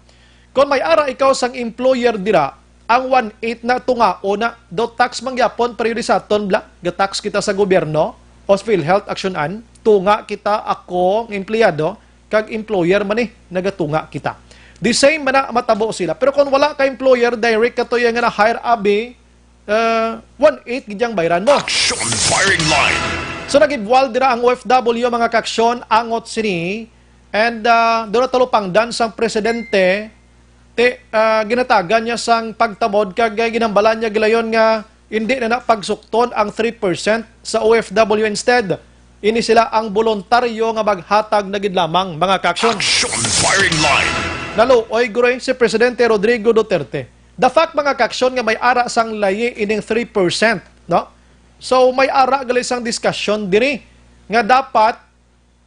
kung may ara ikaw sang employer dira, ang one eighth na tungaon na, do tax man gyapon, pero diri sa aton, bla, ga-tax kita sa gobyerno, o sa PhilHealth, Action An, tunga kita, ako, ang empleyado, kag employer man ni, nagatunga kita. The same man na matabo sila. Pero kung wala ka employer, direct ka to yung nga na-hire, abi, uh, one eighth gid ang bayran mo. Action Firing Line. So, nagibwal dira ang O F W, mga ka-aksyon, angot sini. And, uh, doon na talupangdan sang presidente, ti, uh, ginatagan niya sang pagtamod kag, uh, ginambalan niya gilayon nga hindi na na pagsukton ang three percent sa O F W. Instead, ini sila ang boluntaryo nga maghatag na gid lamang, mga ka-aksyon. Action Firing Line. Naluoy guro si Presidente Rodrigo Duterte. The fact, mga ka-aksyon, nga may ara sang layi ining three percent, no? So, may ara gali sang diskusyon diri nga dapat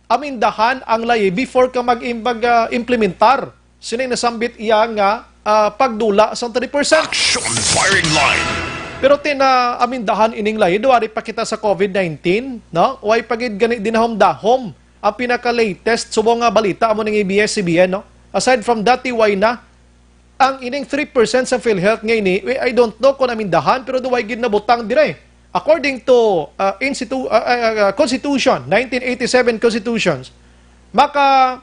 amindahan ang layi before ka mag-, mag, ah, implementar sini nasambit iya nga, ah, pagdula sang three percent. Action Firing Line. Pero ti naamindahan ining layi, duwari pa kita sa COVID nineteen, no? Way pa gid gani dinahom-dahom ang pinaka-latest subong nga balita amo ning A B S C B N, no? Aside from that, way na ang ining three percent sa PhilHealth nga ini, we, I don't know kung amindahan, pero duway gid nabutang dire. According to, uh, institu-, uh, uh, uh, Constitution, nineteen eighty-seven Constitutions, maka,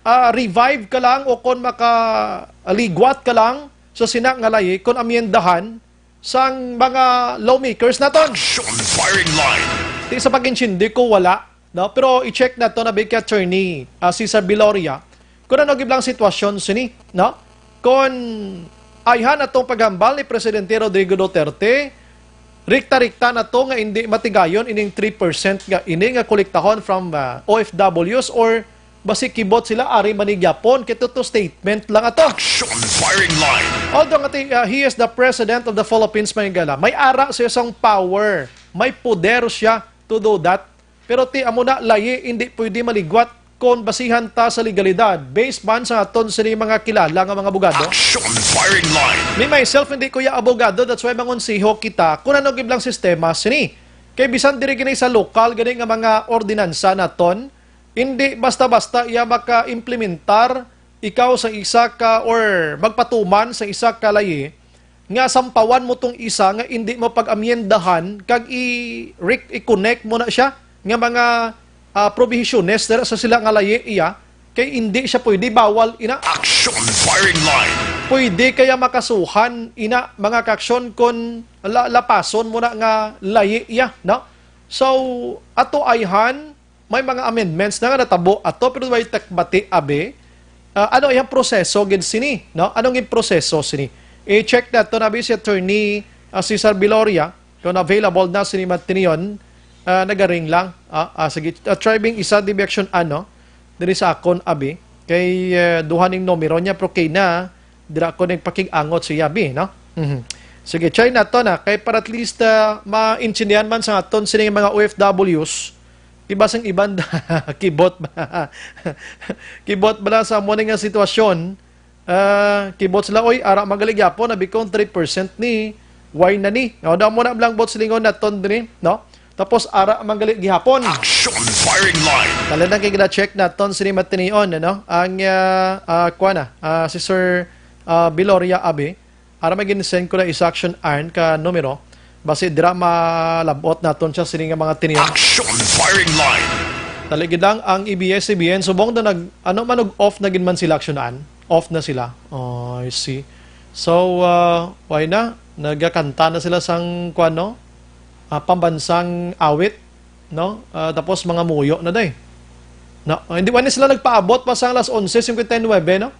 uh, revive ka lang o kung maka ligwat ka lang sa sina nga layi kung amyendahan sang mga lawmakers naton. Action Firing Line. Ti sa pag-intindi ko, wala, no? Pero i-check nato na bi kay Attorney, ah, Cesar Viloria kung ano gid lang sitwasyon sini, no? Kung ayhan atong paghambal ni Presidente Rodrigo Duterte, rikta-rikta na to nga hindi matigayon ining three percent nga ini nga kolektahon from, ah, O F Ws, or basi kibot sila ari man ni gyapon kay tuto statement lang ato. Action Firing Line. Although nga ti, ah, he is the president of the Philippines, may gala, may ara siya sang power, may poder siya to do that. Pero ti amo na, layi, hindi pwede maligwat kon basihan ta sa legalidad, based man sa aton sini mga kilala nga mga abogado. Action Firing Line. Me myself, hindi ko ya abogado, that's why mangonseho kita kung ano gid lang sistema sini. Kay bisan diri gini sa lokal gani nga mga ordinansa naton, hindi basta-basta iya maka-implementar ikaw sa isa ka, or magpatuman sa isa ka layi, nga sampawan mo tong isa nga indi mo pag-amyendahan kag i-, re-, i-connect mo na siya nga mga, ah, probihisyones dira sa sila nga layi iya, kay indi siya pwede, bawal ina. Action Firing Line. Pwede kaya makasuhan ina mga kaaksyon kon la-, lapason mo na nga layi iya, no? So, ato ayhan, may mga amendments na nga natabo ato, pero way takbati, abi. Ah, ano iyang proseso gid sini, no? Anong iyang proseso sini? I-check naton abi si Attorney, ah, Cesar Viloria kung available na sini matinion, ah, nagaring lang. Ah, ah, sige, ah, try bing isa di action ano diri sa akon abi kay, eh, duha ning numero niya pero kay na dira ko nagpakig-angot sa iya bi, no? Mhm. Sige, try nato na kay para at least, ah, maintindihan man sa aton sining mga O F Ws, iba sang iban kibot ba? Kibot bala sa amo nga sitwasyon. Ah, kibot sila, "Oy, ara man gali gyapon, abi kong three percent ni, why na ni?" O, daw mo na lang bot silingon naton diri, no? Tapos ara man gali gihapon. Action firing line. Talagang kay gina-check naton sini matinion, ano? Ang, ah, ah, kuwan na, ah, si Sir, ah, Biloria abi. Ara may gin-send ko na isa action iron ka numero. Basi dira malabot naton siya sini nga mga tinion. Action firing line. Dali gid lang ang A B S C B N subong na nag, ano man, og off na gid man sila action an. Off na sila. Oh, I see. So, ah, why na? Nagakanta na sila sang, kuwan, no? Ah, pambansang awit, no? Ah, tapos mga muyo na day. Na, ah, hindi, wala sila nagpaabot pa sa alas onse cincuenta y nueve, no?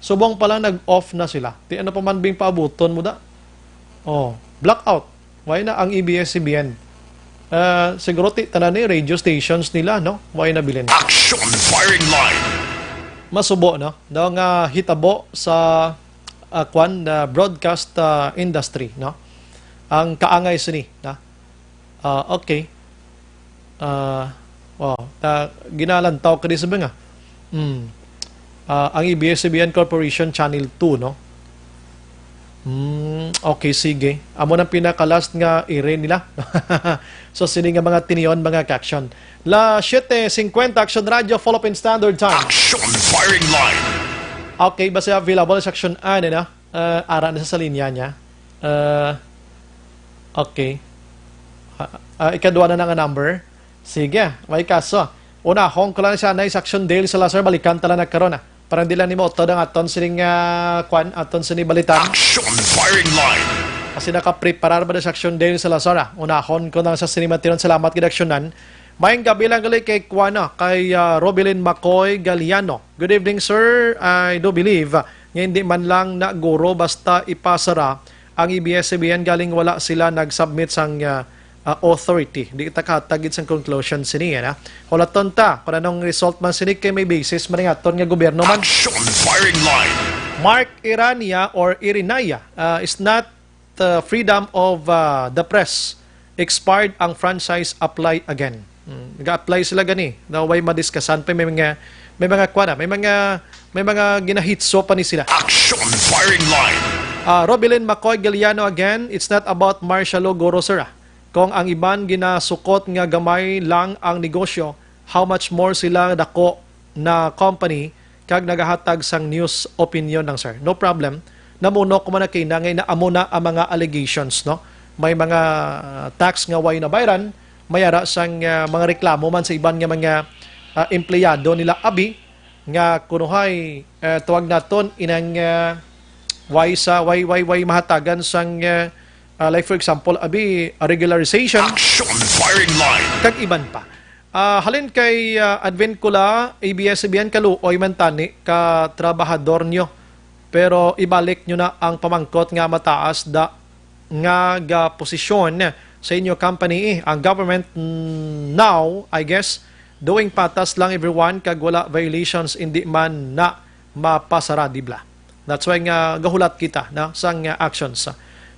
Subong pa lang nag-off na sila. Ti ano pa man bing paabuton mo da? Oh, blackout. Why na ang A B S C B N? Ah, siguro ti tanan ni radio stations nila, no? Why na bilin? Action firing line. Masubo, no? No, nga hitabo sa, ah, kwan, na broadcast, ah, industry, no? Ang kaangay sini, na? Ah, okay. Ah, wow. Ta, ginalantaw ka di sabi nga. Hmm. Ah, ang A B S C B N Corporation Channel two, no? Hmm, okay, sige. Amo nang pinaka-last nga ire nila. So, sini nga mga tinion, mga ka-action. La siete cincuenta, Action Radio, Philippine Standard Time. Action firing line. Okay, basta available sa action, ano na? Ah, ara na sa, sa linya niya. Ah, okay. Ah, ah, ikadwa na na nga number. Sige, may kaso. Unahon ko lang siya na sa action, Dale Salazar, balikan ta lang na karon, ah. Parang di lang nimo utod ang aton sining, ah, kwan, aton sini balitan. Action firing line. Kasi nakapreparar ba na sa action, Dale Salazar, ah? Unahon ko lang sa sini matiron. Salamat gid aksyonan. Mayong gabi lang gali kay kwan, ah, kay, ah, Robilin Macoy Galiano. Good evening, sir. I do believe nga hindi man lang na guro basta ipasara ang A B S C B N galing wala sila nag-submit sang, ah, ah, authority. Di kita kahatag gid sang conclusion sini, na. Hulaton ta kung anong result man sini kay may basis man ang aton nga gobyerno man. Action firing line. Mark Irania or Irinaya, ah, is not uh, freedom of, uh, the press expired, ang franchise apply again. Hmm, nag-apply sila gani. Daw way madiskasan pa, may mga, may mga kuwan na, may mga, may mga ginahitso pa ni sila. Action firing line. Ah, Robilin Macoy Galiano again, it's not about martial law, guro, sir, ah. Kung ang iban ginasukot nga gamay lang ang negosyo, how much more sila dako na company kag nagahatag sang news opinion lang, sir. No problem. Namuno ko man na kay na, nga amo na ang mga allegations, no? May mga, ah, tax nga way nabayran, may ara sang, ah, mga reklamo man sa iban nga mga, ah, empleyado nila abi nga kunuhay, eh, tuwag naton inang, ah, way sa, way, way, way mahatagan sang, ah, ah, like for example, abi, a regularization. Action firing line. Kag iban pa. Ah, halin kay, ah, Advent Kula, A B S C B N, kaluoy man tani ka trabahador nyo. Pero ibalik nyo na ang pamangkot nga mataas da nga ga posisyon sa inyo company. Ang government, mm, now, I guess, doing patas lang everyone kag wala violations, hindi man na mapasara, di bla. That's why nga gahulat kita na sang, ah, actions.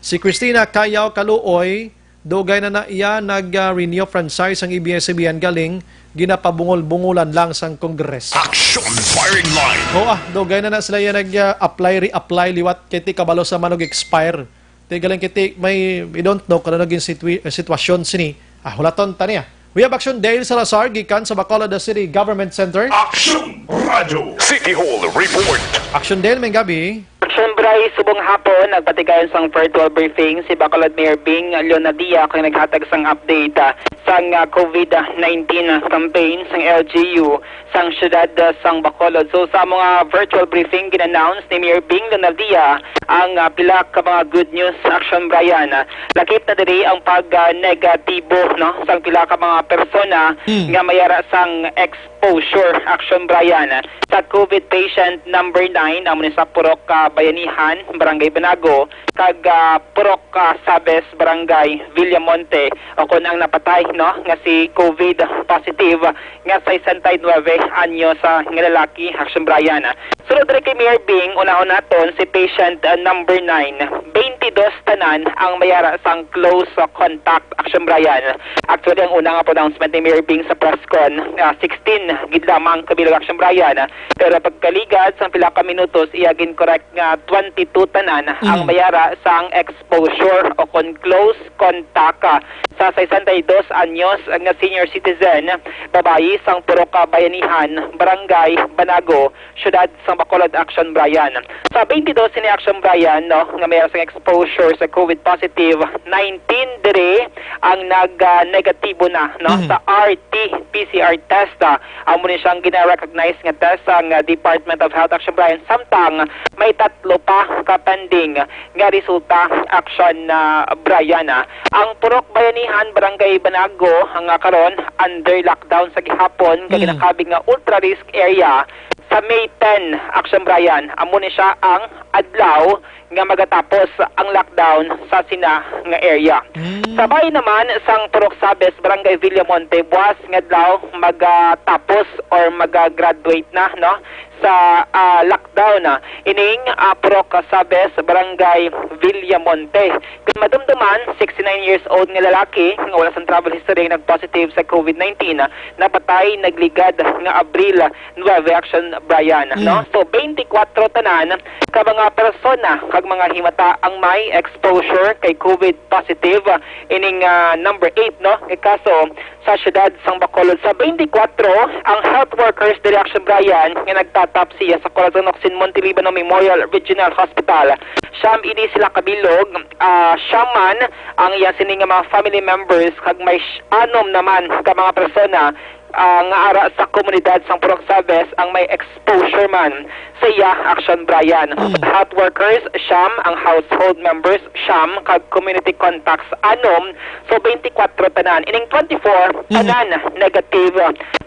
Si Christina Cayaw Kaluoy, dugay na na iya nag, ah, renew franchise ang A B S C B N galing ginapabungol-bungolan lang sang Congress. Action firing line. Oo, ah, dugay na na sila iya nag, ah, apply, re-apply liwat kay ti kabalo sa manog expire. Ti galing kay ti may, we don't know kung ano naging sitwi-, eh, sitwasyon sini. Ah, hulaton ta niya. We have Action Dale Salazar gikan sa Bacolod City Government Center. Action Radio. City Hall Report. Action Dale, may gabi. Action Bray, subong hapon, nagpatigayon sang virtual briefing si Bacolod Mayor Bing Leonadia kay naghatag sang update, ah, sang, ah, COVID nineteen campaign sang L G U sang siyudad, ah, sang Bacolod. So, sa mga virtual briefing, gin-announce ni Mayor Bing Leonadia ang, ah, pila ka mga good news sa Action Brian. Ah, lakip na diri ang pag, ah, negatibo, no, sang pila ka mga persona Hmm. nga may ara sang X exposure, Action Brian, sa COVID patient number nine, amo ni sa Purok, ah, Bayanihan, Barangay Banago, kag, ah, Purok, ah, Sabes, Barangay Villamonte, o kon ang napatay, no, nga si COVID positive nga sesenta y nuebe anyos, ah, nga lalaki, Action Brian. Sunod diri kay Mayor Bing, unahon naton si patient, ah, number nine. Twenty-dos tanan ang may ara sang close, ah, contact, Action Brian. Actually, ang una nga pronouncement ni Mayor Bing sa press con, ah, sixteen gid lamang kabilang, Action Brian. Pero pagkaligad sang pila ka minutos, iya gin-correct nga twenty-two tanan ang Mm. may ara sang exposure o kon close contact, ah, sa sesenta y dos anyos nga senior citizen, babayi sang Purok Bayanihan, Barangay Banago, Siyudad sang Bacolod, Action Brian. Sa twenty-two sini, Action Brian, no, nga may sang exposure sa COVID positive, nineteen diri ang nag, ah, negatibo na, no, Mhm. sa R T P C R test, ah. Amo ni siyang gina-recognize nga test sang, ah, Department of Health, Action Brian, samtang may tatlo pa ka pending nga resulta, Action, ah, Brian, ah. Ang Purok Bayanihan, Barangay Banago, nga karon under lockdown sa gihapon, kay Mm. ginakabig nga ultra risk area, sa May ten, Action Brian, amo ni siya ang adlaw nga magatapos ang lockdown sa sina nga area. Mm. Sabay naman sang Purok Sabes, Barangay Villamonte, buwas nga adlaw magatapos or maga-graduate na, no, sa, ah, lockdown, ah, ining, ah, Purok Sabes, Barangay Villamonte. Kung madumduman, sixty-nine years old nga lalaki nga wala sang travel history nga nag-positive sa COVID nineteen, ah, napatay nagligad nga Abril nuebe, Action Brian, no? Mm. So, twenty-four tanan ka mga persona kag mga himata ang may exposure kay COVID positive, ah, ining, ah, number eight, no, nga kaso sa siyudad sang Bacolod. Sa twenty-four, ang health workers diri, Action Brian, nga nagtatap siya sa Corazon Ocsin Montelibano Memorial Regional Hospital. Siyam ini sila kabilog, ah, siyam man ang iya sini nga mga family members, kag may sh-, anom naman ka mga persona, ah, nga ara sa komunidad sang Purok Sabes ang may exposure man sa iya, Action Brian. Mm. Health workers, siyam, ang household members, siyam, kag community contacts, anom. So, twenty-four tanan. Ining twenty-four, Mm. tanan negative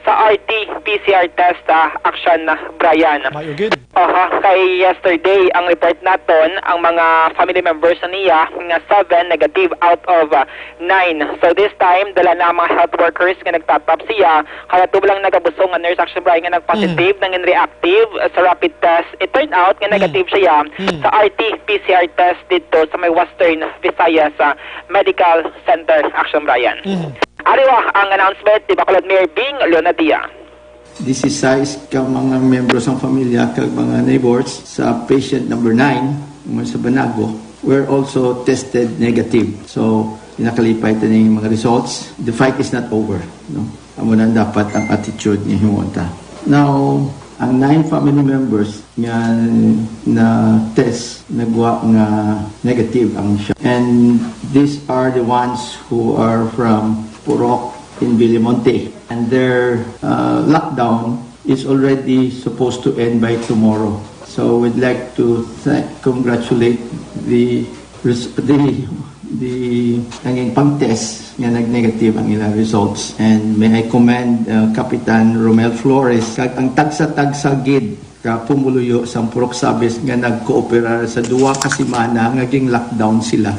sa R T P C R test, ah, Action Brian. Mayo gid. Aha, kay yesterday, ang report naton, ang mga family members na niya, nga seven negative out of, ah, nine. So, this time, dala na ang mga health workers nga nagtatap siya. Kaya tubo lang nagabusong nga nurse, Action Brian, nga nag-positive, Mm. nangin reactive, uh, sa rapid test. It turned out nga Mm. negative siya Mm. sa R T P C R test dito sa may Western Visayas, uh, Medical Center, Action Brian. Mm. Ariwa ang announcement ni Bacolod Mayor Bing Leonadia. Disisais ka mga miyembro sang pamilya kag mga neighbors sa patient number nine nga sa Banago were also tested negative. So, nakalipay ta ning mga results. The fight is not over, no? Amo na dapat ang attitude nga himuon ta. Now, ang nine family members nga na-test, nagwa nga negative ang siya. And these are the ones who are from Purok in Villamonte. And their, uh, lockdown is already supposed to end by tomorrow. So we'd like to thank, congratulate the res-, the, the nanging pang-test nga nag-negative ang ilang results. And may I commend, uh, Kapitan Romel Flores kag ang tagsa-tagsa gid ka pumuluyo sang Purok Sabes nga nagkooperar sa duwa ka semana nga ging-lockdown sila.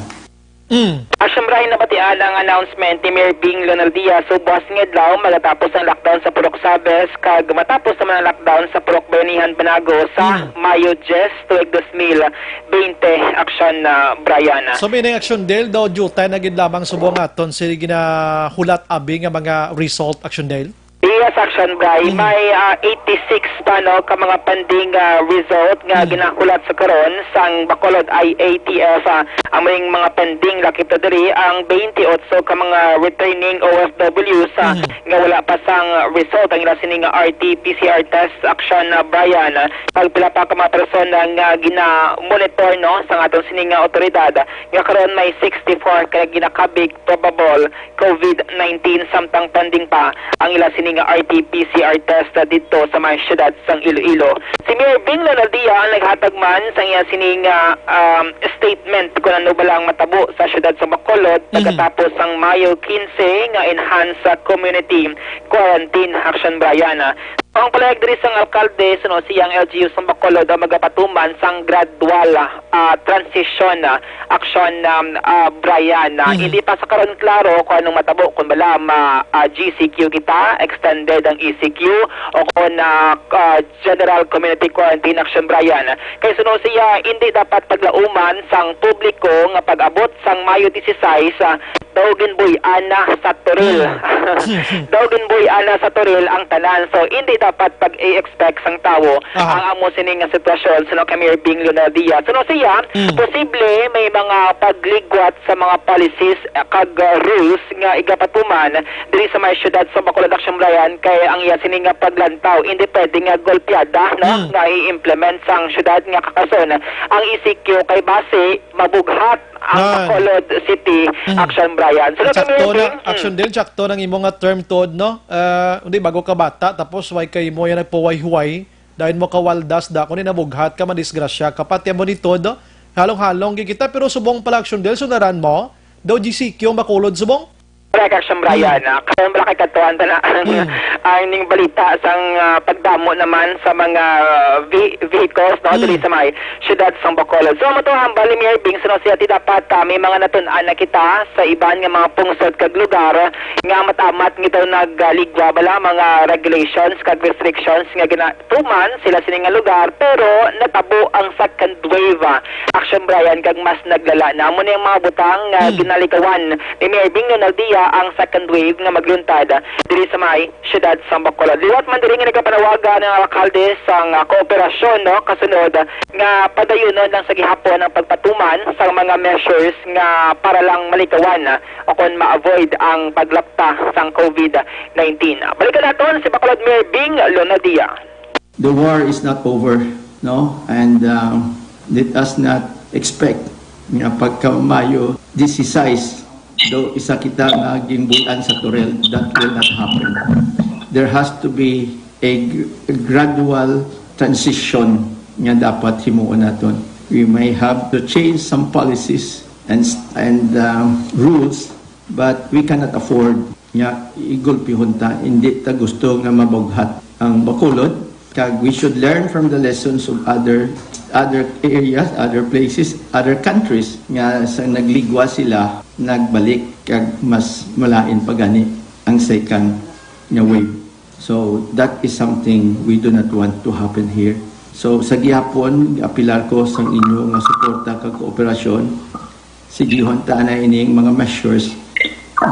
Mm. Action Brian, nabatian ang announcement ni Mayor Bing Leonel Diaz. So, buwas nga adlaw, magatapos ang lockdown sa Purok Sabes, kag matapos naman ang lockdown sa Purok Bayanihan, Banago sa Mm. Mayo diyes, tuig dos mil bente, Action, ah, Brian. So, meaning, Action Dale, daw diutay na gid lamang subong aton si ginahulat abi nga mga result, Action Dale? Yes, Action Bri. Mm. May, ah, eighty-six pa, no, ka mga pending, ah, result nga Mm. ginakulat sa karon sang Bacolod I A T F, ah, amo ning mga pending, lakip ta diri ang twenty-eight ka mga returning O F W sa Mm. nga wala pa sang result ang ila sini nga R T P C R test, Action, ah, Brian. Kag pila pa ka mga persona nga gina-monitor, no, sa aton sini nga awtoridad nga karon may sixty-four ka ginakabig probable COVID nineteen, samtang pending pa ang ila sini nga R T P C R test didto sa may siyudad sang Iloilo. Si Mayor Bing Leonardia ang naghatag man sa iya sining, ah, um, statement kung ano bala ang matabo sa siyudad sa Bacolod Mhm. pagkatapos sang Mayo quince nga enhanced, ah, community quarantine action, Brian. Ang palayag diri sang alkalde, suno siya, ang L G U sa Bacolod ang magapatuman sang gradual, ah, transition, ah, action, um, ah, Brian. Ah, Mhm. Hindi pa sa karon klaro kung anong matabo, kung bala ma, ah, G C Q kita, extended ang E C Q, o kung, ah, ah, general community quarantine action, Brian. Kay suno siya, hindi dapat paglauman sang publiko nga pag-abot sang Mayo disisais, ah, daw ginbuy-an na sa Toril. Mm. Daw ginbuy-an na sa Toril ang tanan. So, hindi dapat pag-i-expect sang tawo Aha. ang amo sini nga sitwasyon, suno kay Mayor Bing Leonardia. Suno siya, Mm. posible may mga pagligwat sa mga policies, eh, kag, uh, rules nga igapatuman diri sa may siyudad sa Bacolod, Action Brian, kay ang iya sini nga paglantaw, hindi pwede nga golpeada, no, Mm. nga i-implement sang siyudad nga kakason ang E C Q kay basi mabughat ang Nan. Bacolod City, Mm. Action Brian. So, Tsakto kami, na, mm. Action Del, tsakto nang imo nga term tuod, no? Ah, hindi, bago ka bata, tapos way kay mo yan nagpahuway-huway, dahil mo kawaldas, da, kundi nabughat ka, madisgrasya ka, pati mo ni todo, halong-halong gid kita, pero subong pala, Action Del, sunaran mo, daw G C Q ang Bacolod, subong? Correct, Action Brian. Mm. Ah, karon bala kay katuan ta na ang, Mm. ang ning balita sang, ah, pagdamo naman sa mga, ah, ve-, vehicles, no, Mm. diri sa may siyudad sang Bacolod. So, amo to, hambal ni Mayor Bing, suno siya, ti dapat, ah, may mga natun-an na kita sa iban nga mga pungsod kag lugar nga amat-amat nga daw nagligwa bala mga regulations kag restrictions nga ginatuman sila sini nga lugar, pero natabo ang second wave, ah, Action Brian, kag mas naglala na. Amo ni ang mga butang nga Hmm. ginalikawan ni Mayor Bing Leonardia ang second wave nga magluntad diri sa may siyudad sang Bacolod. Liwat man diri nga nagapanawagan ang alkalde sang, ah, kooperasyon, no, kasunod nga padayunon lang sa gihapon ang pagpatuman sa mga measures nga para lang malikawan, ah, o kon ma-avoid ang paglapta sang covid nineteen. Balikan naton si Bacolod Mayor Bing Leonardia. The war is not over, no? And, uh, let us not expect nga pagka Mayo disisais, do isa kita nga ginbuy-an sa Toril, that will not happen. There has to be a gr-, a gradual transition nga dapat himuon naton. We may have to change some policies and s-, and, uh, rules, but we cannot afford nga igulpihon ta. Hindi ta gusto nga mabughat ang Bacolod. Kag we should learn from the lessons of other, other areas, other places, other countries nga sa nagligwa sila, nagbalik kag mas malain pa gani ang second nga wave. So, that is something we do not want to happen here. So, sa gihapon, apilar ko sang inyo nga suporta kag kooperasyon. Sigihon ta na ining mga measures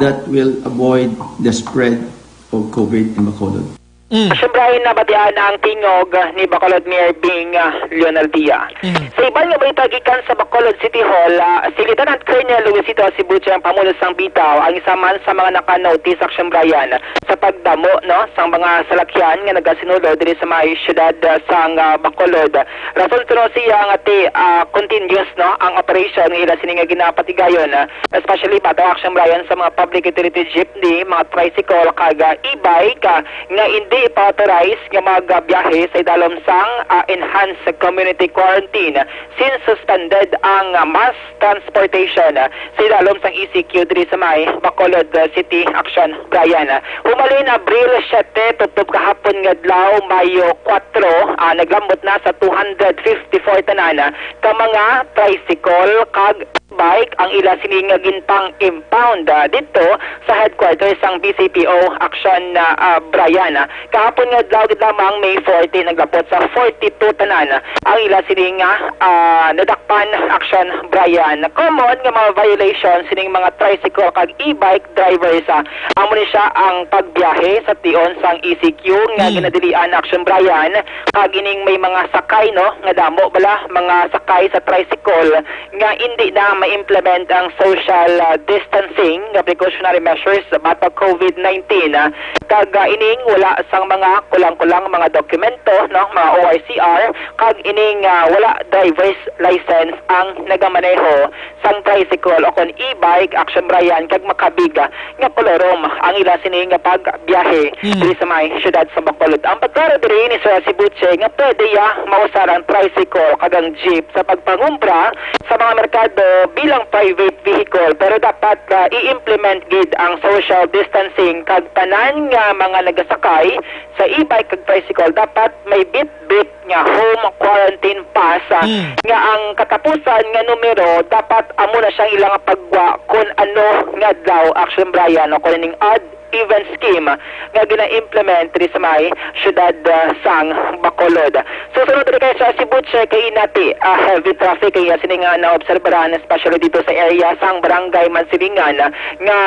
that will avoid the spread of covid in Bacolod. Mm. Siyempre, nabatian na ang tingog ni Bacolod Mayor Bing, ah, Leonardia. Mm. Sa iban nga balita gikan sa Bacolod City Hall, ah, si Lieutenant Colonel Luisito Asibuche ang pamuno sang bitaw, ang isa man sa mga naka-notice, Action Brian, sa pagdamo, no, sang mga salakyan nga nagasinulo diri sa may siyudad, ah, sang, ah, Bacolod. Rason suno siya nga ti, ah, continuous, no, ang operation nga ila sini nga ginapatigayon, ah, especially batok, Action Brian, sa mga public utility jeepney, mga tricycle, kag, ah, e-bike, ah, nga hindi pa authorized nga magbiyahe sa idalom sang, ah, enhanced community quarantine since suspended ang, ah, mass transportation, ah, sa idalom sang E C Q diri sa may Bacolod, ah, City, Action Brian. Humalin Abril siyete, tubtob kahapon nga adlaw, Mayo kuwatro, ah, naglambot na sa two hundred fifty-four tanan, ah, ka mga tricycle kag bike ang ila sini nga ginpang-impound, ah, didto sa headquarters sang B C P O, Action, ah, ah, Brian. Kahapon nga adlaw gid lamang, May forty, naglambot sa forty-two tanan ang ila sini nga, ah, nadakpan, Action Brian. Common nga mga violations sining mga tricycle kag e-bike drivers, ah, amo ni siya ang pagbiyahe sa tion sang E C Q nga Hmm. ginadilian, Action Brian, kag ining may mga sakay, no, nga damo bala mga sakay sa tricycle nga indi na implement ang social, ah, distancing nga precautionary measures batok COVID nineteen, ah, kag, ah, ining wala sang mga kulang-kulang mga dokumento, no, mga O R C R, kag ining, ah, wala driver's license ang nagamaneho sang tricycle o kon e-bike, Action Brian, kag makabig, ah, nga kolorum ang ila sini nga pagbiyahe Hmm. diri sa may siyudad sa Bacolod. Ang pagklaro diri ni Sir Sibuche nga pwede ya mausar ang tricycle kag ang jeep sa pagpangumpra sa mga merkado bilang private vehicle, pero dapat, ah, i-implement gid ang social distancing kag tanan nga mga nagasakay sa e-bike kag tricycle dapat may bitbit nga home quarantine pass, ah, Hmm. nga ang katapusan nga numero dapat amo na siyang ilang pagwa kun ano nga adlaw, Action Brian, o kun ining odd even scheme nga gina-implement diri sa may siyudad, ah, sang Bacolod. So, sunod diri kay sa Sibuche kay inati, ah, heavy traffic kay sini nga naobserbaran, especially dito sa area sang Barangay Mansilingan, nga,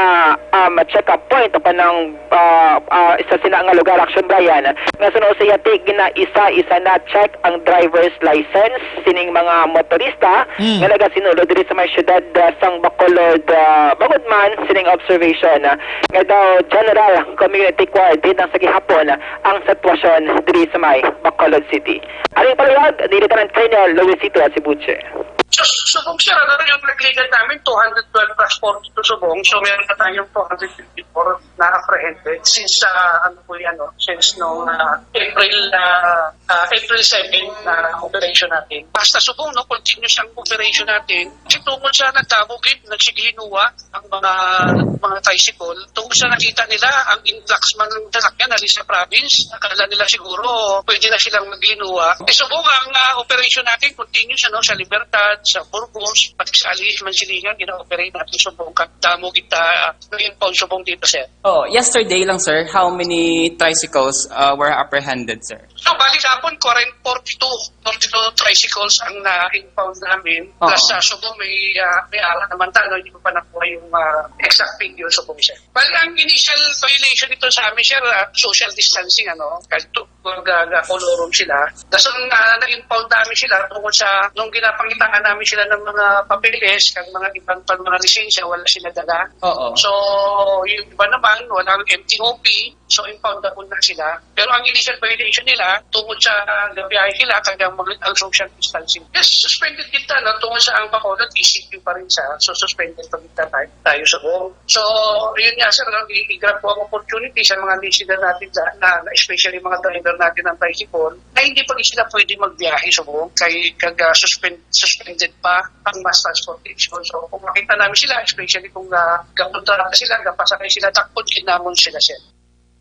um, check-up point o kanang, ah, ah, isa sina nga lugar, Action Brian, nga suno sa yati ginaisa-isa na check ang driver's license sining mga motorista Mm. nga nagasinulod diri sa may siyudad, ah, sang Bacolod, ah, bangod man sining observation, ah, nga daw general community quarantine ang sa gihapon ang sitwasyon diri sa may Bacolod City. Aring palihag, diri tanan Colonel Luisito Sibuche. So, subong, sir, ano yung nagligan namin, two hundred twelve plus forty-two subong. So, meron na tayong two hundred fifty-four na apprehended since, ah, ano po yan, no? Since nung, ah, April, ah, ah, April seven na operation natin. Basta subong, no, continuous ang operation natin. Kasi tungod sa nagdamo gid, nagsigihinuwa ang mga, mga tricycle. Tungod sa nakita nila ang influx man ng sasakyan na sa province, akala nila siguro pwede na silang maghinuwa. Eh, subong ang, ah, operation natin continuous, ano, sa Libertad, sa Burgos, pati sa Alihi, Mansilingan, gina-operate natin subong. Kadamo kita, ah, nag-impound subong dito, sir. Oh, yesterday lang, sir, how many tricycles, uh, were apprehended, sir? So, bali kahapon, forty-two, forty-two tricycles ang na-impound namin. Oo. Plus, sa Subo, may, ah, may ara naman tayo, hindi ko pa nakuha yung, ah, exact figure sa Subo, sir. Bali, ang initial violation nito sa amin, sir, ah, social distancing, ano, kahit to, mag, ah, ga-, kolorum sila. Tapos, ang, ah, na-impound namin sila tungkol sa, nung ginapangitaan namin sila ng mga papeles, kag mga ibang pang mga lisensya, wala sila dala. Oo. So, yung iba naman, walang M T O P, so impoundable na sila. Pero ang initial violation nila, tungod sa gabiyahe nila, kag ang, mga, ang social distancing. Yes, suspended kita, no? Tungod sa ang Bacolod, E C Q pa rin siya. So, suspended pa kita tayo, tayo sa buong. So, yun nga, sir, no? I-, i-grab ko ang opportunity sa mga listener natin dyan, na, na especially mga driver natin ng tricycle, na hindi pa rin sila pwede magbiyahe sa buong kay kag, ah, suspend-, suspended pa ang mass transportation. So, kung makita namin sila, especially kung, ah, gakontrata sila, gapasakay sila, takpon kinamon sila, sir.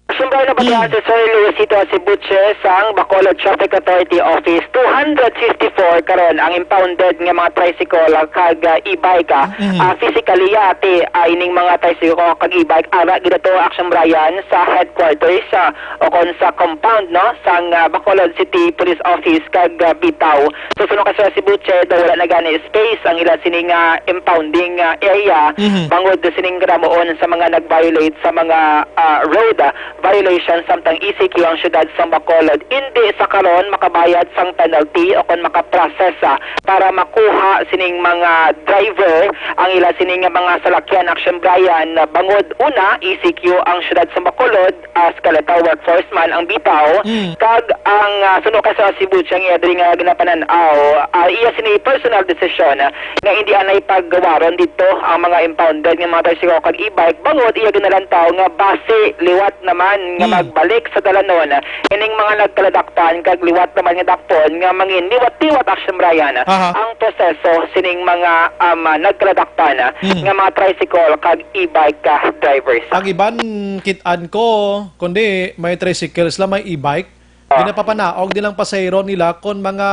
Sumbay na ba Mm. si Sir Luisito Asibuche sang Bacolod Traffic Authority Office? Two hundred fifty-four karon ang impounded nga mga tricycle kag, ah, e-bike, ah. Mm. Ah, physically, ah, ti, ah, ining mga tricycle kag e-bike, ara gid to, Action Brian, sa headquarters, ah, o kon sa compound, no, sang, ah, Bacolod City Police Office kag, ah, bitaw. So, suno ka, Sir Asibuche, daw wala na gani space ang ila sini nga impounding, ah, area Mhm. bangod sining gramoon sa mga nag-violate sa mga, ah, road, ah, violation samtang E C Q ang siyudad sa Bacolod. Indi sa karon makabayad sang penalty o kon makaprocess, ah, para makuha sining mga driver ang ila sini nga mga salakyan, Action Brian, ah, bangod una E C Q ang siyudad sa Bacolod, ah, skeletal workforce man ang bitaw, Mm. kag ang, ah, suno ka sa Cebu, siya nga diri nga ginapanan-aw, ah, iya sini personal decision, ah, nga indi anay paggawaron dito ang mga impounded nga mga tricycle kag e-bike, bangod iya ginalantaw nga basi liwat naman nga Mm. magbalik sa dalanon ining mga nagkaladakpan kag liwat naman nga dakpon nga mangin liwat-liwat, Action Brian, Aha. ang proseso sining mga, um, nagkaladakpan Mm. nga mga tricycle kag e-bike, ah, drivers. Ang iban kit-an ko, kundi may tricycle sila, may e-bike. Ah. Ginapapanaog nilang pasahero nila kung mga,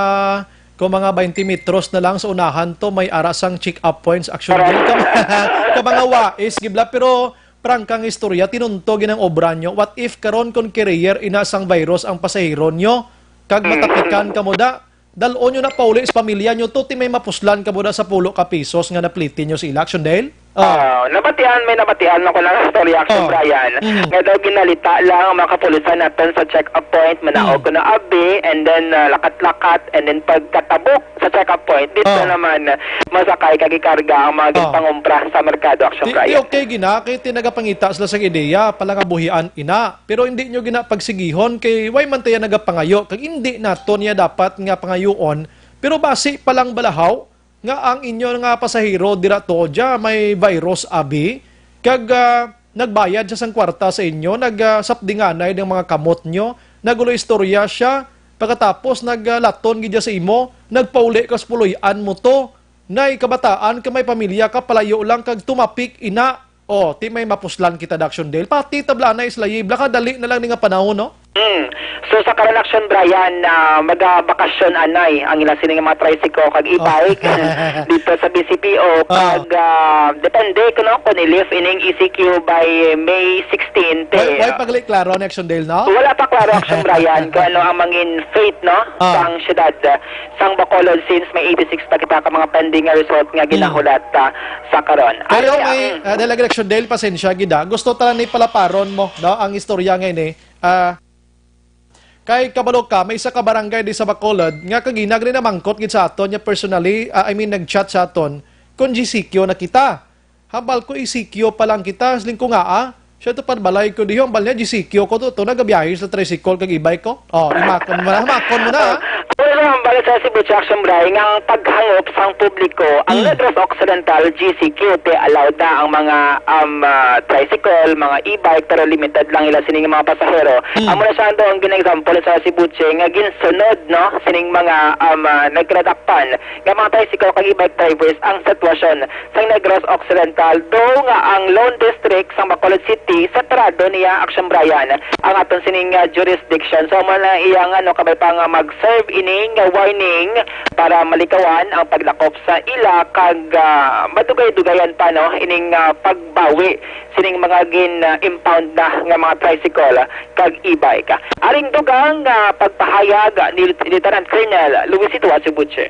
kung mga twenty metros na lang sa unahan to, may ara sang check-up points, actually. Correct. Ka, ka mga wais, gibla, pero prangkang istorya, tinunto ginang obra nyo. What if karon kung carrier ina sang virus ang pasahero nyo? Kag Mm. matapikan kamo da, dal-on nyo na pauli sa pamilya nyo, to ti may mapuslan kamo da sa pulo ka pisos nga napliti nyo sa ila, Action Dale? Ah, nabatian, may nabatian ako ng istorya, Action Oh. Brian, Mhm. nga daw ginalita lang ang mga kapulisan naton sa check-up point, manaog Mm. ko na abi, and then, ah, lakat-lakat, and then pagkatabok sa check-up point, dito Oh. naman, ah, masakay kag ikarga ang mga Oh. ginpangumpra sa merkado, Action Di, di Brian. Okay gina, kay tinagapangita sila sa ideya, palangabuhian ina. Pero hindi nyo gina pagsigihon, kay way man tayo nagapangayo, kag hindi naton niya dapat nga pangayuon. Pero basi pa lang balahaw, nga ang inyo nga pasahero dira to, dya may virus abi, kag, ah, nagbayad siya sang kwarta sa inyo, nag, ah, sapdinganay ng mga kamot nyo, nagulo istorya siya, pagkatapos naglaton gid sa imo, nagpauli ka sa puloy-an mo to, nay kabataan ka may pamilya ka, palayo lang kag tumapik ina. Oh, ti may mapuslan kita, Action Dale. Pati tabla na islayib, laka dali na lang ni nga panahon, no? Hmm. So, sa karon, Action Brian, ah, magabakasyon anay ang ilang sining mga tricycle kag e-bike Oh. dito sa B C P O, Ah. kag, ah, depende kuno kung i-lift ining E C Q by May sixteen, te. Way, way pagli klaro ni Action Dale, no? Wala pa klaro, Action Brian, kung ano ang mangin fate, no, Ah. sang syudad, ah, sang Bacolod, since may eighty-six pa kita ka mga pending nga result nga Hmm. ginahulat, ah, sa karon. Pero Ay, may, ah, ah, dahil ang Action Dale, pasensya gid, ah. Gusto ta lang ni palaparon mo, no, ang istorya ngayon, eh. Ah, Kay kabalo ka, may isa ka barangay di sa Bacolod nga kagina gani namangkot gid sa aton niya personally, ah, I mean, nag-chat sa aton kung G C Q na kita. Hambal ko, E C Q pa lang kita, siling ko nga, ah, siya to, pagbalay ko diho, hambal niya, G C Q ko to, to, nagabiyahe sa tricycle kag e-bike ko. Oh, himakon mo na, himakon mo na, ah. Pero ang balik sa Cebu Action Bray, nga ang paghangop sang publiko, ang Hmm. Negros Occidental, G C Q, te, allowed na ang mga, um, ah, tricycle, mga e-bike, pero limited lang ila sining mga pasahero. Hmm. Amo na siya ang gin-example sa Cebuche nga ginsunod, no, sining mga, um, ah, nagradakpan nga mga tricycle kag e-bike drivers ang sitwasyon sa Negros Occidental, do nga ang Lone District sa Bacolod City separado niya, Action Brian, ang aton sining, ah, jurisdiction. So, amo na iyang, ano, kabay pa nga mag-serve ining, ah, warning para malikawan ang paglakop sa ila kag, ah, madugay-dugayan pa, no, ining, ah, pagbawi sining mga gin, ah, impound na nga mga tricycle kag e-bike. Aring dugang, ah, pagpahayag ni Lieutenant Colonel Luisito Azubuche.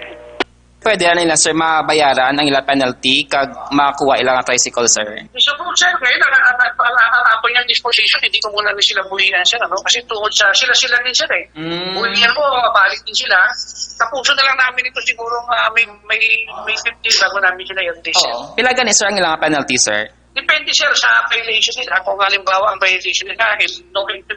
Pwede na nila, sir, mabayaran ang ila penalty kag makuha ila nga tricycle, sir? Gusto po, sir, ngayon, ang, ang, ang, ang, ang, ang disposition, hindi ko muna ni sila buhian, sir, ano? Kasi tungod sa sila-sila din, sir, eh. Mm. Buhian mo, mabalik din sila. Tapusin na lang namin ito siguro, ah, may, may, may fifteen bago namin sila i-release, sir. Oo. Pila gani, sir, ang ilang penalty, sir? Depende, sir, sa violation nila. Kung halimbawa, ang violation nila is no entry,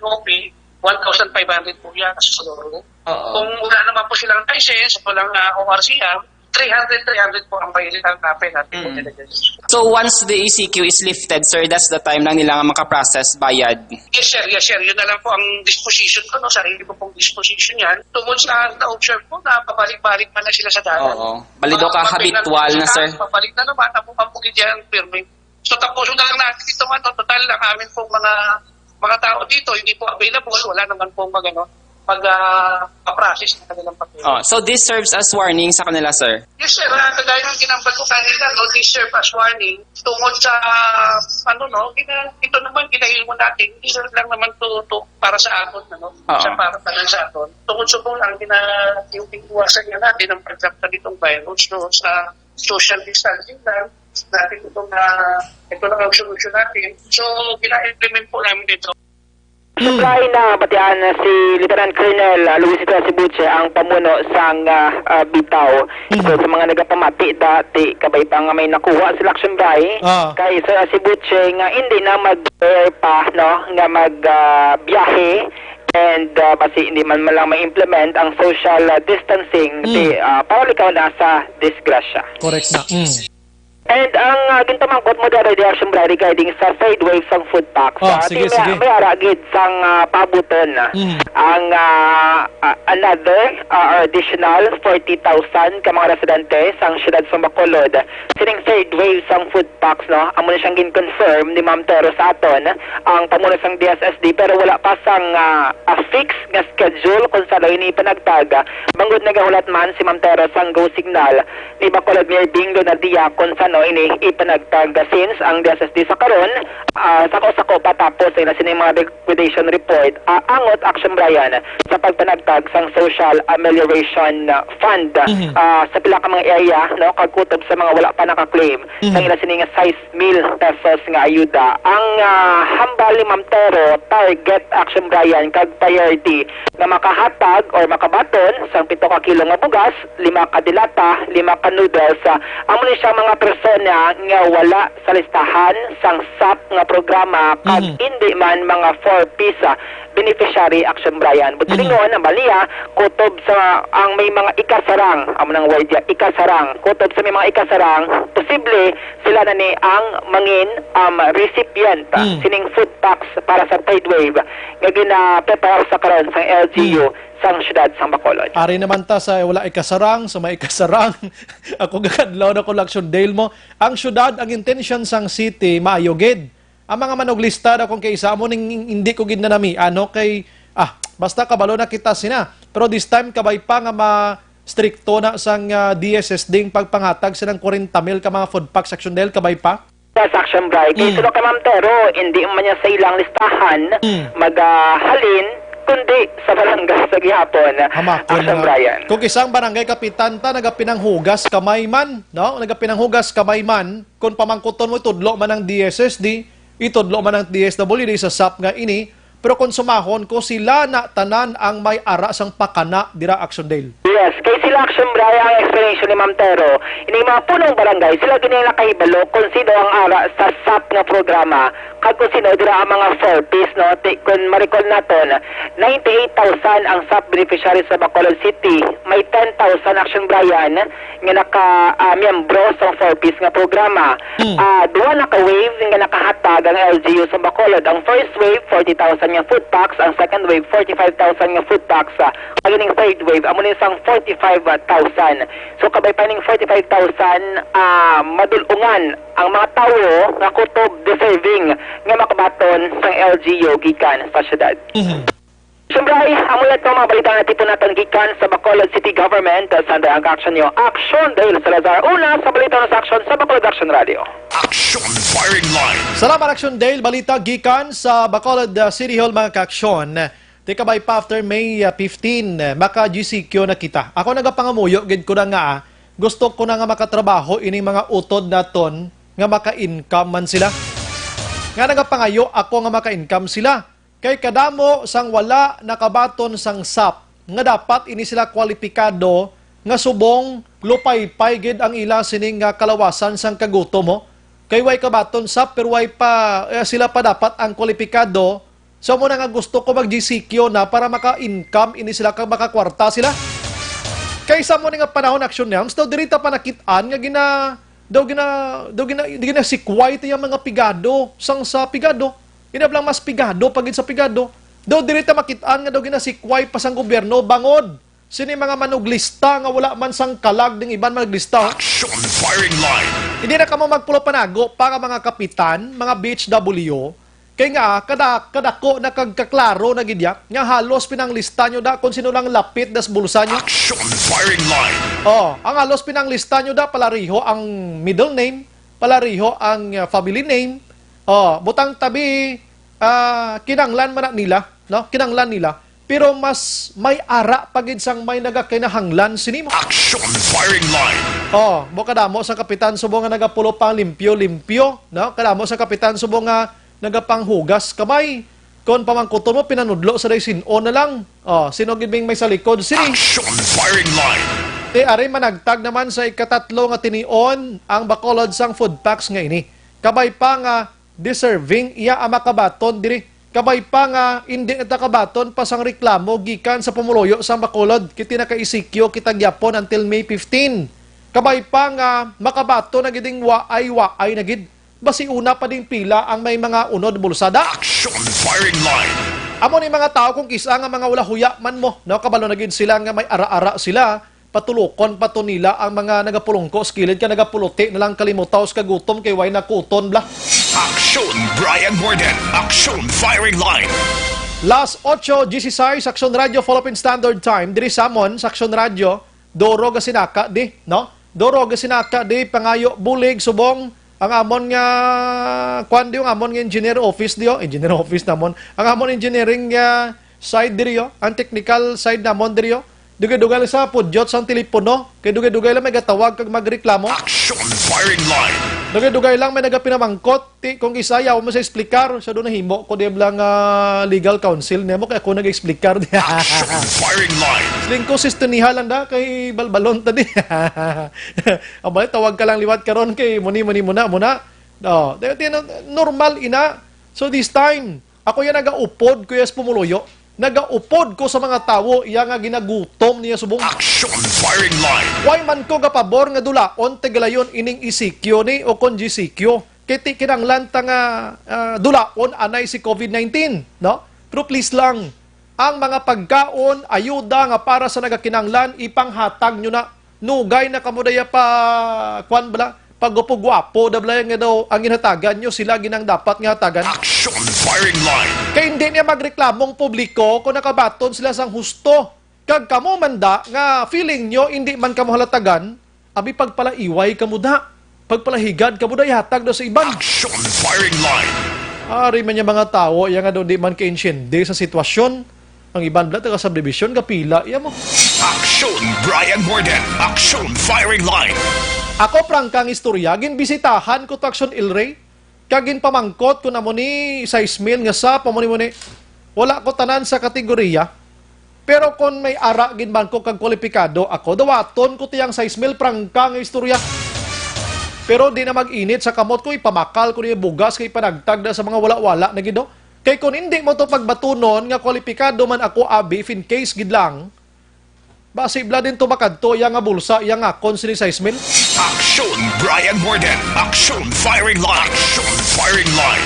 one thousand five hundred po yan, siguro. Oo. Kung wala naman po silang license, walang, ah, O R C R, three hundred, three hundred po ang violation, ang penalty po Mm. nila dyan. So, once the E C Q is lifted, sir, that's the time lang nila nga makaprocess bayad? Yes, sir. Yes, sir. Yun na lang po ang disposition ko, no? Sarili ko pong disposition yan. Tungod sa na-observe ko na pabalik-balik man na sila sa dalan. Oo. Balido ka, habitual na, sir. Pabalik na naman, ang, ang bukid yan, permit. So, tapusin na lang natin itong, ano, total, ang amin pong mga, mga tao dito, hindi po available, wala naman pong mag, ano, mag, ah, pa-process ng kanilang pagkain. Oh, so this serves as warning sa kanila, sir? Yes, sir. Ah, kagaya ng ginambal ko kanina, no, this serve as warning tungod sa, ah, ano, no, gina-, ito naman, ginahimo natin, hindi lang naman to, to para sa aton, ano, Oo. sa para, para sa aton. Tungod sa kung ang gina-, yung iwasan nga natin ang pagdakta nitong virus, no, sa social distancing lang, natin itong, ah, ito lang ang solusyon natin. So, gina-implement po namin ito. Supply na batian na si Lieutenant Colonel, ah, Luisito Azubuche, ang pamuno sang, ah, ah, bitaw. Mhm. So, sa mga nagapamati dati, kabay pa nga may nakuha sila, Action Bray, Ah. kay Sir Azubuche nga hindi na mag-air pa, no, nga mag, ah, biyahe, and, ah, basi hindi man, man lang ma-implement ang social, ah, distancing, Mm. di, ah, para likaw na sa disgrasya. Correct na. Mm. And ang, ah, ginpamangkot mo diri, Action Bray, regarding sa third wave sang food packs, Oh, ah, sige, di may, sige. may ara gid sang, ah, paabuton, ah, Mm. ang, ah, ah, another, ah, additional forty thousand ka mga residente sang siyudad sa Bacolod. Sining third wave sang food packs, no, amo na siyang gin-confirm ni Ma'am Tero sa aton, ang pamuno sang D S S D, pero wala pa sang, ah, ah, fix nga schedule kung sa ini panagtag. Bangod nagahulat man si Ma'am Tero sang go signal ni Bacolod Mayor Bing Leonardia kung san O ini ipanagtag since ang D S S D sa karon, ah, sako-sako pa tapos sa ila sining mga liquidation report, ah, angot, Action Brian, sa pagpanagtag sang Social Amelioration, ah, Fund, Mhm. ah, sa pila ka mga area, no, kag kutob sa mga wala pa naka-claim Mhm. sang ila sining five mil pesos nga ayuda. Ang, ah, hambal ni Ma'am Tero, target, Action Brian, kag priority nga makahatag or makabaton sang pito ka kilo nga bugas, lima ka dilata, lima ka noodles, ah, amo ni siya mga persona nga wala sa listahan sang sap nga programa kag Mhm. indi man mga four Ps, ah, beneficiary, Action Brian. But Mhm. silingon ang baliya, kutob sa ang may mga ikasarang, amo nang word ya, ikasarang. Kutob sa may mga ikasarang, posible sila na ni ang mangin, um, recipient, ah, Mm. sining food packs para sa third wave nga ginaprepare sa karon sang L G U Mm. sang siyudad sang Bacolod. Ari naman ta sa wala ikasarang, sa may ikasarang. Ako gakadlaw na ko, Action Dale mo. Ang siyudad, ang intention sang city, maayo gid. Ang mga manuglista daw kung kay isa mo ning hindi ko gid nanamian, no? Kay, ah, basta kabalo na kita sina. Pero this time, kabay pa nga ma-stricto na sang, ah, D S S D ang pagpangatag silang kwarenta mil ka mga food packs, Action Dale, kabay pa? Yes, Action Brian. Kay Mm. suno kay Ma'am Tero, hindi man niya sa ilang listahan Mm. magahalin, kundi sa barangay sa gihapon, Hamakon Action na. Brian. Kung isang barangay kapitan ta, nagapinanghugas kamay man, no? Nagapinanghugas kamay man, kung pamangkuton mo, itudlo man ang D S S D, itudlo man ang D S W D sa sap nga ini, pero kung sumahon ko, sila na tanan ang may ara sang pakana dira, Action Dale. Yes, kay sila, Action Brian, ang explanation ni Ma'am Tero, ini mga punong barangay, sila gid ang nakahibalo kung sino ang ara sa sap nga programa, kag kung sino dira ang mga four Ps, no? Ti-, kung ma-recall naton, ninety-eight thousand ang sap beneficiary sa Bacolod City, may ten thousand, Action Brian, nga naka, ah, miyembro sa four Ps nga programa. Hmm. Ah, duha na ka wave nga nakahatag ang L G U sa Bacolod. Ang first wave, forty thousand nga food packs. Ang second wave, forty-five thousand nga food packs. Ah, ang ining third wave, amo ni sang forty-five thousand. So, kabay pa ning forty-five thousand, ah, madulungan ang mga tawo nga kutob deserving nga makabaton sang L G U gikan sa syudad. Mhm. Siyempre, amo yan ang mga balita nga tipon naton gikan sa Bacolod City Government. Sa ang action niyo, Action Dale Salazar. Una sa balita sa Action sa Bacolod Action Radio. Action Firing Line. Salamat, Action Dale. Balita gikan sa Bacolod, uh, City Hall, mga ka-action. Ti kabay pa after May, uh, fifteen, uh, maka-G C Q na kita. Ako nagapangamuyo gid ko na nga, ah, gusto ko na nga makatrabaho ining mga utod naton nga maka-income man sila. Nga nagapangayo ako nga maka-income sila. Kay kadamo sang wala nakabaton sang sap nga dapat ini sila kwalipikado nga subong lupaypay gid ang ila sining nga kalawasan sang kagutom, ho. Kay way kabaton sap, pero way pa, eh, sila pa dapat ang kwalipikado. So, mo na nga gusto ko mag-G C Q na para maka-income ini sila kag makakwarta sila. Kay sa mo ni nga panahon, Action Nelms, daw diri ta pa nakit-an nga gina-, daw gina-, daw gina-, ginasikway ta yung mga pigado, sang sa pigado. Inablang mas pigado pa gid sa pigado. Daw diri ta makit-an nga daw ginasikway pa sang gobyerno bangod sini mga manuglista nga wala man sang kalag ding iban manuglista. Action Firing Line. Hindi na kamo magpulo panago pa nga mga kapitan, mga B H W, kay nga kada, kadako na kag kaklaro na gid ya, nga halos pinanglista nyo da kung sino lang lapit das bulsa nyo. Action Firing Line. Oh, ang halos pinanglista nyo da, palariho ang middle name, palariho ang, uh, family name. Oh, butang tabi, ah, kinanglan man na nila, no? Kinanglan nila. Pero mas may ara pa gid sang may nagakinahanglan sini mo. Action Firing Line. Oh, mo kadamo sa kapitan subo nga nagapulo pang limpyo-limpyo, no? Kadamo sa kapitan subo nga nagapanghugas kamay. Kon pamangkuton mo, pinanudlo sa day sin-on na lang. Oh, sino gid bing may sa likod sini? Action Firing Line. Ti ari managtag naman sa ikatatlo nga tinion ang Bacolod sang food packs nga ini. Kabay pa nga deserving iya ang makabaton diri. Kabay pa nga indi na ta kabaton pa sang reklamo gikan sa pumuluyo sang Bacolod. Kiti naka-E C Q kita gyapon until May fifteen. Kabay pa nga makabaton na gid ding waay-waay na gid. Basi una pa ding pila ang may mga unod bulsada. Action Firing Line. Amo ni mga tawo kung kis-a nga mga wala huya man mo, no? Kabalo na gid sila nga may ara-ara sila. Patulokon pa to nila ang mga nagapulungko sa kilid ka nagapuluti na lang kalimutaw sa kagutom kay way nakuton bla. Action Brian Morgan. Action Firing Line. Las ocho dieciséis, Action Radio, Philippine Standard Time. Diri sa amon, sa Action Radio, duro ga sinaka di, no? Duro, gasinaka di, pangayo, bulig, subong, ang amon nga, kwan di, ang amon nga engineer office di, oh, engineer office namon, ang amon engineering nga side diri, oh, ang technical side namon diri, oh. Dugay-dugay lang sa pudyot sang telepono, kay dugay-dugay lang may gatawag kag magreklamo. Action firing line. Dugay-dugay lang may nagapinamangkot, ti kung isa yaw mo sa explicar, sa doon nahimo ko di lang ah, legal counsel nimo, kay ako nag-explicar. Action firing line. Siling ko, sistuniha lang da, kay balbalon ta di. Abay, tawag ka lang liwat karon kay muni, muni, muna, muna. Oh, di, di, no, normal ina. So this time, ako yan nagaupod ko yes pumuluyo. Nagaupod ko sa mga tawo iya nga ginagutom niya subong. Action firing line. Why man ko gapabor nga dulaon tigalayon ining E C Q ni o kon G C Q? Kay ti kinanglan ta nga ah, dulaon anay si covid nineteen, no? Pero please lang, ang mga pagkaon, ayuda nga para sa nagakinanglan, ipanghatag nyo na. Nugay na kamo daya pa, kwan bala, pagwapo-gwapo da bala nga daw ang ginhatagan nyo, sila ginang dapat nga hatagan. Action firing line. Kay hindi niya magreklamong publiko kung nakabaton sila sang husto. Kag kamo man da nga feeling nyo hindi man kamo halatagan, abi pagpalaiway kamo da. Pagpalahigad kamo da ihatag na sa iban. Action firing line. Ari man niya mga tawo, iya nga daw di man kainsyende sa sitwasyon. Ang iban bala taga subdivision, gapila iya mo. Action Brian Morden. Action firing line. Ako, prangka ang istorya, ginbisitahan ko to Action El Rey, kag ginpamangkot ko na mo ni sais mil nga sa pamuni-muni. Wala ko tanan sa kategoriya. Pero kon may ara gid man ko kag kwalipikado ako, dawaton ko tiyang sais mil, prangka nga istorya. Pero di na mag-init sa kamot ko, ipamakal ko niya bugas kay panagtag na sa mga wala-wala na gid, no? Kay kon hindi mo to pagbatunon nga kwalipikado man ako, abi, if in case gid lang, basi bala din to makadto iya nga bulsa, iya nga akon sini sais mil. Action Brian Morden. Action firing line. Action firing line.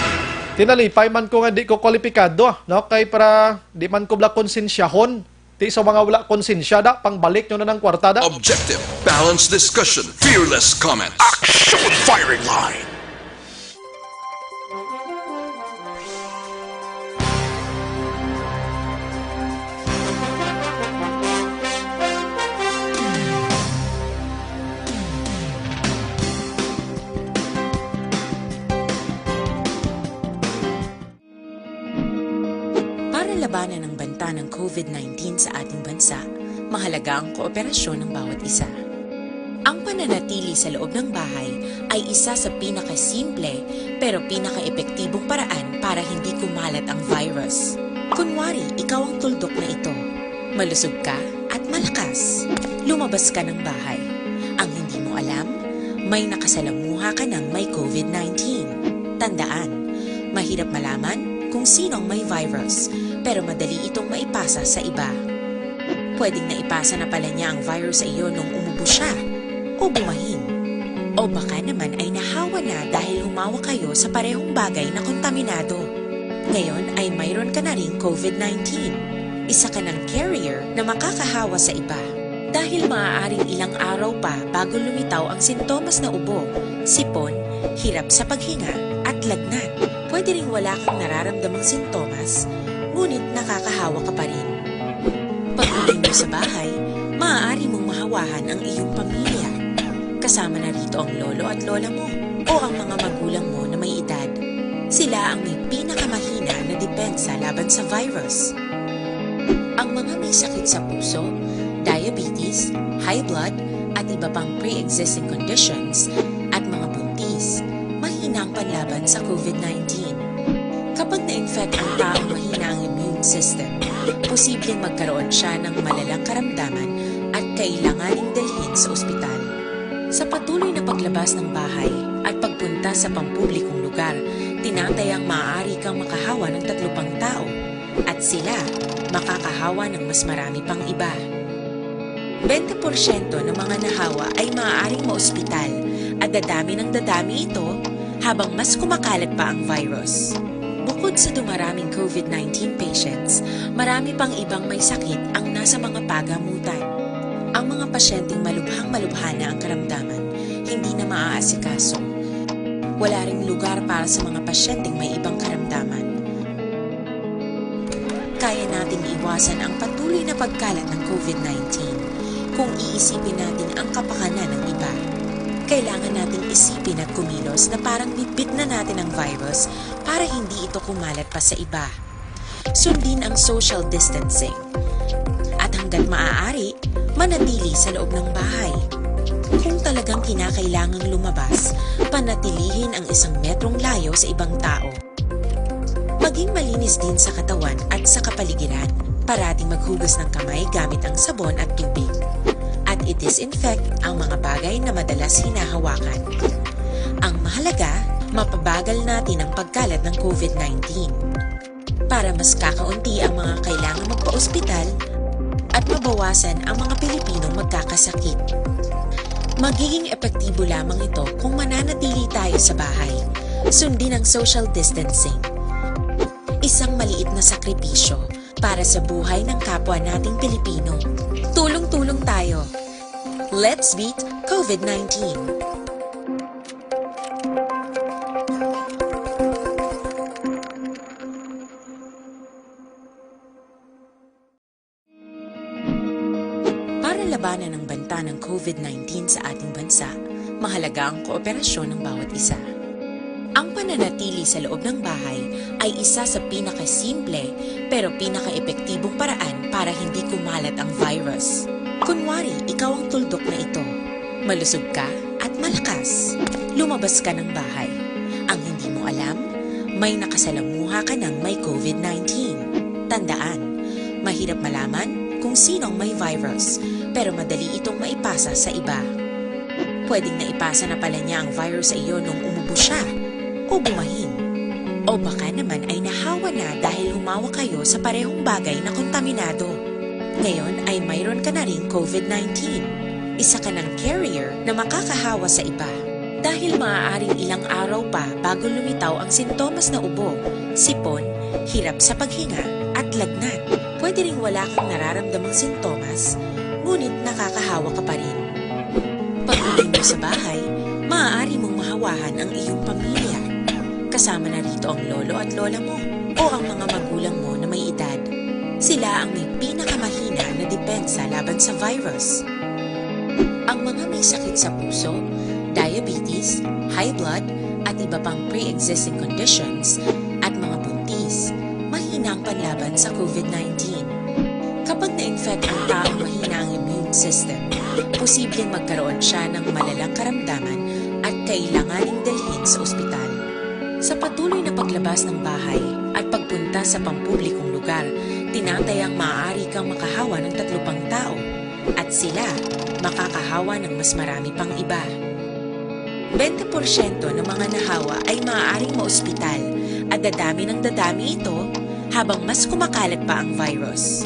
Tinalipay man ko nga di ko kwalipikado, no? Kay para di man ko bala konsensyahon. Ti sa mga wala konsensya da, pangbalik nyo na ng kwarta da. Objective, balanced discussion, fearless comments. Action firing line. Para labanan ang banta ng covid nineteen sa ating bansa, mahalaga ang kooperasyon ng bawat isa. Ang pananatili sa loob ng bahay ay isa sa pinakasimple pero pinakaepektibong paraan para hindi kumalat ang virus. Kunwari, ikaw ang tuldok na ito. Malusog ka at malakas. Lumabas ka ng bahay. Ang hindi mo alam, may nakasalamuha ka ng may covid nineteen. Tandaan, mahirap malaman kung sino ang may virus, pero madali itong maipasa sa iba. Pwedeng naipasa na pala niya ang virus sa iyo nung umubo siya o bumahin. O baka naman ay nahawa na dahil humawak kayo sa parehong bagay na kontaminado. Ngayon ay mayroon ka na ring covid nineteen. Isa ka ng carrier na makakahawa sa iba. Dahil maaaring ilang araw pa bago lumitaw ang sintomas na ubo, sipon, hirap sa paghinga, at lagnat. Pwede ring wala kang nararamdamang sintomas, ngunit nakakahawa ka pa rin. Pag-uwi mo sa bahay, maaari mong mahawahan ang iyong pamilya. Kasama na rito ang lolo at lola mo o ang mga magulang mo na may edad. Sila ang may pinakamahina na depensa laban sa virus. Ang mga may sakit sa puso, diabetes, high blood, at iba pang pre-existing conditions, at mga buntis, mahina ang panlaban sa covid nineteen. Kapag na-infect ang taong mahina ang immune system, posibleng magkaroon siya ng malalang karamdaman at kailanganing dalhin sa ospital. Sa patuloy na paglabas ng bahay at pagpunta sa pampublikong lugar, tinatayang maaari kang makahawa ng tatlo pang tao at sila makakahawa ng mas marami pang iba. Bente porsyento ng mga nahawa ay maaaring maospital at dadami ng dadami ito habang mas kumakalat pa ang virus. Bukod sa dumaraming covid nineteen patients, marami pang ibang may sakit ang nasa mga pagamutan. Ang mga pasyenteng malubhang-malubha na ang karamdaman, hindi na maaasikaso. Wala ring lugar para sa mga pasyenteng may ibang karamdaman. Kaya nating iwasan ang patuloy na pagkalat ng covid nineteen Kung iisipin natin ang kapakanan ng iba, kailangan nating isipin at kumilos na parang bitbit na natin ang virus para hindi ito kumalat pa sa iba. Sundin ang social distancing. At hanggat maaari, manatili sa loob ng bahay. Kung talagang kinakailangang lumabas, panatilihin ang isang metrong layo sa ibang tao. Maging malinis din sa katawan at sa kapaligiran. Parating maghugas ng kamay gamit ang sabon at tubig. At i-disinfect ang mga bagay na madalas hinahawakan. Ang mahalaga, mapabagal natin ang pagkalat ng COVID nineteen. Para mas kakaunti ang mga kailangang magpa-ospital at mabawasan ang mga Pilipinong magkakasakit. Magiging epektibo lamang ito kung mananatili tayo sa bahay. Sundin ang social distancing. Isang maliit na sakripisyo para sa buhay ng kapwa nating Pilipino. Tulong-tulong tayo. Let's beat COVID nineteen. Para labanan ang banta ng COVID nineteen sa ating bansa, mahalaga ang kooperasyon ng bawat isa. Ang pananatili sa loob ng bahay ay isa sa pinakasimple pero pinakaepektibong paraan para hindi kumalat ang virus. Kunwari, ikaw ang tuldok na ito. Malusog ka at malakas. Lumabas ka ng bahay. Ang hindi mo alam, may nakasalamuha ka ng may COVID nineteen. Tandaan, mahirap malaman kung sino ang may virus, pero madali itong maipasa sa iba. Pwedeng naipasa na pala niya ang virus sa iyo nung umubo siya o bumahin. O baka naman ay nahawa na dahil humawak kayo sa parehong bagay na kontaminado. Ngayon ay mayroon ka na ring COVID nineteen. Isa ka ng carrier na makakahawa sa iba. Dahil maaaring ilang araw pa bago lumitaw ang sintomas na ubo, sipon, hirap sa paghinga, at lagnat. Pwede ring wala kang nararamdamang sintomas, ngunit nakakahawa ka pa rin. Pag-uwi mo sa bahay, maaari mong mahawahan ang iyong pamilya. Kasama na rito ang lolo at lola mo o ang mga magulang mo na may edad. Sila ang may pinakamahina na depensa laban sa virus. Ang mga may sakit sa puso, diabetes, high blood, at iba pang pre-existing conditions, at mga buntis, mahina ang panlaban sa COVID nineteen. Kapag na-infect ang taong mahina ang immune system, posibleng magkaroon siya ng malalang karamdaman at kailanganing dalhin sa ospital. Sa patuloy na paglabas ng bahay at pagpunta sa pampublikong lugar, tinatayang maaari kang makahawa ng tatlo pang tao at sila makakahawa ng mas marami pang iba. Bente porsyento ng mga nahawa ay maaaring maospital at dadami ng dadami ito habang mas kumakalat pa ang virus.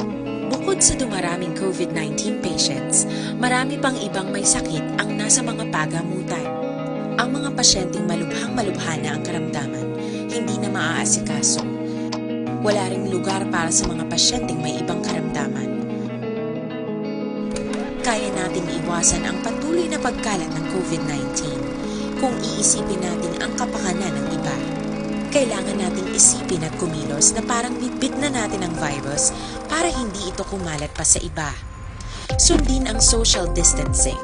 Bukod sa dumaraming COVID nineteen patients, marami pang ibang may sakit ang nasa mga pagamutan. Ang mga pasyenteng malubhang-malubha na ang karamdaman, hindi na maaasikaso. Wala ring lugar para sa mga pasyenteng may ibang karamdaman. Kaya nating iwasan ang patuloy na pagkalat ng COVID nineteen kung iisipin natin ang kapakanan ng iba. Kailangan nating isipin at kumilos na parang bitbit na natin ang virus para hindi ito kumalat pa sa iba. Sundin ang social distancing.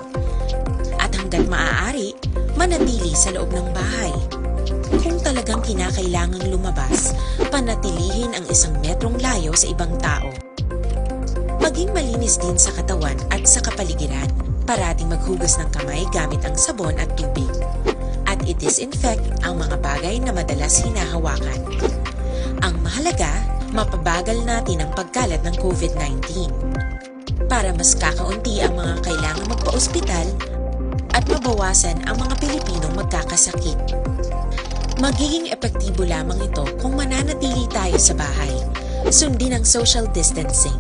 At hanggat maaari, manatili sa loob ng bahay. Kung talagang kinakailangang lumabas, panatilihin ang isang metrong layo sa ibang tao. Maging malinis din sa katawan at sa kapaligiran. Parating maghugas ng kamay gamit ang sabon at tubig. At i-disinfect ang mga bagay na madalas hinahawakan. Ang mahalaga, mapabagal natin ang pagkalat ng COVID nineteen. Para mas kakaunti ang mga kailangang magpa-ospital at mabawasan ang mga Pilipinong magkakasakit. Magiging epektibo lamang ito kung mananatili tayo sa bahay. Sundin ang social distancing.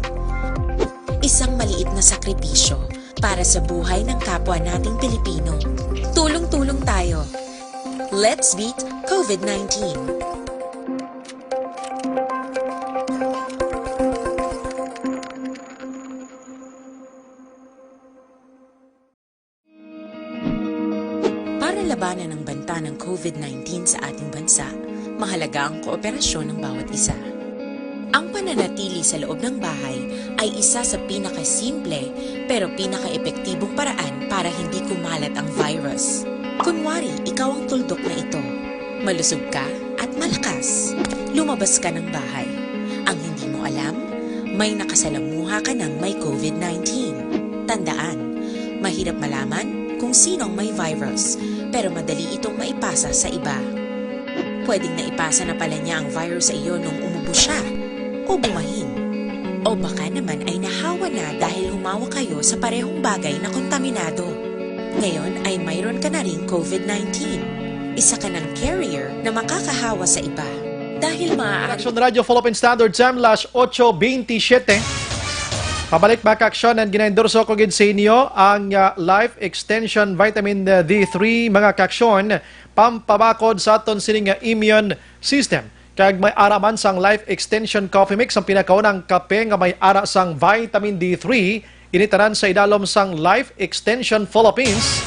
Isang maliit na sakripisyo para sa buhay ng kapwa nating Pilipino. Tulong-tulong tayo. Let's beat COVID nineteen. Para labanan ang banta ng COVID nineteen sa ating bansa, mahalaga ang kooperasyon ng bawat isa. Ang pananatili sa loob ng bahay ay isa sa pinakasimple pero pinakaepektibong paraan para hindi kumalat ang virus. Kunwari, ikaw ang tuldok na ito. Malusog ka at malakas. Lumabas ka ng bahay. Ang hindi mo alam, may nakasalamuha ka ng may COVID nineteen. Tandaan, mahirap malaman kung sino ang may virus, pero madali itong maipasa sa iba. Pwedeng naipasa na pala niya ang virus sa iyo nung umubo siya, o bumahin. O baka naman ay nahawa na dahil humawak kayo sa parehong bagay na kontaminado. Ngayon ay mayroon ka na ring COVID nineteen, isa ka ng carrier na makakahawa sa iba. Dahil maaari Aksyon Radyo Philippine Standard Time, las ocho veintisiete. Pabalik, mga kaaksyon, and ginaendorso ko gid sa inyo ang, ah, Life Extension Vitamin D three, mga kaaksyon, pampabakod sa aton sini nga immune system. Kag may ara man sang Life Extension Coffee Mix, ang pinakaunang kape nga may ara sang vitamin D three, ini tanan sa idalom sang Life Extension Philippines.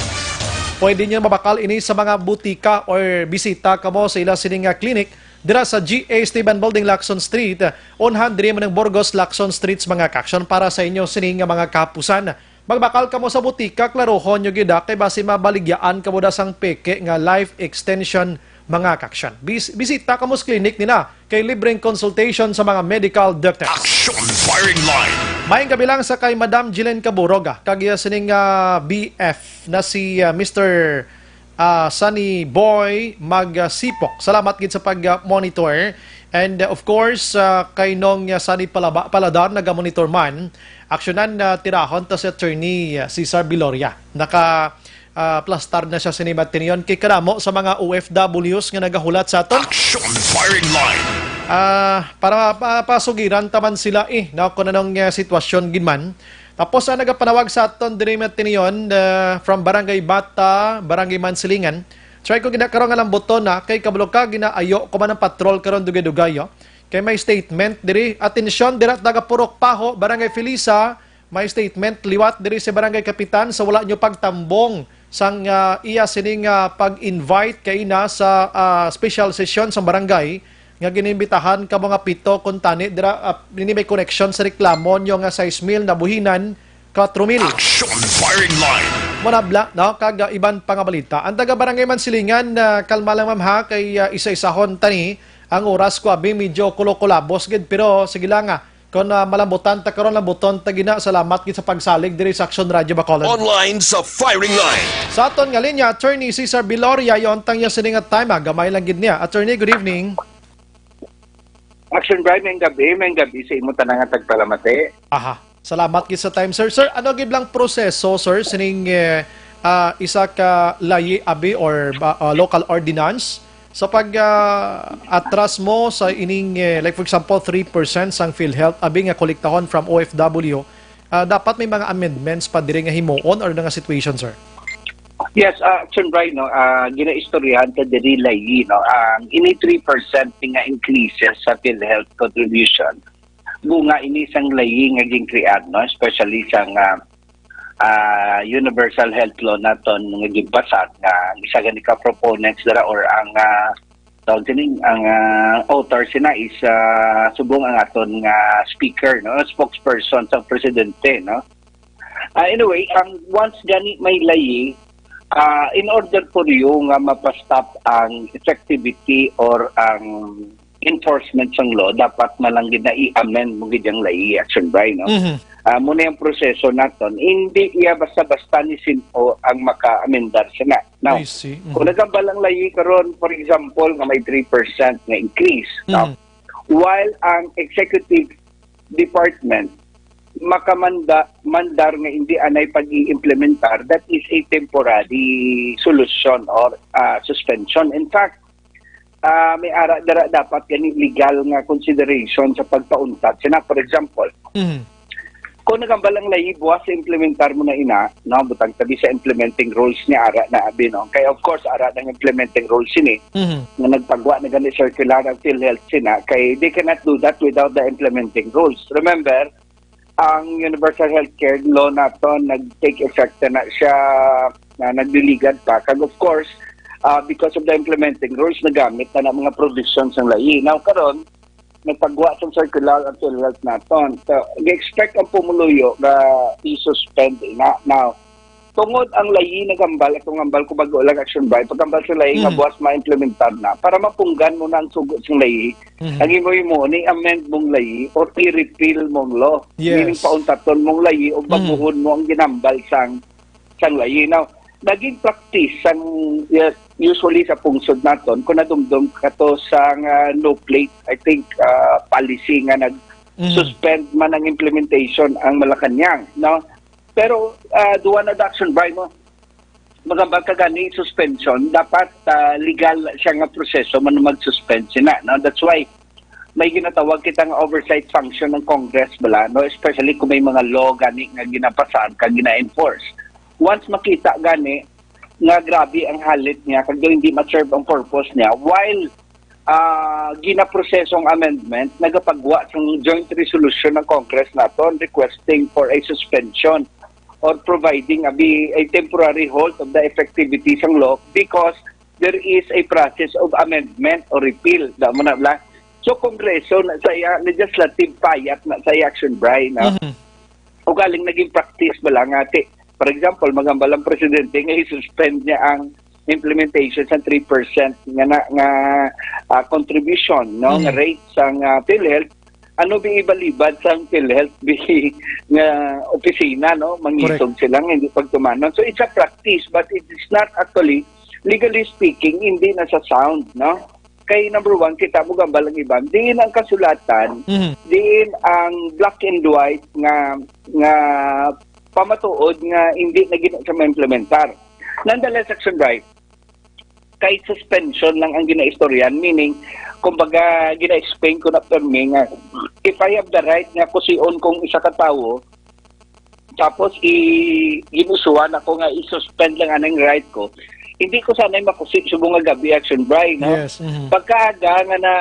Pwede niyo mabakal ini sa mga butika or bisita kamo sa ila sini nga clinic dira sa G A Esteban Building, Lacson Street, one hundred man ang Burgos, Lacson Street, mga kaaksyon, para sa inyo sini nga mga kahapusan. Magbakal kamo sa butika, klarohon nyo gid, ah, kay basi mabaligyaan kamo da sang peke nga Life Extension, mga kaaksyon. Bis-, bisita kamo sa clinic nila kay libreng consultation sa mga medical doctors. Action Firing Line. Maayong gabi lang sa kay Madam Jillian Caburog, ah, kag iya sining, ah, B F na si, ah, Mister, ah, Sunny Boy Magsipok. Salamat gid sa pag-monitor. And, uh, of course, uh, kay Nong, uh, Sunny Palaba-, Paladar, naga-monitor man. Aksyonan, uh, tirahon ta si Attorney, uh, Cesar Viloria. Naka, uh, plastar na siya sini, Martinion. Kay kadamo sa mga O F Ws nga nagahulat sa aton. Action Firing Line. Ah, para pa-, pasugiran ta man sila, eh, no, kung anong, uh, sitwasyon gid man. Tapos, ah, nagapanawag sa aton diri, Martinion, uh, from Barangay Bata, Barangay Mansilingan. Try ko gid karon nga lambuton na kay kabalo ka, ginaayo ko man ang patrol karon dugay-dugay, oh. Kay may statement diri. Atensyon, dira taga Purok Paho, Barangay Felisa, may statement liwat diri si Barangay Kapitan sa wala nyo pagtambong sang, ah, iya sining, ah, pag-invite kay na sa, ah, special session sa barangay nga ginimbitahan ka mga pito kuntani dira, ah, ini may koneksyon sa reklamo nyo nga sais mil, nabuhinan, Katro mil. Action Firing Line. Manabla, no? Kag, ah, iban pa nga balita. Ang taga Barangay Mansilingan, ah, kalma lang, ma'am, ha, kay, ah, isa-isahon tani ang oras ko, abi, medyo kulo-kulabos gid, pero sige lang, ah. Kung, ah, malambutan ta karon, lambuton ta gina. Salamat gid sa pagsalig diri sa Action Radio Bacolod. Online sa Firing Line. Sa aton nga linya, Attorney Cesar Viloria, yon tang iya sini nga time, ah. Gamay lang gid niya. Attorney, good evening. Action Brian, maayong gabi, maayong gabi sa imo tanan nga tagpalamati. Aha. Salamat gid sa time, sir. Sir, ano gid lang proseso, sir, sining, eh, ah, isa ka layi abi or ba, ah, local ordinance sa pag, ah, atras mo sa ining, eh, like for example, three percent sang PhilHealth abi nga kolektahon from O F W? Ah, dapat may mga amendments pa diri nga himuon or na nga situation, sir? Yes, ah, Action Brian, no, ah, ginaistoryahan ta diri layi, no, ang ini three percent nga increases sa PhilHealth contribution, bunga ini sang layi nga gin-create, no, especially sang, ah, ah, Universal Health Law naton nga ginpasad, nga ang isa gani ka proponents dira or ang, ah, tawag sining, ang, ah, author sina is, ah, subong ang aton nga speaker, no, spokesperson sa presidente, no. Ah, anyway, ang once gani may layi, ah, in order for you nga mapa-stop ang effectivity or ang enforcement sang law, dapat na lang gid na i-amend mo gid ang layi, Action Brian, no? Mhm. Ah, mo na yung proseso naton. Hindi iya basta-basta ni sin-o ang maka-amendar sina. Now, I see. Mhm. Kung nagambal ang layi karon, for example, nga may three percent nga increase, no? Mhm. While ang executive department makamanda, mandar nga hindi anay pag-i-implementar, that is a temporary solution or, ah, suspension. In fact, ah, may ara dira dapat gani legal nga consideration sa pagpauntat. Sina, for example, Mhm. kung nagambal ang layi buwas sa implementar mo na ina, no, butang tabi sa implementing rules ni ara na abi, no. Kay of course ara nang implementing rules sini Mhm. nga nagpagwa na gani circular ang PhilHealth sina, kay they cannot do that without the implementing rules. Remember, ang universal healthcare law naton nag-take effect na siya, na nagliligad pa. Kag of course, ah, because of the implementing rules, nagamit na na mga provisions ng layi. Now, karon, nagpagwa sang circular ang PhilHealth naton. So, gi-expect ang pumuluyo nga i-suspend ina. Now, tungod ang layi nagambal, akong ambal ko bago lang action by, pagambal sa layi nga Mm. buwas ma-implementar na, para mapunggan mo na ang sugo sang layi. Mhm. Ang imo-imo, ni amend mong layi or i-repeal mong law. Yes. Meaning, pauntaton mong layi o Mm. baguhon mo ang ginambal sang, sang layi. Now, naging practice sang, yes, usually sa pungsod naton, kung nadumdom ka to sa nga no plate, I think, ah, policy nga nag-suspend Mhm. man ang implementation ang Malacañang, no? Pero, ah, duwa na the action by mo. Magambal ka gani suspension, dapat, ah, legal siya nga proseso man mag-suspend sina, no? That's why may ginatawag kita nga oversight function ng Congress bala, no? Especially kung may mga law gani nga ginapasan kag gina-enforce. Once makita gani nga grabe ang halit niya kag daw hindi ma-serve ang purpose niya, while, ah, ginaproseso ang amendment, nagapagwa sang joint resolution ng Congress naton requesting for a suspension or providing a, a temporary halt of the effectivity sang law because there is a process of amendment or repeal. Da mo na bla. So, Kongreso na sa iya, legislative payat na sa iya action, Bri, no? Mhm. Ugaling naging practice ba lang nga, ti-, for example, magambal ang presidente nga i-suspend niya ang implementation sa three percent nga na, nga, ah, contribution, no, nga Mm. rate sang, ah, PhilHealth. Ano bi ibalibad sang PhilHealth bi nga opisina, no? Mangisog Correct. sila nga hindi pagtumanon. So, it's a practice, but it is not actually, legally speaking, hindi na sa sound, no? Kay number one, kita mo gambal ang iban. Diin ang kasulatan, Mhm. diin ang black and white nga, nga pamatuod nga hindi na gina-, sa ma-implementar. Nonetheless, action right, kay suspension lang ang ginaistoryan, meaning, kumbaga, gina-explain ko na permi nga, if I have the right nga kusion kong isa ka tawo, tapos i-, ginusuhan ako nga i-suspend lang anang right ko, hindi ko sana'y makusi subong nga gabi, action, Bri, no? Yes, mhm. Pagkaaga nga na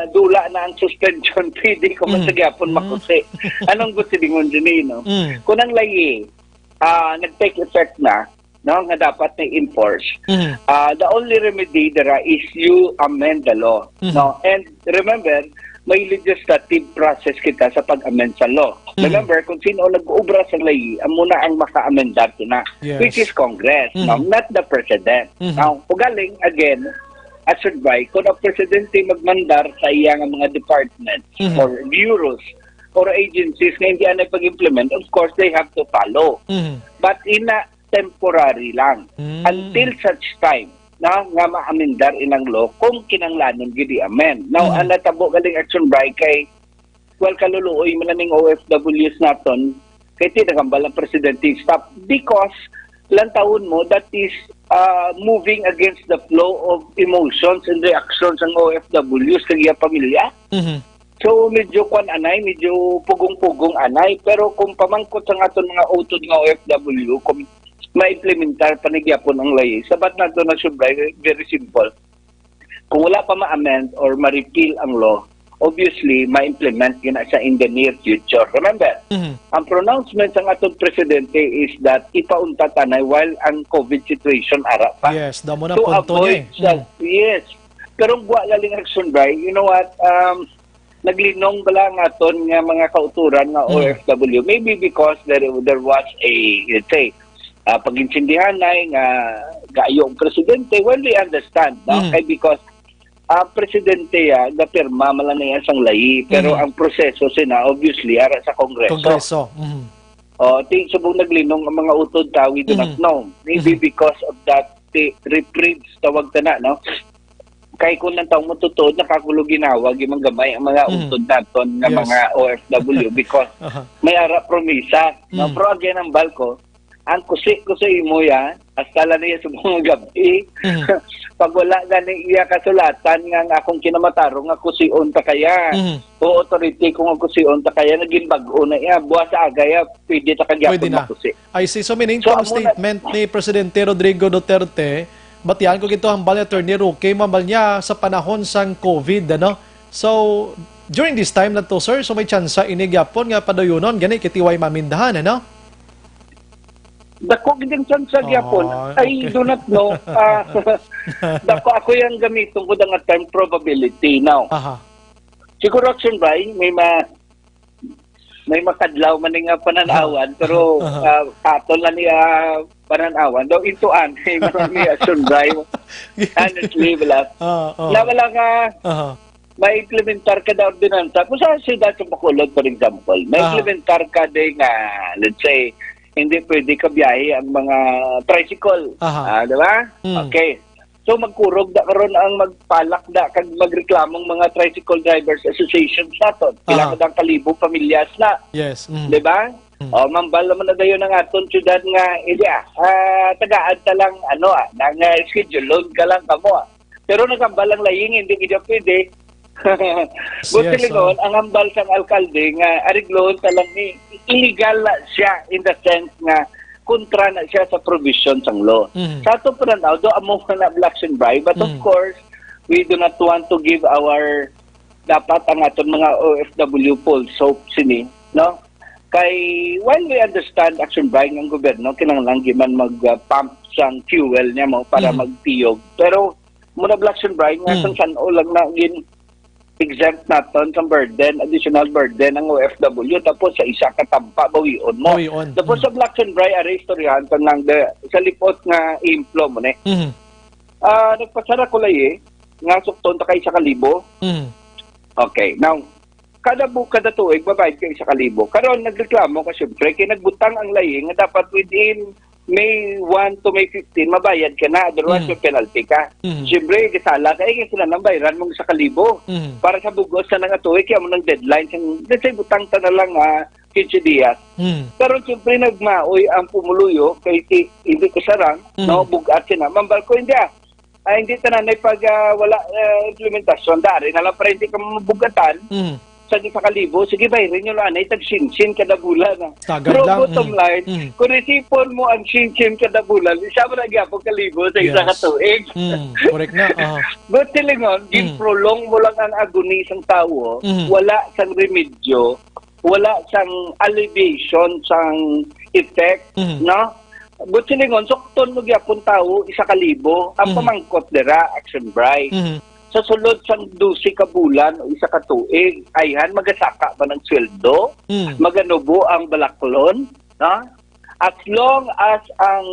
dula na ang suspension, pwede ko man Mm. sa gyapon Mm. makusi. Anong gusto dingon dyan, eh, no? Mm. Kung ang layi, ah, nag-take effect na, no, nga dapat na enforce. Mhm. Ah, the only remedy dira is you amend the law, Mhm. no? And remember, may legislative process kita sa pag-amend sa law. Mhm. Remember, kung sino ang nag-obra sa layi, amo na ang maka-amendar na, Yes. which is Congress, Mhm. no? Not the President. Mhm. Now, ugaling, again, as should by, kung ang Presidente magmandar sa iya nga mga departments Mhm. or bureaus or agencies nga hindi anay pag-implement, of course, they have to follow. Mhm. But in a temporary lang. Mm. Until such time na nga maamendar inang law kung kinanglanon gid i-amend. Now, Mm. ang natabo galing action by kay, well, kaluluoy man na ning O F Ws naton, kay ti nagambal ang presidente stop because lantawon mo, that is, uh, moving against the flow of emotions and reactions ang O F Ws kag iya pamilya. Mhm. So, medyo kwan anay, medyo pugong-pugong anay. Pero kung pamangkot sa aton mga utod nga O F W, kung ma-implementar pa ni gyapon ang layi, sabat nato na siya, very, very simple. Kung wala pa ma-amend or ma-repeal ang law, obviously, ma-implement yun na siya in the near future. Remember, Mhm. ang pronouncement sa aton presidente is that ipauntat anay while ang COVID situation ara pa. Yes, damo na To punto niya avoid eh. sa, Mm. yes. Pero ang guwa laling action, Bri, you know what? Um, naglinong bala ang aton nga mga kauturan nga Mm. O F W. Maybe because there, there was a, let's say, ah, pag-intindihanay nga gaayo ang presidente. Well, we understand, no? Mm. Kay because ang presidente, ah, gapirma man lang niya sang layi, pero Mm. ang proseso sina, obviously, ara sa Kongreso. Kongreso. Mm. Oh, ti, subong naglinong ang mga utod ta, we do not Mm. know. Maybe Mm. because of that, ti, reprieves, tawag ta na, no? Kay kung ang taong matutuod, nakakulo ginawa, gimanggamay ang mga Mm. utod naton nga Yes. mga O F W because Aha. may ara promisa, no? Mm. Pero again, ang balko, ang kusi ko sa imo ya, hasta lang niya subong nga gabi. Mm. Pag wala gani iya kasulatan nga ang akong kinamatarong nga kusion ta kaya. Mm. O authority ko nga kusion ta kaya, naging bag-o na iya. Buwas sa aga ya, pwede ta ka gyapon Pwede na. makusi. I see. So, meaning, So, kung amo na statement ni Presidente Rodrigo Duterte, batian ko gito hambal ni Attorney Roque, mambal niya sa panahon sang COVID, ano? So, during this time na to, sir, so may tsansa ini gyapon nga padayunon, gani kiti way mamindahan, ano? Dako gid ang tsansa gyapon. Ah, I okay. do not know. Ah, dako ako yang gamiton ko nga term probability. Now, Aha. Siguro, Action Bray, may ma-, may makadlaw man nga pananawan, pero, Aha. ah, katol na niya pananawan. Daw, ito, anay man ni Action Bray. Honestly, wala. Ah, oh. Na wala nga Aha. ma-implementar ka na ordinansa. Kung sa siyudad sa Bacolod, for example, Aha. ma-implementar ka din nga, let's say, hindi pwede ka biyahe ang mga tricycle. Aha. Ah, di ba? Mm. Okay. So, magkurog da karon ang magpalak da kag magreklamong mga Tricycle Drivers Association sa aton. Pila Aha. ka dang kalibo pamilyas na. Yes. Mm. Di ba? Mm. O, mambal naman na dayon ang aton syudad nga, hindi ah, ah, tagaan ta lang, ano ah, nang ah, schedule loan ka lang kamo ah. Pero nagambal ang laying, hindi kita pwede. Yes, Buti lingon, oh. ang hambal sang alkalde nga ariglohon ta lang ni illegal na siya in the sense nga kontra na siya sa provision sang law. Mhm. Sa ato pananaw, do amo nga na Black and Bray, but of Mhm. course, we do not want to give our, dapat ang aton mga O F W false hope sini, no? Kay, while we understand Action Bray nga ang gobyerno, kinahanglan gyud man mag, uh, pump sang fuel niya mo para Mhm. magtiyog. Pero, muna Black and Bray nga Mm. sang san-o lang na gin exempt naton sang burden, additional burden ang O F W, tapos sa isa ka tampa, bawion mo. Bawion. Tapos Mm. sa Black and Bray, are istoryahan ko lang de, sa lipot nga implo mo ni. Mhm. Ah, nagpasara ko lay eh, nga sukton ta kay sa kalibo. Mhm. Okay, now, kada bu-, kada tuig, babayad ka isa ka libo. Karon, nagreklamo ka, syempre, kay nagbutang ang layi nga dapat within May one to May fifteen, mabayad ka na, otherwise, Mm. may penalty ka. Mm. Syempre, kasala ka, eh, kaya sila nang bayaran mong isa ka libo. Mm. Para sa bugos na nga tuig, kaya mo nang deadline, sang, let's say, butang ta na lang, ah, quince dias. Mm. Pero, syempre, nagmaoy ang pumuluyo, kay si, hindi ko sarang, Mm. no, bugat sila. Mambal ko, hindi, ah, ay, hindi tanan ay pag, ah, wala, ah, implementasyon. Dari na lang para hindi ka mabugatan Mm. sa isa ka libo. Sige, bayrin nyo lang, ay tag sinsin kada bulan, ah. Tagad Pero lang, bottom mm. line, Mm. kung isipon mo ang sinsin kada bulan, isa mo na gyapon ka libo sa isa ka Yes. tuig. Mm, correct na. Aha. But silingon, Mm. ginprolong mo lang ang agony sang tawo, Mm. wala sang remedyo, wala sang alleviation sang effect, Mm. no? But silingon, sukton mo gyapon tawo, isa ka libo. Ang Mhm. pamangkot dira, Action Bray. Mhm. Sa sulod sang dose ka bulan o isa ka tuig, ayhan, magasaka man ang sweldo, Mm. maganubo ang balaklon, no? As long as ang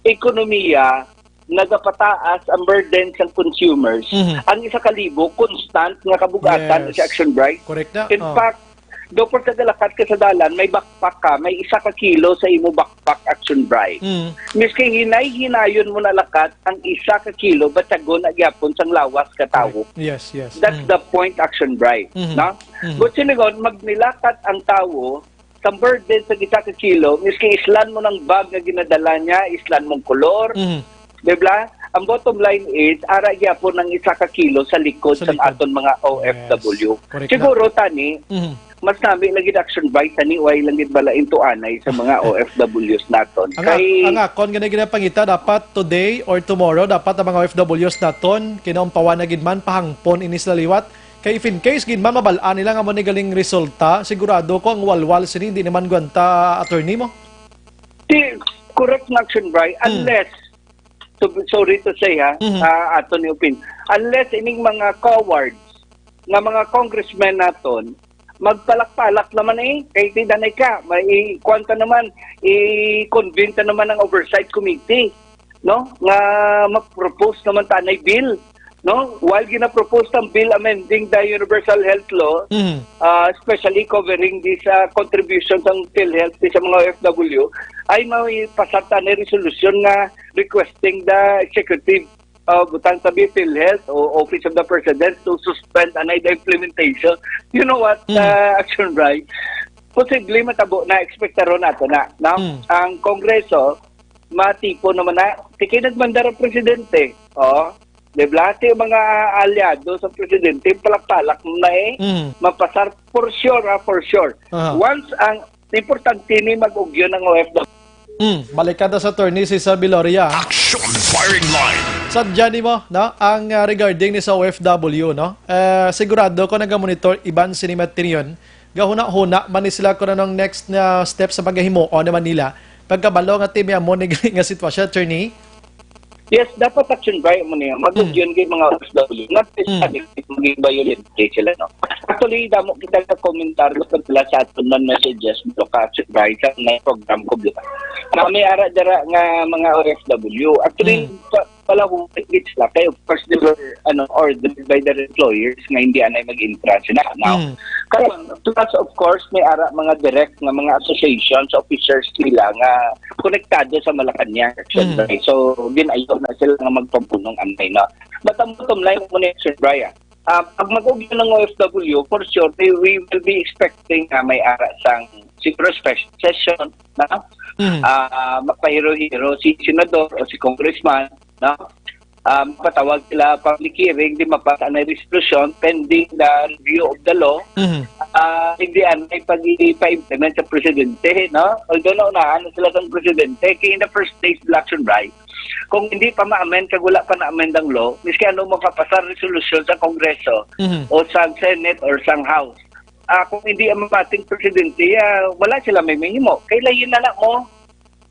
ekonomiya nagapataas ang burden sang consumers, Mhm. ang isa ka libo, constant nga kabugatan Yes. sa Action Bray. Correct na. In Oh. fact, daw pagkagalakat ka sa dalan, may backpack ka, may isa ka kilo sa imo backpack, Action Bray. Mm. Miski hinay-hinayon mo na lakat, ang isa ka kilo, batyagon na gyapon sang lawas ka tawo. Correct. Yes, yes. That's Mm. the point, Action Bray. Mhm. No? Mhm. But silingon, magnilakat ang tawo, sa burden sa isa ka kilo, miski islan mo ng bag nga ginadala niya, islan mong kolor, Mhm. di ba? Ang bottom line is, ara gyapon ang isa ka kilo sa likod Sa sa likod. aton mga O F W. Yes. Correct na. Siguro, tani, Mhm. mas nami lagi Action Bray, tani, way lang gid bala into anay sa mga O F Ws naton. Ang Kay ak-, ang akon gani ginapangita, dapat today or tomorrow, dapat ang mga O F Ws naton, kinaumpawan na gid man, pahangpon ini sila liwat. Kay if in case gid man mabal-an nila nga mo ni galing resulta, sigurado ko ang walwal sini hindi naman gwanta, attorney mo. Di, correct na Action Bray, Hmm. unless, so, sorry to say ha, Mhm. ah, ato ni Upin, unless ining mga cowards nga mga congressmen naton, magpalak-palak naman eh, kay ti danay ka, may i-, kuwan ta naman, i-convene ta naman ang oversight committee, no? Nga mag-propose naman tanay bill, no? While gina-propose ang bill amending the universal health law, Mhm. uh, especially covering this, uh, contribution sa PhilHealth sa mga O F W, ay may pasar tanay resolution nga requesting the executive, uh, butang tabi PhilHealth o Office of the President to suspend anay the implementation. You know what, Mhm. uh, Action Bray? Posible matabo na ekspektaron nato na, no? Mhm. Ang Kongreso, matipo naman na, tikay nagmandar ang presidente. Oh, di ba? Ti mga aliado sa presidente, palak-palak na eh. Mm. Mapasar for sure, ah, for sure. Aha. Once ang importante ni mag-ugyon ang O F W. Mm, balikan ta sa attorney si Sir Biloria. Action Firing Line. Sa dyan mo, no? Ang, ah, regarding ni sa O F W, no? Eh, sigurado ko nagamonitor iban sini Matinion. Gahuna-huna man ni sila kung anong next na step sa pagahimo o naman nila. Pagkabalo nga timi amo ni nga sitwasyon, attorney. Yes, dapat Action Bri mo niya. Mag-, mm, yun kay mga O F W. Not, mm, necessarily maging violent case sila, no? Actually, damo kita ka komentaryo pag sila sa aton man messages, pero ka Action Bri, sa may program ko, di ba? Na may ara dira nga mga O F W. Actually, mm, pa-, pala hupit gid sila. Kay, of course, they were, ano, ordered by their employers nga hindi anay mag-intra sila, no? Mm. Karon, plus, of course, may ara mga direct nga mga associations, officers nila nga konektado sa Malacañang, Action, mm, Bri. So, ginayo na sila nga magpamunong anay, no? But ang bottom line mo ni Action Bri, ah, ah, pag mag-ugyo ng O F W, for sure, they, we will be expecting nga may ara sang siguro special session, no? Mm. Ah, magpahiro-hiro si senador o si congressman, no? Ah, mapatawag sila public hearing, di mapas ang resolution pending the review of the law. Mm. Ah, hindi anay pag-ipa-implement sa presidente, no? Although naunahan na sila sa presidente, kay in the first place, Action Bri, kung hindi pa ma-amend kag wala pa na-amend ang law, miski ano makapasar resolution sa Kongreso, mhm, o sa Senate or sa House, ah, kung hindi ang mating presidente, ah, wala sila may mahimo. Kay lain na na mo,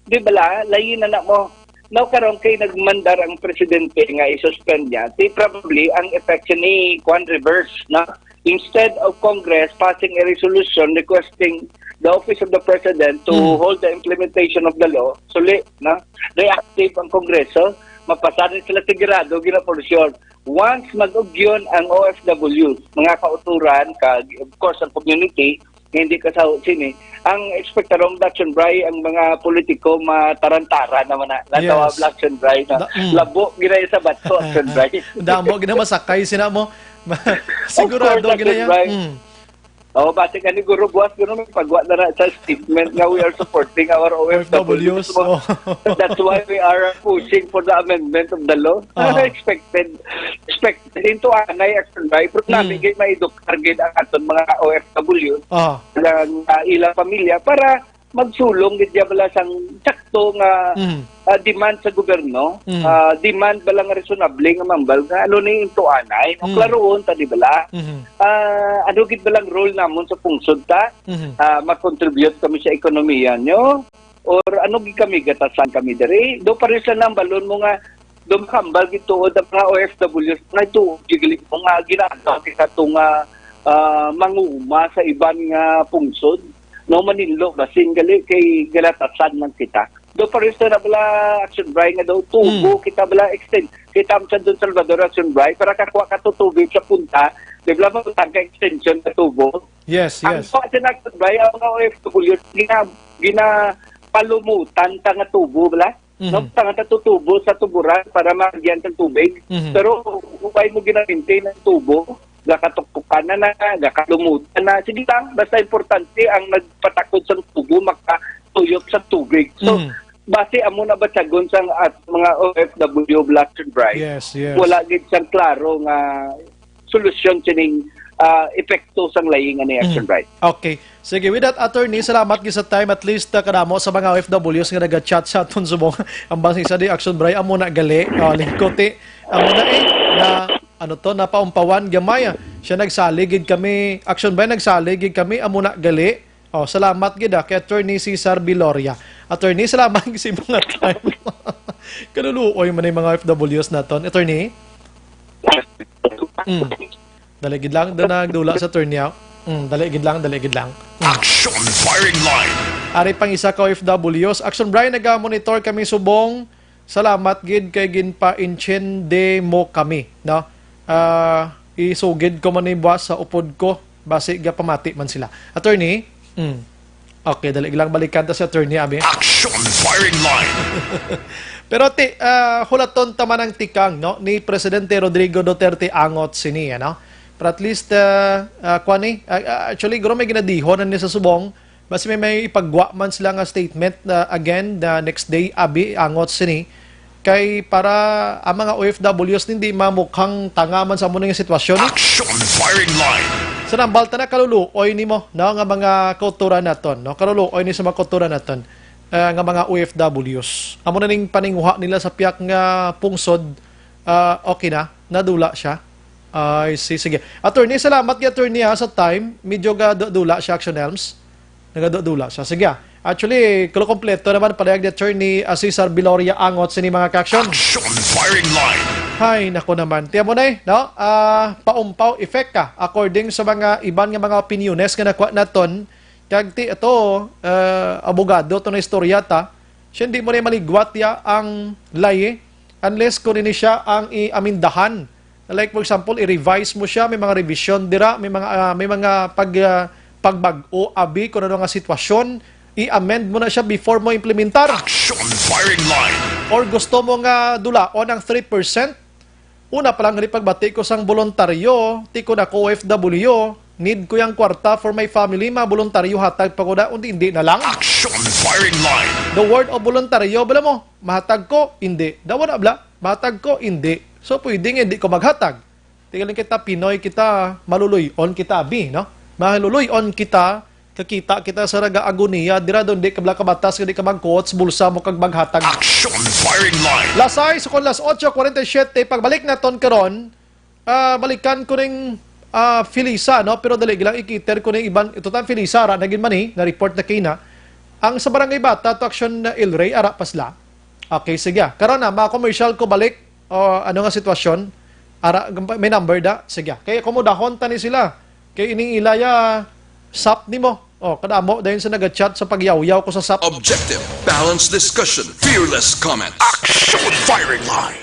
di ba la? Lain na na mo. Now, karon kay nagmandar ang presidente nga i-suspend niya, di probably ang effect siya ni kwan reverse, no? Instead of Congress passing a resolution requesting the Office of the President to, mm, hold the implementation of the law, suli, no? Reactive ang Kongreso, mapasarin sila sigurado, gina for sure. Once mag-ugyon ang O F W, mga kauturan, kag, of course, ang community, nga hindi kasaho sini, ang expectaron, Action Bri, ang mga politiko matarantara naman na. Natawa, yes, Action Bri, na da-, mm, labo gina sa bato, Action Bri. Damo gina masakay sina mo. Sigurado, of course, gina Action yan. Bri. Mm. Oh, basi ka ni Guru Buas, Guru, may pagwa na na sa statement nga we are supporting our O F Ws. O F Ws, oh. That's why we are pushing for the amendment of the law. Ah. Expected, expected into anay, Action Bri. Pero, mm, nami gid maedukar gid ang aton mga O F W, ah, nga, ah, ilang pamilya para magsulong gid diya bala sang sakto nga, mm, ah, demand sa gobyerno, mm, ah, demand bala nga reasonable nga mambal nga ano ni intuanay, no? Mm. Klaroon ta di bala? Mhm. Ah, ano gid balang role namon sa pungsod ta? Mhm. Ah, mag-contribute kami sa ekonomiya nyo? Or ano gid kami, gatasan kami diri? Do pares lang ang balon mo nga, do makambal gid tuod ang mga O F Ws nga tuod gid mo nga ginaagaw kita to nga, ah, manguma sa iban nga pungsod, no, maninlo basin gali kay galatasan lang kita. Do pares na bala, Action Bri, nga daw tubo, mm, kita bala extend. Kita mo sa Don Salvador, Action Bri, para kakuha ka to tubig sa punta, di bala mo ka extension na tubo. Yes, ang yes. Kuha sa Action Bri, ang mga O F W, gina-, ginapalumutan ta nga tubo, bala? Mhm. No, tangan ta tutubo sa tuburan para magyan sang tubig. Mhm. Pero why mo gina-maintain ang tubo? Gakatuktukan na na, gakalumutan na. Sige lang, basta importante ang nagpatakod sang tubo makatuyok sa tubig. So, mhm, base amo na batyagon sang at mga O F W, Action Bri. Yes, yes. Wala gid sang klaro nga solusyon sining, ah, epekto sang laying ani, Action Bri. Mm. Okay. Sige, with that, attorney, salamat gid sa time. At least, ah, kadamo sa mga O F Ws nga naga-chat sa aton subong. Ang bang isa di, Action Bri, amo na gali. Oh, lingkoti. Amo na eh, na, ano to, napaumpawan gamay, ah. Siya nagsalig gid kami, Action Bri, nagsalig gid kami, amo na gali. Oh, salamat gid, ah, kay Attorney Cesar Biloria. Attorney, salamat gid sa imong time. Kaluluoy man ang mga O F Ws naton. Attorney? Mm. Dali gid lang, da nagdula sa turn niya. Mm, dali gid lang, dali gid lang. Mm. Action Firing Line. Ari pang isa ka O F Ws. Action Bri, naga-monitor kami subong. Salamat gid kay ginpa-intiende mo kami, no? Ah, isugid ko man ni buwas sa upod ko, basi gapamati man sila. Attorney? Mm. Okay, dali lang balikan ta si Attorney Abi. Action Firing Line. Pero ti, ah, hulaton ta man ang tikang, no, ni Presidente Rodrigo Duterte angot sini, ano? Pero at least, ah, ah, kuwan ni, ah, ah, actually, guro may ginadihon na ni sa subong, basi may, may ipagwa man sila nga statement, ah, again, the next day, Abi, angot sini. Kay para ang mga O F Ws hindi mamukhang tanga man sa amo nga sitwasyon. Action Firing Line. Sa nambal ta na kaluluoy nimo, no, nga mga kauturan naton, no? Kaluluoy ni sa mga kauturan naton, ah, nga mga O F Ws. Amo na ning paninguha nila sa piyak nga pungsod, ah, okay na, nadula siya. I see, sige. Attorney, salamat kay attorney, ha, sa time. Medyo ga du-, dula siya, Action Elms. Nagadudula siya. Sige, ah. Actually, kulo kompleto naman pala ni Attorney, ah, Cesar Viloria Angot sini mga ka-action. Action firing line. Hay, nako naman. Tiyan mo na eh, no? Ah, paumpaw effect ka. According sa mga iban nga mga opiniones nga nakuha naton, kag ti ito, ah, abogado to na istorya ta, siya hindi mo na maligwat ya ang layi unless kung ini siya ang i-amindahan. Like, for example, i-revise mo siya, may mga revision dira, may mga, ah, may mga pag, ah, pagbag-o, abi, kung ano nga sitwasyon, i-amend mo na siya before mo implementar. Action firing line. Or gusto mo nga dulaon ang three percent? Una pa lang, gali pagbati ko sang voluntaryo, ti ko na ko O F W, need ko yang kwarta for my family, mga voluntaryo, hatag pa ko na, undi, hindi na lang. Action firing line. The word of voluntaryo, bala mo, mahatag ko, hindi. Dawa na, bala, mahatag ko, hindi. So, pwede nga, hindi ko maghatag. Tingnan kita, Pinoy kita, maluluy-on kita, abi, no? Maluluy-on kita, kakita kita sa nagaagoniya, dira doon di ka bala kabatas, di ka magkuot sa bulsa mo kag maghatag. Action firing line. Lasay, sa kon las ocho cuarenta y siete, pagbalik naton karon, ah, balikan ko ning, ah, Felisa, no? Pero dali lang ikiter ko ning iban, ito tang Felisa, ara na gid man eh, na-report na kina. Ang sa Barangay Bata, to Action El Rey, ara pa sila. Okay, sige. Karon na, ma-commercial ko balik. O, ano nga sitwasyon? Ara, may number da? Sige. Kaya kumudahon ta ni sila. Kay ining ilaya, sap nimo. O, kadamo, dayon sa nagachat sa pagyawyaw ko sa sap. Objective, balanced discussion, fearless comments. Action firing line.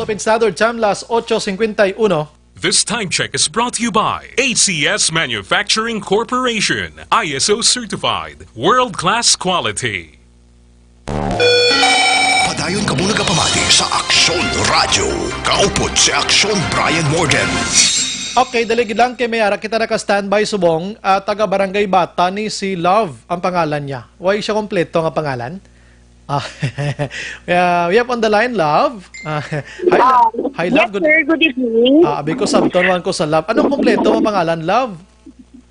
Philippine Standard Time, las ocho cincuenta y uno. This time check is brought to you by A C S Manufacturing Corporation, I S O certified, world-class quality. Padayon kamo nagapamati sa Aksyon Radyo. Kaupod si Aksyon Brian Morgan. Okay, dali gid lang kay may ara kita naka-standby subong, ah, taga Barangay Bata ni si Love ang pangalan niya. Way siya kompleto nga pangalan. Ah, yeah, we have on the line, love. Ah, hi, lo- Um, hi, yes, love. Good, sir. Good evening. Ah, abi ko, sabton man ko sa love. Anong kompleto mo pangalan, love?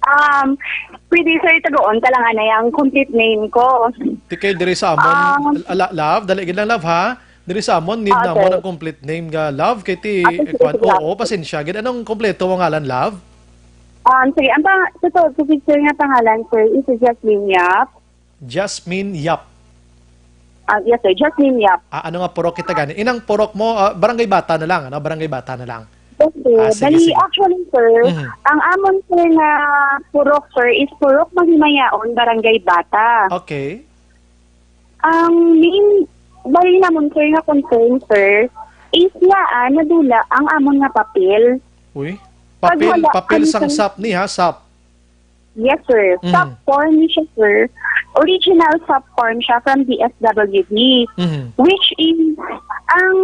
Um, pwede, sir, tagoon ta lang anay ang complete name ko. Ti kay diri sa amon, Ah. la- la- love, dali gid lang, love, ha? Diri sa amon, need Ah, namon sir. Ang complete name nga, love, kay ti, Ah, sige, kwan, sige, oo, love. Pasensya gid. Anong kompleto mo ngalan, love? Um, sige, ang pang-, totoo ko, sir, nga pangalan, sir, is Jasmine Yap. Jasmine Yap. Ah, yes, sir. Jasmine Yap. Ah, ano nga purok kita gani? Inang purok mo, ah, Barangay Bata na lang, ano? Barangay Bata na lang. Yes, sir. Ah, sige, Bali, sige. Actually, sir, Mhm. ang amon, sir, nga purok, sir, is Purok Mahimayaon, Barangay Bata. Okay. Ang main, bali namon, sir, nga concern, sir, is nga, ah, nadula ang amon nga papel. Uy, Pag papel, wala papel kami sang sa SAP ni, ha, SAP. Yes, sir. Mhm. SAP form ni siya, sir. Original SAP form siya from D S W D. Mhm. Which is, ang,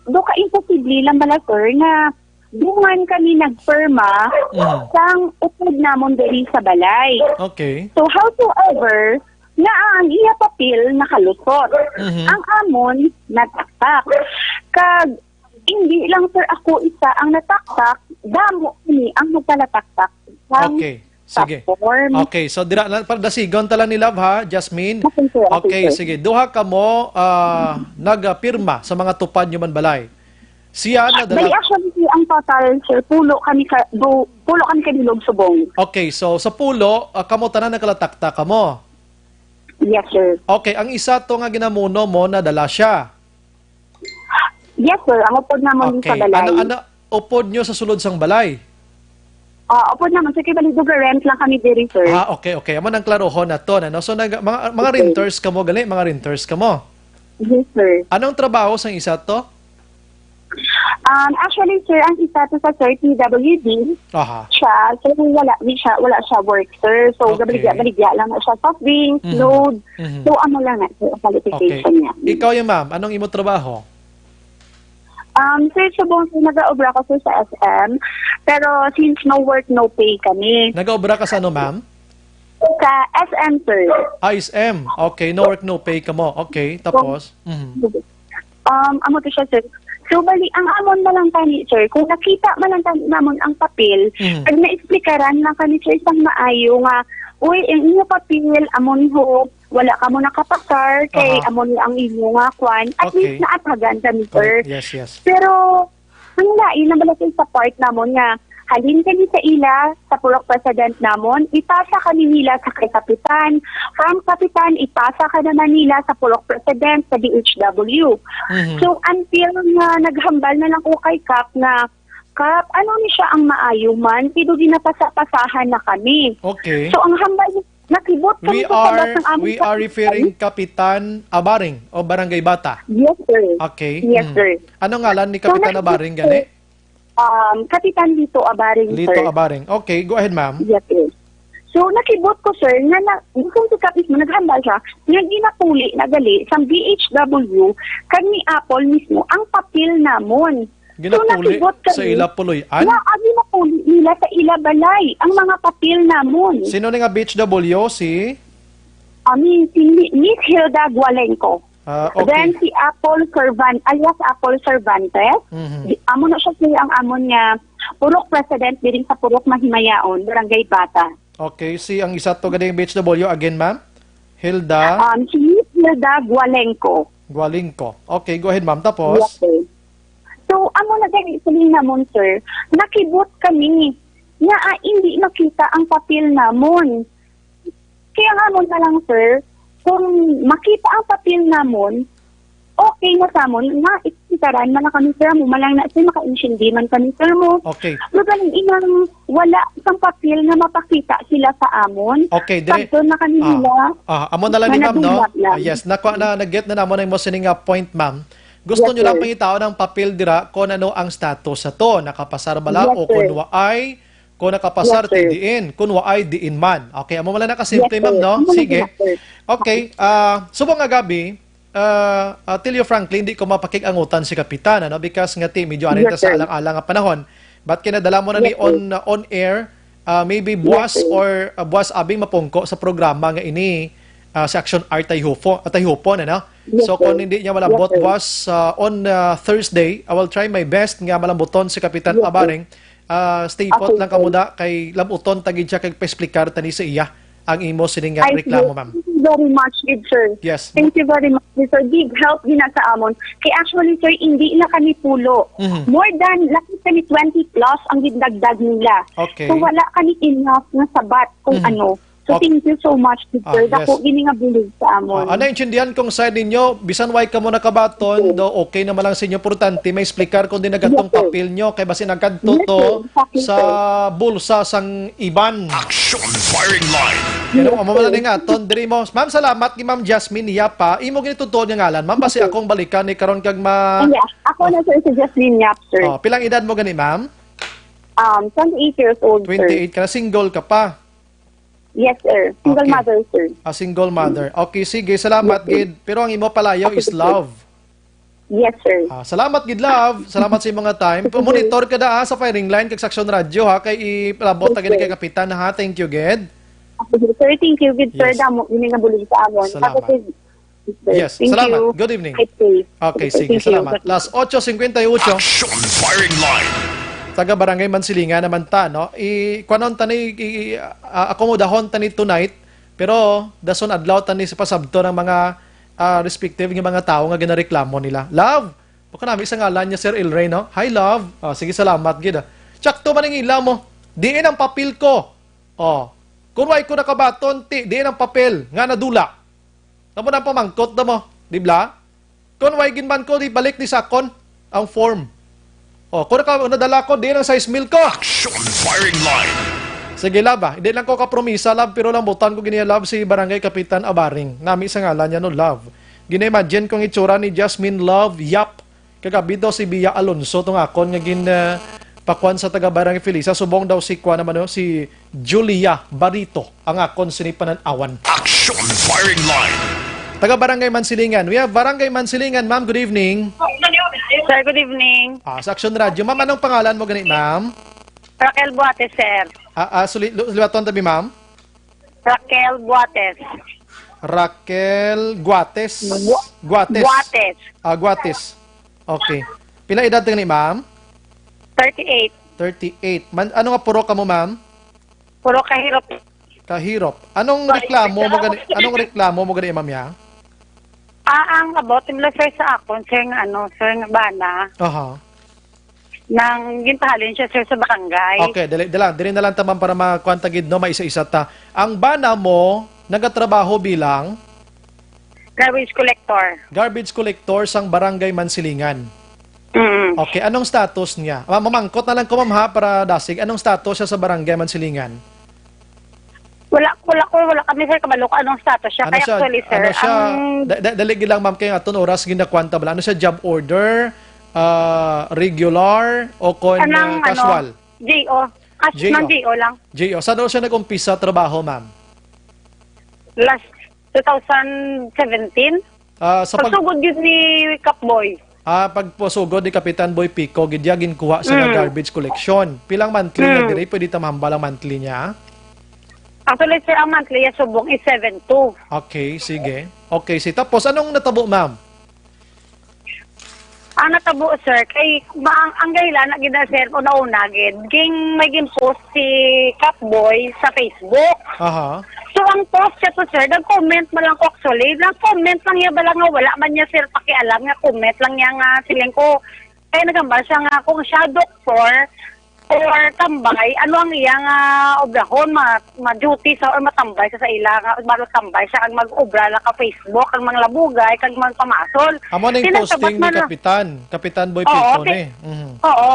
do ka imposible lang bala, sir, nga dungan kami nagpirma Mhm. sang upod namon diri sa balay. Okay. So, howsoever, nga ang iya papel nakalusot. Mhm. Ang amon, nataktak. Kag, hindi lang, sir, ako isa ang nataktak, damo kami ang nagpalataktak sang Okay. Sige. Sa form. Okay, so dira na, para dasigon ta lang ni love, ha, Jasmine? Okay, sir. Okay, Okay, sir. Sige. Duha kamo, ah, nagapirma sa mga tupad nyo man balay. Siya na Bali, dala- actually, sir, ang total, sir, pulo kami ka, do, pulo kami ka bilog subong. Okay, so sa pulo, ah, kamo tanan nagkalataktak kamo? Yes, sir. Okay, ang isa to nga ginamuno mo, nadala siya? Yes, sir. Ang upod namon sa Okay. Balay. Ano, ano, upod nyo sa sulod sang balay? Ah, upod namon, sir, kay bali, rent lang kami diri, sir. Ah, okay, okay. Amo nang klarohon na to, ano? So, nag-, mga, mga Okay. renters kamo, gali? Mga renters kamo? Yes, sir. Anong trabaho sang isa to? Um, actually, sir, ang isa to sa, sir, P W D. Aha. Siya, so wala, di siya, wala siya work, sir. So, Okay. gabaligya-baligya lang na siya. Soft drinks, Mhm. load. Mhm. So, amo lang na, sir, ang Okay. qualification niya. Ikaw yung ma'am, anong imo trabaho? Um, sir, subong, sir, nag-aobra ko, sir, sa S M. Pero since no work, no pay kami. Nag-aobra ka sa ano, ma'am? Sa S M, sir. Ah, S M. Okay, no work, no pay ka mo. Okay, tapos? Mhm. Um, amo to siya, sir. So, bali, ang amon na lang tani, sir, kung nakita man lang tani namon ang papel, Mhm. pag naexplikaran lang kami, sir, sang maayo nga, "Uy, ang inyo papel, amon ho, wala kamo nakapasar, kay Aha. amon ang inyo nga kwan." At Okay. least naatagan kami, sir. Correct. Yes, yes. Pero, ang lain na bala, sir, sa part namon nga, halin kami sa ila, sa purok president namon, ipasa kami nila sa kay kapitan. From kapitan, ipasa ka naman nila sa purok president sa D H W. Mhm. So, until nga naghambal na lang ko kay Kap nga, "Kap, ano ni siya ang maayo man? Pero ginapasa-pasahan na kami." Okay. So, ang hambal, nakibot kami We sa tabas are, ng aming we are kapitan. referring Kapitan Abaring o Barangay Bata? Yes, sir. Okay. Yes, Mm. sir. Ano ngalan ni So, Kapitan nakibot Abaring ko gani? Um, Kapitan Lito Abaring, Lito sir. Abaring. Okay, go ahead, ma'am. Yes, sir. So, nakibot ko, sir, nga na, kung si Kap mismo, naghambal siya, nga ginapuli na gali sa D H W, kag ni Apple mismo, ang papel namon. So, Ginapuli nakibot sa kami ila puloy-an? nga, ah, ginapuli nila sa ila balay, ang mga papel namon. Sino ni nga B H W? Si? Ami, si Mi-, Miss Hilda Gualenco. Ah, okay. Then si Apple Cervan-, alias Apple Cervantes, Mhm. di, amo na siya, sir, ang amon nga purok president diri sa Purok Mahimayaon, Barangay Bata. Okay, si ang isa to ganing B H W again, ma'am? Hilda? Um, si Miss Hilda Gualenco. Gualenco. Okay, go ahead, ma'am. Tapos? Yes, sir. So, amo na gani, siling namon, sir, nakibot kami nga, ah, hindi makita ang papel namon. Kaya nga mo na lang, sir, kung makita ang papel namon, okay na sa amon, nga, iksikaran man na kami, sir, amo man lang na, sir, makaintindi man kami, sir, mo. Okay. Pero galing inang wala sang papel nga mapakita sila sa amon. Okay, dire. Pagto na kami Ah, nila, ah, amo na lang ni ma'am, no? Manadulak lang. Ah, yes, nakwa na, nag-get na namon ang imo sining nga point, ma'am. Gusto Yes, nyo lang sir. pangitaon ang papel dira kung ano ang status sa to. Nakapasar bala Yes, o kung sir. waay, kung nakapasar, Yes, sir. ti diin. Kung waay, diin man. Okay, amo man lang nakasimple, Yes, ma'am, sir. no? Amo na Sige. sila, sir. Okay, ah, subong nga gabi, ah, ah, Tilio Franklin, di ko mapakig-angutan si Kapitan, ano? Because nga ti, medyo ari Yes, ta sa sir. alang-alang nga panahon. But kinadala mo na Yes, ni sir. on, on air, ah, maybe Yes, buwas sir. or, ah, buwas abing mapungko sa programa nga ini, ah, Section R Tayhupo, ah, Tayhupon, ano? Yes, So, kung sir. hindi niya Yes, malambot, sir. boss, ah, on, ah, Thursday, I will try my best nga malambuton si Kapitan Yes, sir. Abaring. Ah, stay put Okay, lang sir. kamo da, kay labuton ta gid siya kay pa-explicar tani sa iya ang imo sining nga Ay, reklamo, sige. ma'am. Thank you very much, good sir. Yes. Thank you very much, good sir. Big help din na sa amon. Kay actually, sir, hindi na kami pulo. Mhm. More than, lakip kami twenty plus ang gindagdag nila. Okay. So, wala kami enough nga sabat kung Mhm. ano. So, Okay. thank you so much, good Ah, sir. Dako yes. gini nga bulig sa amon. Ah, naintindihan kong side ninyo, bisan way kamo nakabaton, Yes. do okay naman lang sa inyo. Importante, may explicar kung di nagatong Yes, sir. papel nyo. Kay basi nagkadto Yes, to sir. Exactly, sa sir. bulsa sang iban. Action firing line. Pero Yes, amo man sir. ni nga, ton, diri mo. Ma'am, salamat ni Ma'am Jasmine Yapa. Imo gini totoo nga ngalan. Ma'am, basi Yes, sir. akong balikan ni karon kag ma- Yes, ako na, sir, si Jasmine Yap, sir. Oh, pilang edad mo gani, ma'am? Um, twenty-eight years old, sir. Twenty-eight ka na, single ka pa? Yes, sir. Single Okay. mother, sir. A single mother. Okay, sige, salamat Yes, sir. gid. Pero ang imo palayaw Okay, is sir. love. Yes, sir. Ah, salamat gid, love. Salamat sa imong nga time. Sige. Monitor ka da, ah, sa firing line kag sa Aksyon Radyo, ha, kay ipalabot Yes, ta gid sir. kay Kapitan, ha. Thank you gid. Okay, sir. Thank you gid, sir. Yes. Damo ini nga bulig sa amon. Salamat. Ako, sir. Yes, Thank salamat. you. Good evening. Stay safe. Okay, Okay, sige, thank you. salamat. Las ocho cincuenta y ocho. Action firing line. Taga Barangay Mansilingan naman ta, no? I, kuanon ta ni, i, i, ah, akomodahon ta ni tonight, pero dason adlaw ta ni sa pasabton ang mga, ah, respective nga mga tawo nga ginareklamo nila. Love, baka nami sa ngalan niya, Sir Elray, no? Hi, love. Ah, sige, salamat gid, ah. Tsakto man ang ila mo. Diin ang papel ko? Oh. Kung way ko nakabaton, ti, diin ang papel nga nadula? Tamo na pamangkot na mo, di bla? Kon way ginban ko, di balik ni sakon ang form. O, kung naka-, nadala ko, di ang size mil ko. Action firing line. Sige, lab, ah. Hindi lang ko kapromisa, lab, pero lambutan ko gini, lab, si Barangay Kapitan Abaring. Nami sa ngalan niya, no, love. Gina-imagine kong itsura ni Jasmine Love Yap. Kagabi daw si Bia Alonso tong akon nga gin, ah, pakuan sa taga Barangay Felisa, subong daw si kuan naman, no, si Julia Barito ang akon sini panan-awan. Action firing line. Taga Barangay Mansilingan. We have Barangay Mansilingan, ma'am. Good evening. Sir, good evening. Ah, sa Action Radio. Ma'am, anong pangalan mo gani, ma'am? Raquel Buate, sir. Ah, ah, suli-, lu-, liwaton tabi, ma'am. Raquel Buates. Raquel Guates. Gua-, Guates. Guates. Ah, Guates. Okay. Pila edad gani, ma'am? Thirty-eight. Thirty-eight. Man, ano nga purok ka mo, ma'am? Purok Kahirop. Kahirop. Anong Sorry, reklamo mo sir. gani, anong reklamo mo gani, ma'am, ya? Ah, ang about nila, sir, sa akon, sir, nga ano, sir, nga bana. Aha. Nang ginpahalin siya, sir, sa barangay. Okay, dali, dali lang. Diri na lang ta, ma'am, para makuan ta gid, no, maisa-isa ta. Ang bana mo nagatrabaho bilang Garbage collector. garbage collector sang Barangay Mansilingan. Mm. Okay, anong status niya? Ma-, mamangkot na lang ko, ma'am, ha, para dasig. Anong status siya sa Barangay Mansilingan? Wala, wala ko, wala kami, sir, kabalo kung anong status siya. Ano Kaya siya, actually, sir, ano siya, ang da-, da-, dali gid lang, ma'am, kay aton oras ginakwanta bala. Ano siya, job order, ah, regular, o kon, Kanang, ah, ano, casual? J O. As J O. ng J O lang. J O. Saan daw siya nag-umpisa trabaho, ma'am? Last two thousand seventeen. Ah, sa pag- Pagsugod yun ni Capboy. Ah, pagpasugod ni Kapitan Boy Pico, gid ya ginkuha sa Mm. garbage collection. Pilang monthly na Mm. diri? Pwede ta mahambal ang monthly niya? Actually, sir, ang monthly niya subong is seven two. Okay, sige. Okay, si tapos anong natabo, ma'am? Ang natabo, sir, kay ma-, ang, ang dahilan na gid na, sir, una-una gid, ging may gin-post si Capboy sa Facebook. Aha. So, ang post siya to, sir, nag-comment man lang ko actually. Nag-comment lang niya bala nga wala man niya, sir, pakialam nga comment lang niya nga siling ko. Kaya nagambal siya nga kung siya doktor or tambay, ano ang iya nga obrahon, ma-, ma-duty sa or matambay sa, sa ila nga, baro tambay siya kag mag-obra lang ka Facebook, kag manglabugay, kag magpamasol. Amo ning Tinagsabat posting ni man lang. Kapitan, Kapitan Boy Oo, Pico okay. ni. Mhm. Oo.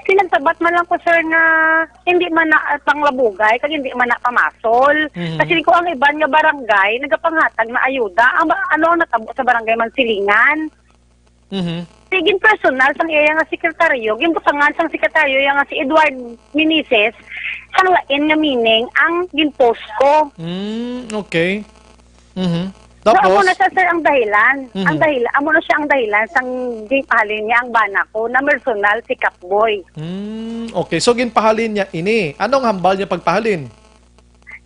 Tinagsabat man lang ko, sir, nga hindi man na, ah, panglabugay, kag hindi man na pamasol. Mhm. Kasi ko ang iban nga barangay, nagapanghatag na ayuda. Ang ba-, ano ang natabo sa barangay Mansilingan? Mhm. Sige, personal sang iya nga sekretaryo, ginbutangan sang sekretaryo iya nga si Edward Meneses, sang lain nga meaning ang gin-post ko. Mm, okay. Mhm. So, amo Tapos? na siya, sir, ang dahilan. Mhm. Ang dahil-, amo na siya ang dahilan sang ginpahalin niya ang bana ko na personal si Capboy. Mm, okay. So, ginpahalin niya ini. Anong hambal niya pagpahalin?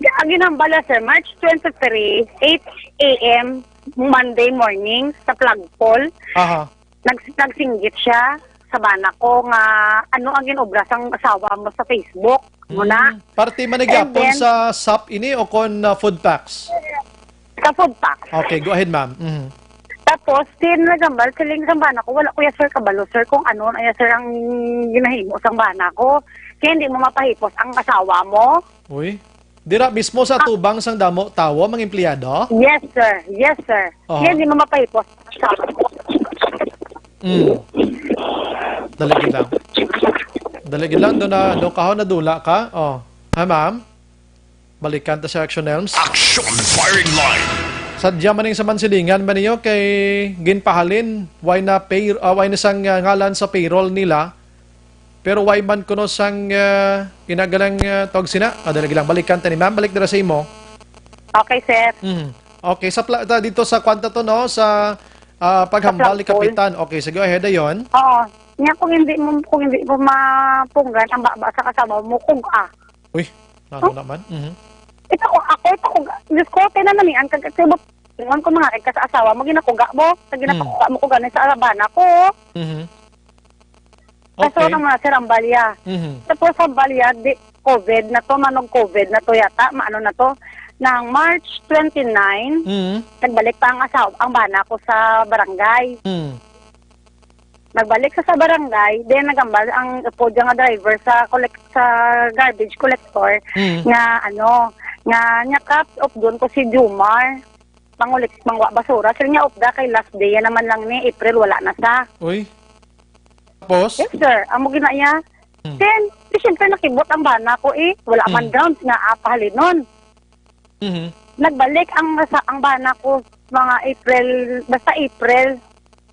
Ang ginhambal na, sir, March twenty-three, eight a m, Monday morning, sa flagpole. Aha. Nags-, nagsinggit siya sa bana ko nga, "Ano ang ginobra sang asawa mo sa Facebook?" Mo na. Mm. Parte man ni And gyapon then sa sap ini o kon, ah, food packs? Sa food packs. Okay, go ahead, ma'am. Mhm. Tapos, din naghambal, siling sang bana ko, "Wala ko ya, sir, kabalo, sir, kung ano na ya, sir, ang ginahimo sang bana ko. Kaya hindi mo mapahipos ang asawa mo." Uy. Dira mismo sa Ah. tubang sang damo tawo, mga empleyado? Yes, sir. Yes, sir. Oho. Kaya hindi mo mapahipos. Mm. Dali gid lang. Dali gid lang, do na, do ka ho, nadula ka. Oh. Ha, ma'am? Balikan ta sa Action Elms. Action Firing Line. Sadya man ning sa Mansilingan ba niyo kay ginpahalin, why na pay, ah, why na sang, ah, ngalan sa payroll nila? Pero why man kuno sang, ah, inagalang, ah, tawag sina? Ah, dali lang, balikan ta ni ma'am. Balik dira sa imo. Okay, sir. Mhm. Okay, sa pla-, ta-, dito sa kwanta to, no? Sa, ah, paghambal ni Sa flagpole. Kapitan. Okay, sige, ahead, ayon. Oo. Nga, kung hindi mo, kung hindi mo mapunggan ang baba sa kasama mo, kung, ah. Uy, ano Huh? naman? Mhm. Ito ko, ako, ito ko, Diyos ko, tinanamian ka, kasi mo, ingon ko mga ka sa asawa mo, ginakuga mo, sa ginakuga Hmm. mo ko gani sa alabana ko. Mhm. Kaso Okay. naman, sir, ang balya. Mhm. Tapos ang balya, di, covid na to, manog covid na to yata, maano na to. Nang March twenty-nine, Mhm. nagbalik pa ang asawa, ang bana ko sa barangay. Mhm. Nagbalik sa, sa barangay, then nagambal ang upod nga driver sa collect-, sa garbage collector Mhm. nga, ano, nga niya, "Kap, updon ko si Jumar. Mangulik, mangwa basura." Sila niya, "Upda kay last day yan naman lang ni April, wala na sa." Uy. Tapos? Yes, sir. Amo gina niya. Hmm. Then, di, siyempre, nakibot ang bana ko, eh. Wala man Hmm. grounds nga apahalinon. Mhm. Nagbalik ang sa, ang bana ko mga April, basta April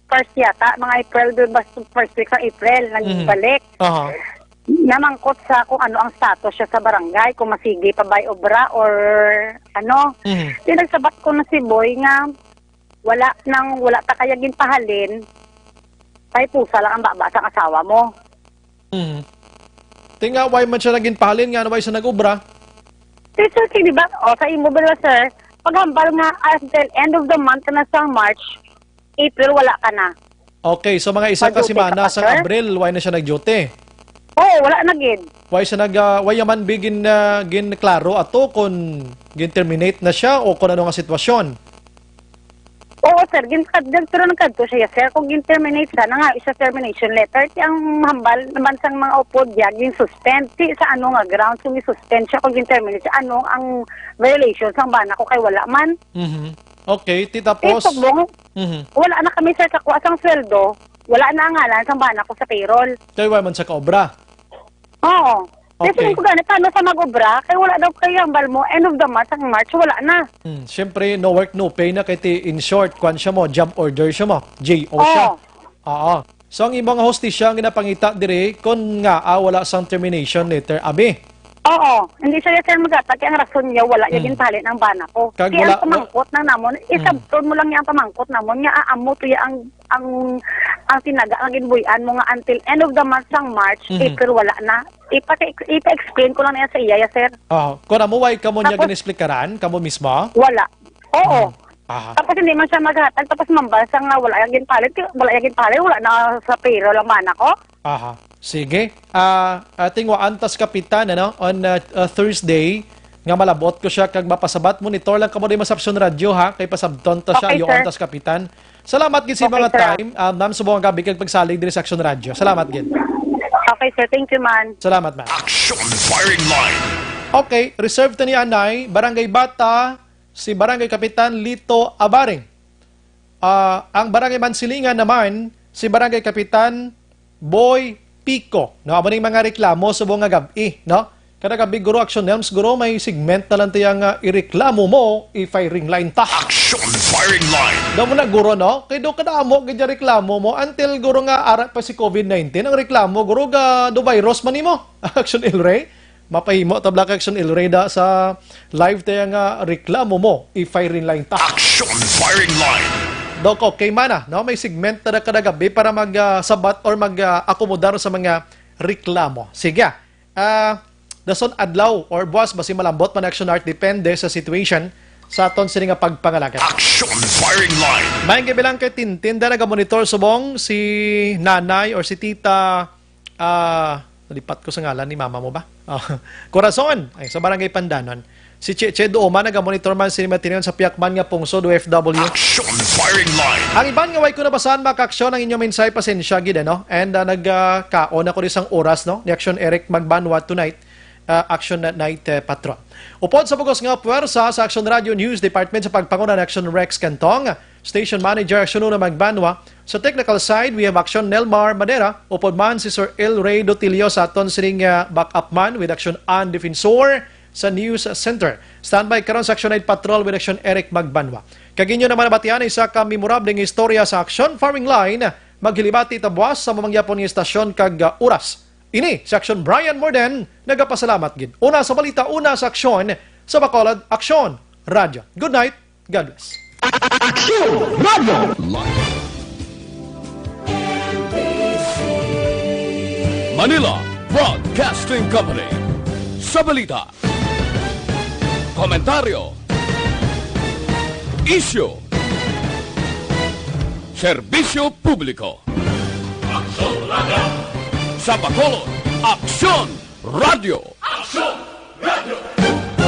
first yata, mga April, basta first week sa April, Mhm. nagbalik. Aha. Namangkot sa kung ano ang status siya sa barangay, kung masigi pa ba'y obra or ano. Mhm. Di, nagsabat ko na si Boy nga wala nang, wala ta kaya ginpahalin, kay pusa lang ang baba sang asawa mo. Mhm. Ti nga, why man siya naging pahalin nga, why siya nag-obra? Ti, sir, di ba, o, sa imo ba, sir, paghambal nga until end of the month na sa March, April, wala ka na. Okay, so mga isa ka Mag-duty ka semana pa, sang sir? Abril, why na siya nag-duty? Oo, wala na gid. Why siya nag, ah, why man bigin, ah, ginklaro ato kung gin-terminate na siya o kung ano nga sitwasyon? Oo, sir. Gin-, gin-, pero nagkadto siya, sir. Kung gin-terminate siya, na nga, isa termination letter. Ti ang hambal naman sang mga upod diya, gin-suspend. Ti sa ano nga grounds kung gin-suspend siya, kung gin-terminate siya, ano ang violation sang bana ko kay wala man? Mhm. Okay, ti Ti tapos? Subong, Mhm. wala na kami, sir, kakuha sang sweldo. Wala na ang ngalan sang bana ko sa payroll. Kay wala man sa kaobra? Oo. Kasi Okay. ko gani, paano sa mag-obra? Kay wala daw kay hambal mo, end of the month, ang March, wala na. Hmm, siyempre, no work, no pay na kay ti, in short, kwan siya mo, job order siya mo, J O siya. Oo. Oo. So, ang imo nga hustisya ang ginapangita diri, kon nga, ah, wala sang termination letter, abi? Oo. Hindi siya, sir, maghatag kay ang rason niya, wala niya Hmm. ginpahalin ang bana ko. Kag Kaya wala, ang pamangkot na namon, Hmm. isabton mo lang niya ang pamangkot namon, nga, ah, amo to ya ang, ang, ang tinaga nga ginbuy-an mo nga until end of the month sang March, Mhm. April, wala na. Ipa-, ipa-explain ko lang niya sa iya, ya, sir. Ah, kung amo, why kamo niya Tapos gin-explikaran? Kamo mismo? Wala. Oo. Hmm. Aha. Tapos hindi man siya maghatag, tapos mambal siya nga wala yang ginpalit, wala yang ginpalit, wala na sa payroll ang bana ko. Aha. Sige. Ah, ah, tingwaan tas kapitan, ano, on, ah, ah, Thursday, nga malabot ko siya kag mapasabat. Monitor lang kamo diri sa Action Radio, ha, kay pasabton ta siya, Okay, yuon sir. tas kapitan. Salamat gid sa Okay, mga sir. time, ah, ma'am, subong nga gabi kag pagsalig diri sa Action Radio. Salamat gid. Okay, sir. Thank you, man. Salamat, ma'am. Action Firing Line. Okay, reserve ta ni anay, Barangay Bata, si Barangay Kapitan Lito Abaring. Ah, ang Barangay Mansilingan naman, si Barangay Kapitan Boy Pico. No, amo ning mga reklamo subong nga gab-i, no? Kada gab-i, guro, Action Elms, guro, may segment na lang tayo nga ireklamo mo, i-firing line ta. Action Firing Line. Daw mo na, guro, no? Kay do kadamo gid ang reklamo mo until, guro, nga ara pa si covid nineteen, ang reklamo, guro, ga do virus man nimo. Action El Rey. Mapahimo ta, Black Action El Rey, da sa live tayo nga reklamo mo, i-firing line ta. Action Firing Line. Doc, okay man na, no? May segment na kada gabi para mag, ah, sabat or mag, ah, akomodar sa mga reklamo. Sige, ah, dason adlaw or buwas, basi malambot man, Action Art, depende sa situation sa aton sini nga pagpangalakat. Action Firing Line. May gabi lang kay Tintin, da nagamonitor subong si nanay or si tita, ah, nalipat ko sa ngalan ni mama mo ba? Ah, Corazon, ay, sa Barangay Pandanon. Si Cheche Duoma nagamonitor man sini matinon sa Piakman nga pungsod, O F W. Action Firing Line. Ang iban nga way ko nabasahan, mga kaaksyon, ang inyong mensahe, pasensya gid, ano? And, ah, nagkaon ako di sang oras, no? Ni Action Eric Magbanwa tonight, ah, Action Night, eh, Patrol. Upod sa bugos nga puwersa sa Action Radio News Department sa pagpanguna ni Action Rex Cantong, Station Manager Action Una Magbanwa. Sa technical side, we have Action Nelmar Madera, upod man si Sir El Rey Dotilio sa aton sining, ah, backup man with Action An Defensor sa News Center. Standby karon sa Action Night Patrol with Action Eric Magbanwa. Kag inyo naman nabatian isa ka memorable nga istorya sa Action Firing Line. Maghilibati ta buwas sa mamangyapon nga istasyon kag, ah, oras. Ini si Action Brian Morden, nagapasalamat gid. Una sa balita, una sa aksyon, sa Bacolod, Aksyon Radio. Good night, God bless. Aksyon Radio. Manila Broadcasting Company. Sa balita, komentaryo, isyu, serbisyo publiko. Aksyon Radio. Sa Bacolod, Aksyon Radio. Aksyon Radio.